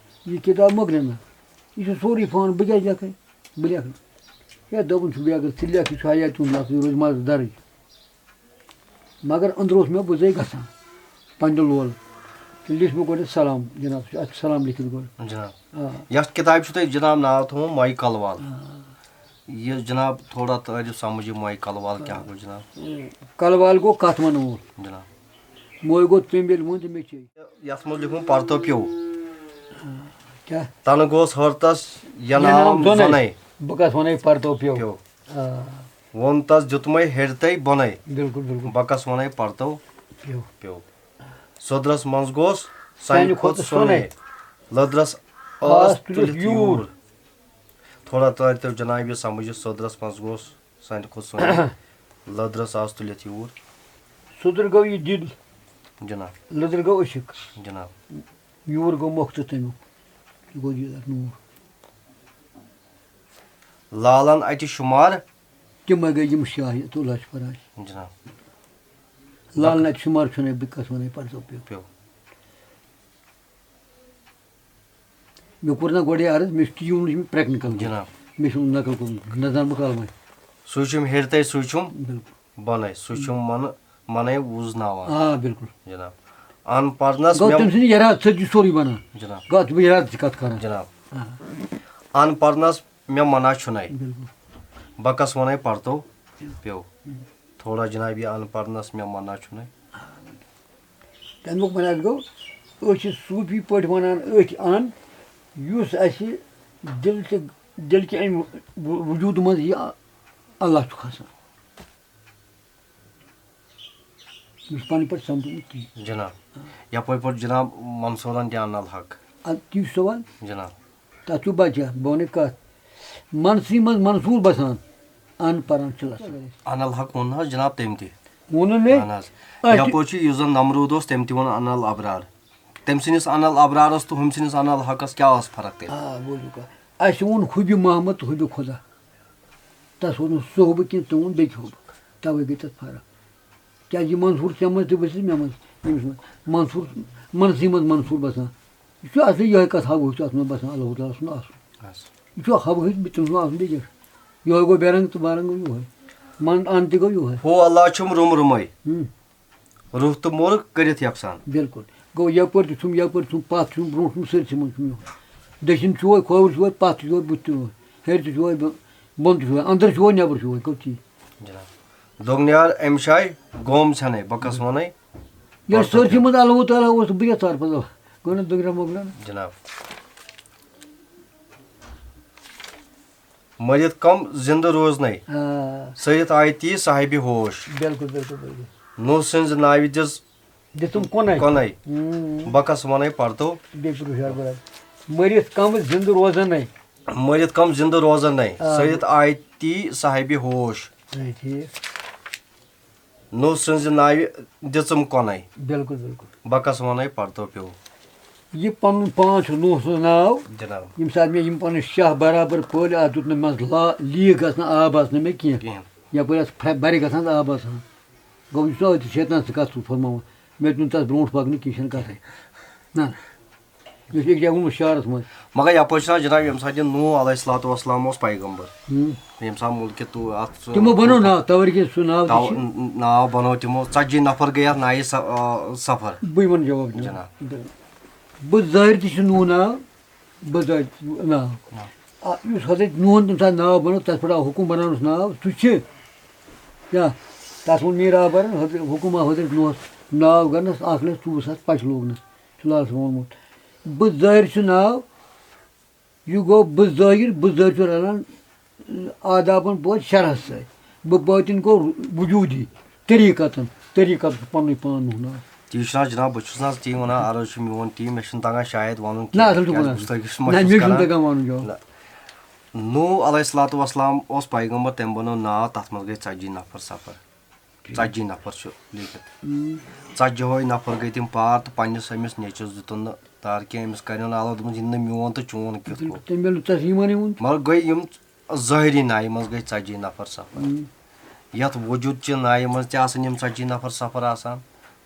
یہِ کِتاب مۄکلے نہ۔ یہِ چھُ سورُے فون، بہٕ کیٛازِ لیکھَے؟ بہٕ لیکھٕ نہٕ۔ ہے، دوٚپُن چھُ، بیٚیہِ اگر ژٕ لیکھ، یہِ چھُ حیات چون لفظ، یہِ روزِ مَزٕ دَرٕج۔ مگر أنٛدرٕ اوس مےٚ بُزَے گژھان، پنٛنہِ لولہٕ۔ تہٕ لیٚچھ مےٚ گۄڈٕ سلام، جناب، اَتھ چھُ سلام لیٚکھِتھ گۄڈٕ۔ جناب۔ آ۔ یَتھ کِتابہِ چھُ تۄہہِ جناب ناو تھوٚومُت مَے کَلوال۔ آ۔ یہِ جناب تھوڑا تٲرِو سَمجھ، یہِ مَے کَلوال کیٛاہ گوٚو جناب؟ کَلوال گوٚو کَتھ وَنو۔ جناب۔ مَے گوٚو تٔمۍ ییٚلہِ ووٚن تہٕ مےٚ چھے۔ یَتھ منٛز لیوٗکھمُت پَرتو پیوٚو۔ کیٛاہ؟ تَنہٕ گوٚژھ ہٲرتَس یَنہٕ یَنہٕ آم آم زۄنَے۔ زۄنَے۔ بہٕ کَس وَنَے پَرتو پیوٚو۔ پیوٚو۔ آ۔ ووٚن تَس دیُتمَے ہیٚرِ تَے بۄنَے۔ بِلکُل، بِلکُل۔ بہٕ کَس وَنَے پَرتو پیوٚو۔ پیوٚو۔ سوٚدرَس منٛز گوٚژھ سانہِ سانہِ کھۄتہٕ کھۄتہٕ سۄنَے۔ سۄنَے۔ لٔدرَس آس آس تُلِتھ تُلِتھ یوٗر۔ یوٗر۔ تھوڑا ترٛٲوتو جناب یہِ سَمجھ، یہِ سوٚدرَس منٛز گوٚژھ سانہِ کھۄتہٕ سۄنَے۔ لٔدرَس آس تُلِتھ یوٗر۔ سوٚدُر گوٚو یہِ دِل۔ جناب۔ لٔدٕر گوٚو عشق۔ جناب۔ یوٗر گوٚو مۄکھ تہٕ تَمیُک۔ یہِ گوٚو دیٖدار نوٗر۔ لالَن اَتہِ شُمار۔ تِمَے گٔے یِم شاہہِ تُلہٕ ہَچھ پَران۔ جناب۔ لالَن اَتہِ شُمار چھُنَے، بہٕ کَس وَنَے پَرزو پیوٚو۔ پیوٚو۔ مےٚ کوٚر نہ گۄڈَے عرض، مےٚ چھُ ٹی یوٗنٕچ مےٚ پرٛٮ۪کنِکَل۔ جِناب۔ مےٚ چھُنہٕ نقل کوٚرمُت، نہ زانہٕ بہٕ کلمَے۔ سُہ چھُم ہیٚرِ تَے، سُہ چھُم بِلکُل۔ بۄنَے، سُہ چھُم مَنہٕ، مَنَے وُزناوان۔ آ، بِلکُل۔ جِناب۔ اَن پَرنَس گوٚو مےٚ تٔمۍ سٕنٛدِ یَراتہٕ سۭتۍ چھُ سورُے بَنان۔ جِناب۔ گوٚو اَتھ چھُ بہٕ یَراتہٕ چھِ کَتھ کَران۔ جِناب۔ آ۔ اَن پَرنَس مےٚ مَنع چھُنَے۔ بِلکُل۔ بہٕ کَس وَنَے پَرتو پیوٚو۔ تھوڑا جِناب یہِ اَن پَرنَس مےٚ مَنع چھُنَے۔ تَمیُک مطلب گوٚو، أسۍ چھِ صوٗفی پٲٹھۍ وَنان أتھۍ اَن، یُس اَسہِ دِل تہِ، دِل کہِ اَمہِ وُ-، وُجوٗدٕ منٛز یہِ اللہ چھُ کھسان۔ یُس پَنٕنۍ پٲٹھۍ سَمجھومُت کِہیٖنۍ۔ جِناب، یَپٲرۍ پوٚر جِناب منصوٗرَن تہِ اَن الحق۔ اَدٕ تی چھُ سوال۔ جِناب۔ تَتھ چھُ بَچہِ، بہٕ وَنَے کَتھ۔ منسٕے منٛز منصوٗر بَسان، اَن پَران چھُ لَسان۔ اَن الحق ووٚن نہ حظ جِناب تٔمۍ تہِ۔ ووٚنُن مےٚ؟ اَہَن حظ۔ اَسہِ چھُ یَپٲرۍ چھُ یُس زَن نمروٗد اوس، تٔمۍ تہِ ووٚن اَن الابرار۔ تٔمۍ سٕنٛدِس اَن الابرارَس تہٕ ہُمۍ سٕنٛدِس اَن الحقَس کیٛاہ ٲس فرق تیٚلہِ؟ آ، بوٗزِو کَتھ۔ اَسہِ ووٚن حُبہِ محمد تہٕ حُبہِ خۄدا۔ تَس ووٚن نہٕ سُہ حُبہٕ کینٛہہ، تٔمۍ ووٚن بیٚکہِ حُبہٕ۔ تَوَے گٔے تَتھ فرق۔ کیٛازِ یہِ منصوٗر ژےٚ منٛز تہِ بَسہِ، مےٚ منٛز، ییٚمِس منٛز منصوٗر، منصٕے منٛز منصوٗر بَسان۔ یہِ چھُ اَصلی یِہوٚے کَتھ، ہَوہٕچ اَتھ منٛز بَسان، اللہ تعالیٰ سُنٛد آسُن۔ بَس۔ یہِ چھُ ہَوہٕچ، تٔمِس منٛز آسُن بیٚیہِ کیٛاہ چھُ؟ یِہوٚے گوٚو بے رنٛگ تہٕ بارنٛگ گوٚو یِہوٚے۔ من اَن تہِ گوٚو یِہوٚے۔ ہو اللہ چھُم روٚم روٚمٕے۔ ہُم۔ روح تہٕ موٚر کٔرِتھ یَکسان۔ بِلکُل۔ گوٚو یَپٲرۍ تہِ چھُم، یَپٲرۍ چھُم، پَتھ چھُم، برٛونٛٹھ چھُم، سٲرسٕے منٛز چھُم یِہوٚے۔ دٔچھِنۍ چھُ یِہوٚے، کھووُر چھُ یِہوٚے، پَتھ تہِ چھُ یِہوٚے، بُتھ تہِ یِہوٚے، ہیٚرِ تہِ چھُ یِہوٚے، بۄ-، بۄن تہِ چھُ یِہوٚے، أنٛدرٕ چھُ یِہوٚے، نٮ۪بر چھُ یِہوٚے، گوٚو تی۔ جِناب۔ دوٚگنیار أمۍ شاے گوم ژھٮ۪نَے، بہٕ کَس وَنَے؟ ییٚلہِ پَتہٕ سٲرسٕے منٛز اللہ تعالیٰ اوس، تہٕ بہٕ کیٛاہ ژارٕ پَتہٕ؟ گوٚو نہ دوٚگنیار مۄکلیو نہ؟ جِناب۔ مٔرِتھ کم زِندٕ روزنَے، آ۔ سٔرِتھ آیہِ تی صاحبِ ہوش۔ بِلکُل، بِلکُل، بِلکُل۔ نوح سٕنٛزِ ناوِ دِژ دِژٕم کُنَے۔ کُنَے۔ ہُم۔ بہٕ کَس وَنَے پَرتو۔ بیٚیہِ پرٛژھ یارٕ برادر۔ مٔرِتھ کم زِندٕ روزنَے۔ مٔرِتھ کم زِندٕ روزنَے، آ۔ سٔرِتھ آیہِ تی صاحبِ ہوش۔ آ، ٹھیٖک۔ نوح سٕنٛزِ ناوِ دِژٕم کۄنَے۔ بِلکُل، بِلکُل۔ بہٕ کَس وَنَے پَرتو پیوٚو۔ یہِ پَنُن پان چھُ نوح سُنٛد ناو۔ جِناب۔ ییٚمہِ ساتہٕ مےٚ یِم پَنٕنۍ شاہ برابر پٲلۍ، اَتھ دیُت نہٕ منٛزٕ لا-، لیٖک گژھنہٕ آب آسنہٕ مےٚ کینٛہہ۔ کِہیٖنۍ۔ یَپٲرۍ آسہٕ پھَ-، بَرِ گژھان تہٕ آب آسان۔ گوٚو، یہِ چھُ أتھۍ شیطنَس سۭتۍ کَتھ ژٕ فرماوان۔ مےٚ دیُت نہٕ تَس برونٛٹھ پَکنہٕ کِہیٖنۍ، چھَنہٕ کَتھٕے۔ نہ، نہ۔ مےٚ چھُ أکۍ جایہِ ووٚنمُت شعرَس منٛز۔ مگر یَپٲرۍ چھُنہ جِناب، ییٚمہِ ساتہٕ یہِ نوح علیہ الصلوۃ والسلام اوس پیغمبر، ہُم۔ ییٚمہِ ساتہٕ مُلکہِ تو-، اَتھ سُہ تِمو بَنوو ناو، تَوَے کہِ سُہ ناو تہِ تَو-، چھُ۔ ناو بَنوو تِمو، ژَتجی نفر گٔے اَتھ نایہِ س-، آ، سفر۔ بٕے وَنہٕ جواب دِمہٕ۔ جِناب۔ بہٕ ظٲہِر تہِ چھُ نوح ناو، بہٕ ظٲہِر ناو۔ ناو۔ آ، یُس حضرت نوحَن تَمہِ ساتہٕ ناو بَنوو، تَتھ پٮ۪ٹھ آو حُکُم بَناونَس ناو، سُہ چھِ۔ کیٛاہ؟ تَتھ ووٚن میٖر آبارَن، حضرت، حُکُم آو حضرت نوحَس ناو گَنَس، اَکھ لَچھ ژوٚوُہ ساس پَچہِ لوگنَس۔ چھُ لال صٲبَن ووٚنمُت۔ بہٕ ظٲہِر چھُ ناو، یہِ گوٚو بہٕ ظٲہِر، بہٕ ظٲہِر چھُ رَلان آدابَن پٲٹھۍ شرحَس سۭتۍ۔ بہٕ بٲطِن گوٚو وجوٗدی، طریٖقتَن، طریٖقت چھُ پَنُنُے پان نوٚو ناو۔ تی چھُنہ حظ جِناب، بہٕ چھُس نہ حظ تی وَنان، عرض چھُ میون تی، مےٚ چھُنہٕ تَگان شاید وَنُن نہ، کینٛہہ، اَصٕل چھُکھ کیٛازِ وَنان۔ بہٕ چھُس تۄہہِ نِش نہ، مَشوَرٕ مےٚ چھُنہٕ کران۔ تَگان وَنُن جواب۔ نہ۔ نوح علیہ الصلوۃ والسلام اوس پیغمبر، تٔمۍ بَنوو ناو، تَتھ منٛز گٔے ژَتجی نفر سفر۔ ژَتجی نفر چھُ لیکھِتھ۔ ہُم۔ ژَتجی ہٕے نفر گٔے تِم پار تہٕ پنٛنِس أمِس نیٚچوِس دیُتُن نہٕ تارکہِ، أمِس کَریو نہٕ علاوٕ، دوٚپُن، "یہِ نہٕ میون تہٕ چون کیُتھ گوٚو؟" تٔمۍ ییٚلہِ نہٕ تَس ایٖمانٕے ووٚن۔ مگر گٔے یِم ظٲہری نایہِ منٛز گٔے ژَتجی نفر سفر۔ ہُم۔ یَتھ وجوٗد چہِ نایہِ منٛز تہِ آسان یِم ژَتجی نفر سفر آسان،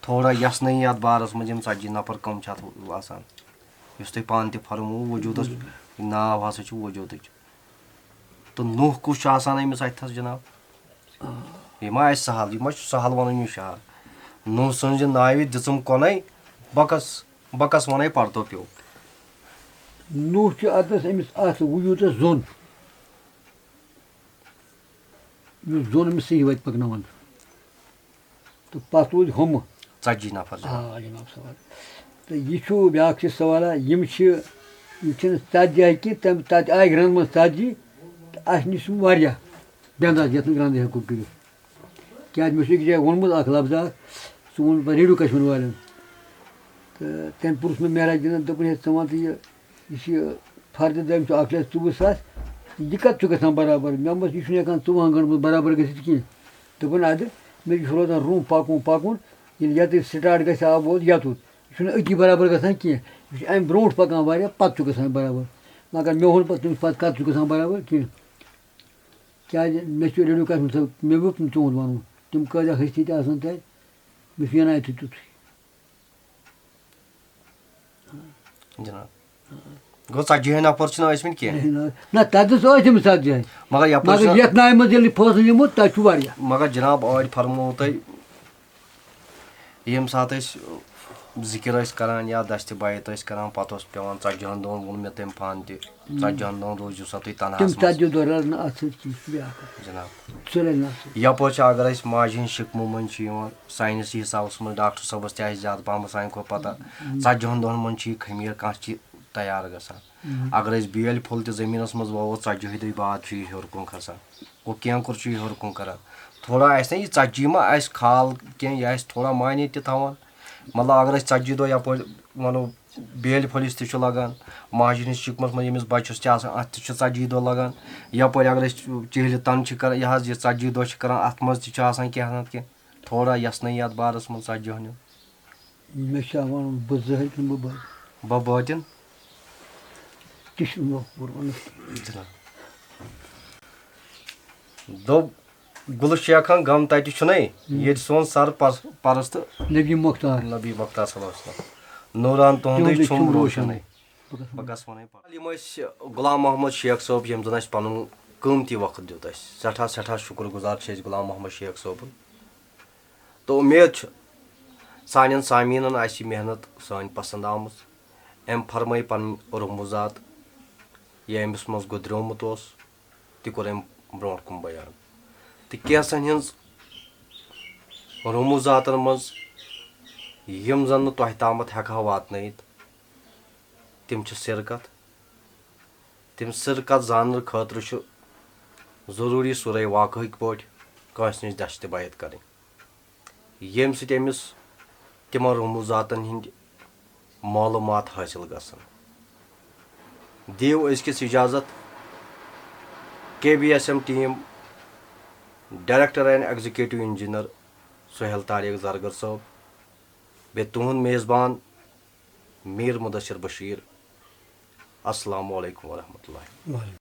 تھوڑا یَژھ نہٕ یَتھ بارَس منٛز یِم ژَتجی نفر کَم چھِ اَتھ آسان۔ یُس تۄہہِ پانہٕ تہِ فرموو، وجوٗدَس ناو ہسا چھُ وجوٗدٕچ۔ تہٕ نوح کُس چھُ آسان أمِس اَتھَس جِناب؟ یہِ ما آسہِ سہل، یہِ ما چھُ سہل وَنُن یہِ شعر؟ نوح سٕنٛزِ ناوِ دِژٕم کۄنَے، بہٕ کَس، بہٕ کَس وَنَے پَرتو پیوٚو۔ نوح چھُ اَتَس أمِس اَتھ وجوٗدَس زوٚن، یُس زوٚن أمِس صحیح وَتہِ پَکناوان چھُ۔ تہٕ پَتہٕ روٗدۍ ہُمہٕ۔ ژَتجی نفر جِناب۔ آ، جِناب سوال۔ تہٕ یہِ چھُ بیٛاکھ چیٖز سوالہ، یِم چھِ، یِم چھِنہٕ ژَتجی آیہِ کینٛہہ، تَمہِ، تَتہِ آیہِ گرٛنٛد منٛز ژَتجی، تہٕ اَسہِ نِش چھِ واریاہ بے انداز یَتھ نہٕ گرٛنٛدٕے ہٮ۪کو کٔرِتھ۔ کیٛازِ مےٚ چھُ أکِس جایہِ ووٚنمُت اَکھ لفظہ اَکھ، سُہ ووٚن پَتہٕ ریڈیو کشمیٖر والٮ۪ن۔ تہٕ تٔمۍ پرُژھ مےٚ مہراج دیٖنَن، دوٚپُن، "ہے، ژٕ وَن تہٕ یہِ، یہِ چھِ یہِ فردِ دٔیِم چھُ اَکھ لَچھ ژوٚوُہ ساس، یہِ کَتھ چھُ گژھان برابر؟" مےٚ ووٚنمَس، "یہِ چھُنہٕ ہٮ۪کان ژوٚوُہَن گٲنٛٹَن منٛز برابر گٔژھِتھ کینٛہہ۔" دوٚپُن، "اَدٕ مےٚ چھُ روزان روٚم پَکُن، پَکُن، ییٚلہِ یَتٕے سٹاٹ گژھِ ہا ووت یَتُتھ، یہِ چھُنہٕ أتی برابر گژھان کینٛہہ، یہِ چھُ اَمہِ برونٛٹھ پَکان واریاہ، پَتہٕ چھُ گژھان برابر۔" مگر مےٚ ووٚن پَتہٕ تٔمِس، "پَتہٕ کَتھ چھُ گژھان برابر کینٛہہ؟" کیٛازِ مےٚ چھُ ریڈیو کشمیٖر صٲب، مےٚ ووٚن تِمَن تِمَن وَنُن، تِم کۭتیٛاہ ۂستی تہِ آسَن تَتہِ، مےٚ چھُ یَنہٕ اَتہِ تیُتھُے۔ جِناب۔ گوٚو، ژتجی ہٕے نفر چھِنہٕ ٲسۍ مٕتۍ کینٛہہ۔ نہ، تتہِ اوس ٲسۍ أمِس اتھ جایہِ۔ مگر یپٲرۍ مگر چھِنہٕ، یتھ نایہِ منٛز ییٚلہِ فٲصلہٕ نِمُت، تتہِ چھُ واریاہ۔ مگر جناب، ٲدۍ فرموو تۄہہِ، ییٚمہِ ساتہٕ أسۍ ذِکِر ٲسۍ کران یا دستِ بیعت ٲسۍ کران، پتہٕ اوس پٮ۪وان ژتجی ہن دۄہن، ووٚن مےٚ تٔمۍ پانہٕ تہِ، ژتجی ہن دۄہن روٗزِو سا تُہۍ تنہاہس تِم منٛز۔ ژتجی دۄہ روزنہٕ اتھ سۭتۍ، یہِ چھُ بیٛاکھ اکھ۔ جناب، سُہ روزِ نہٕ اتھ سۭتۍ۔ یپٲرۍ چھِ، اگر أسۍ ماجہِ ہِنٛز شِکمہٕ منٛز چھِ یِوان، سانِس حسابس منٛز، ڈاکٹر صٲبس تہِ آسہِ زیادٕ پہمتھ سانہِ کھۄتہٕ پتہ، ژتجی ہن دۄہن منٛز چھِ یہِ خمیٖر کانٛہہ چیٖز تیار گژھان۔ اگر أسۍ بیٲلۍ پھوٚل تہِ زٔمیٖنَس منٛز وَوو، ژتجی ہٕے دۄہہِ بعد چھُ یہِ ہیوٚر کُن کھسان۔ گوٚو، کینٛکُر چھُ یہِ ہیوٚر کُن کران۔ تھوڑا آسہِ نہ یہِ ژتجی ما آسہِ کھال کینٛہہ، یہِ آسہِ تھوڑا معنی تہِ تھاوان۔ مطلب، اگر أسۍ ژتجی دۄہ یَپٲرۍ وَنو، بیٲلۍ پھٔلِس تہِ چھُ لگان، ماجہِ ہٕنٛدِس شِکمَس منٛز ییٚمِس بَچَس چھِ آسان، اَتھ تہِ چھِ ژتجی دۄہ لگان۔ یَپٲرۍ اگر أسۍ چِہلہِ تَن چھِ کران، یہِ حظ یہِ ژتجی دۄہ چھِ کران، اَتھ منٛز تہِ چھُ آسان کینٛہہ نَتہٕ کینٛہہ۔ تھوڑا یَژھ نہٕ یَتھ بارَس منٛز ژتجی ہَن ہُنٛد۔ مےٚ چھا وَنُن، بہٕ زٲہِد کِنہٕ بہٕ بٲطِن؟ بہٕ بٲطِن۔ تہِ چھُ مےٚ کوٚرمُت۔ جناب۔ دوٚپ، گُلہٕ شیخن غم تَتہِ چھُنَے، ییٚتہِ سون سر پس-، پرست نبی مختار۔ نبی مختار صلی اللہ علیہ وسلم۔ نوران تُہُنٛدُے تِہُنٛدُے چھُم چھُم روشنٕے۔ روشنٕے۔ بہٕ گژھٕ وَنَے پَتہٕ۔ یِم ٲسۍ غلام محمد شیخ صٲب، یِم زَن اَسہِ پَنُن قۭمتی وقت دیُت اَسہِ۔ سٮ۪ٹھاہ، سٮ۪ٹھاہ شُکُر گُزار چھِ أسۍ غلام محمد شیخ صٲبُن۔ تہٕ اُمید چھُ سانٮ۪ن سامعیٖنَن آسہِ یہِ محنت سٲنۍ پَسنٛد آمٕژ۔ أمۍ فرمٲے پَنٕنۍ رموٗزات، یہِ أمِس منٛز گُزریومُت اوس، تہِ کوٚر أمۍ برونٛٹھ کُن بیان۔ تہٕ کینٛژَن ہٕنٛز رموٗزاتَن منٛز، یِم زَن نہٕ تۄہہِ تامَتھ ہٮ۪کہٕ ہا واتنٲیِتھ، تِم چھِ سِرکَتھ۔ تِم سِرکَتھ زاننہٕ خٲطرٕ چھُ ضروٗری سورہ واقعہٕکۍ پٲٹھۍ کٲنٛسہِ نِش دستِ بیعت کَرٕنۍ، ییٚمہِ سۭتۍ أمِس تِمَن رموٗزاتَن ہٕنٛدۍ معلوٗمات حٲصِل گژھن۔ دِیِو أزکِس اِجازت۔ K B S M team, Director and Executive Engineer Sohail Tariq Zargar صٲب، بیٚیہِ تُہُنٛد میزبان میٖر مُدثر بشیٖر۔ السلام علیکم ورحمۃ اللہ۔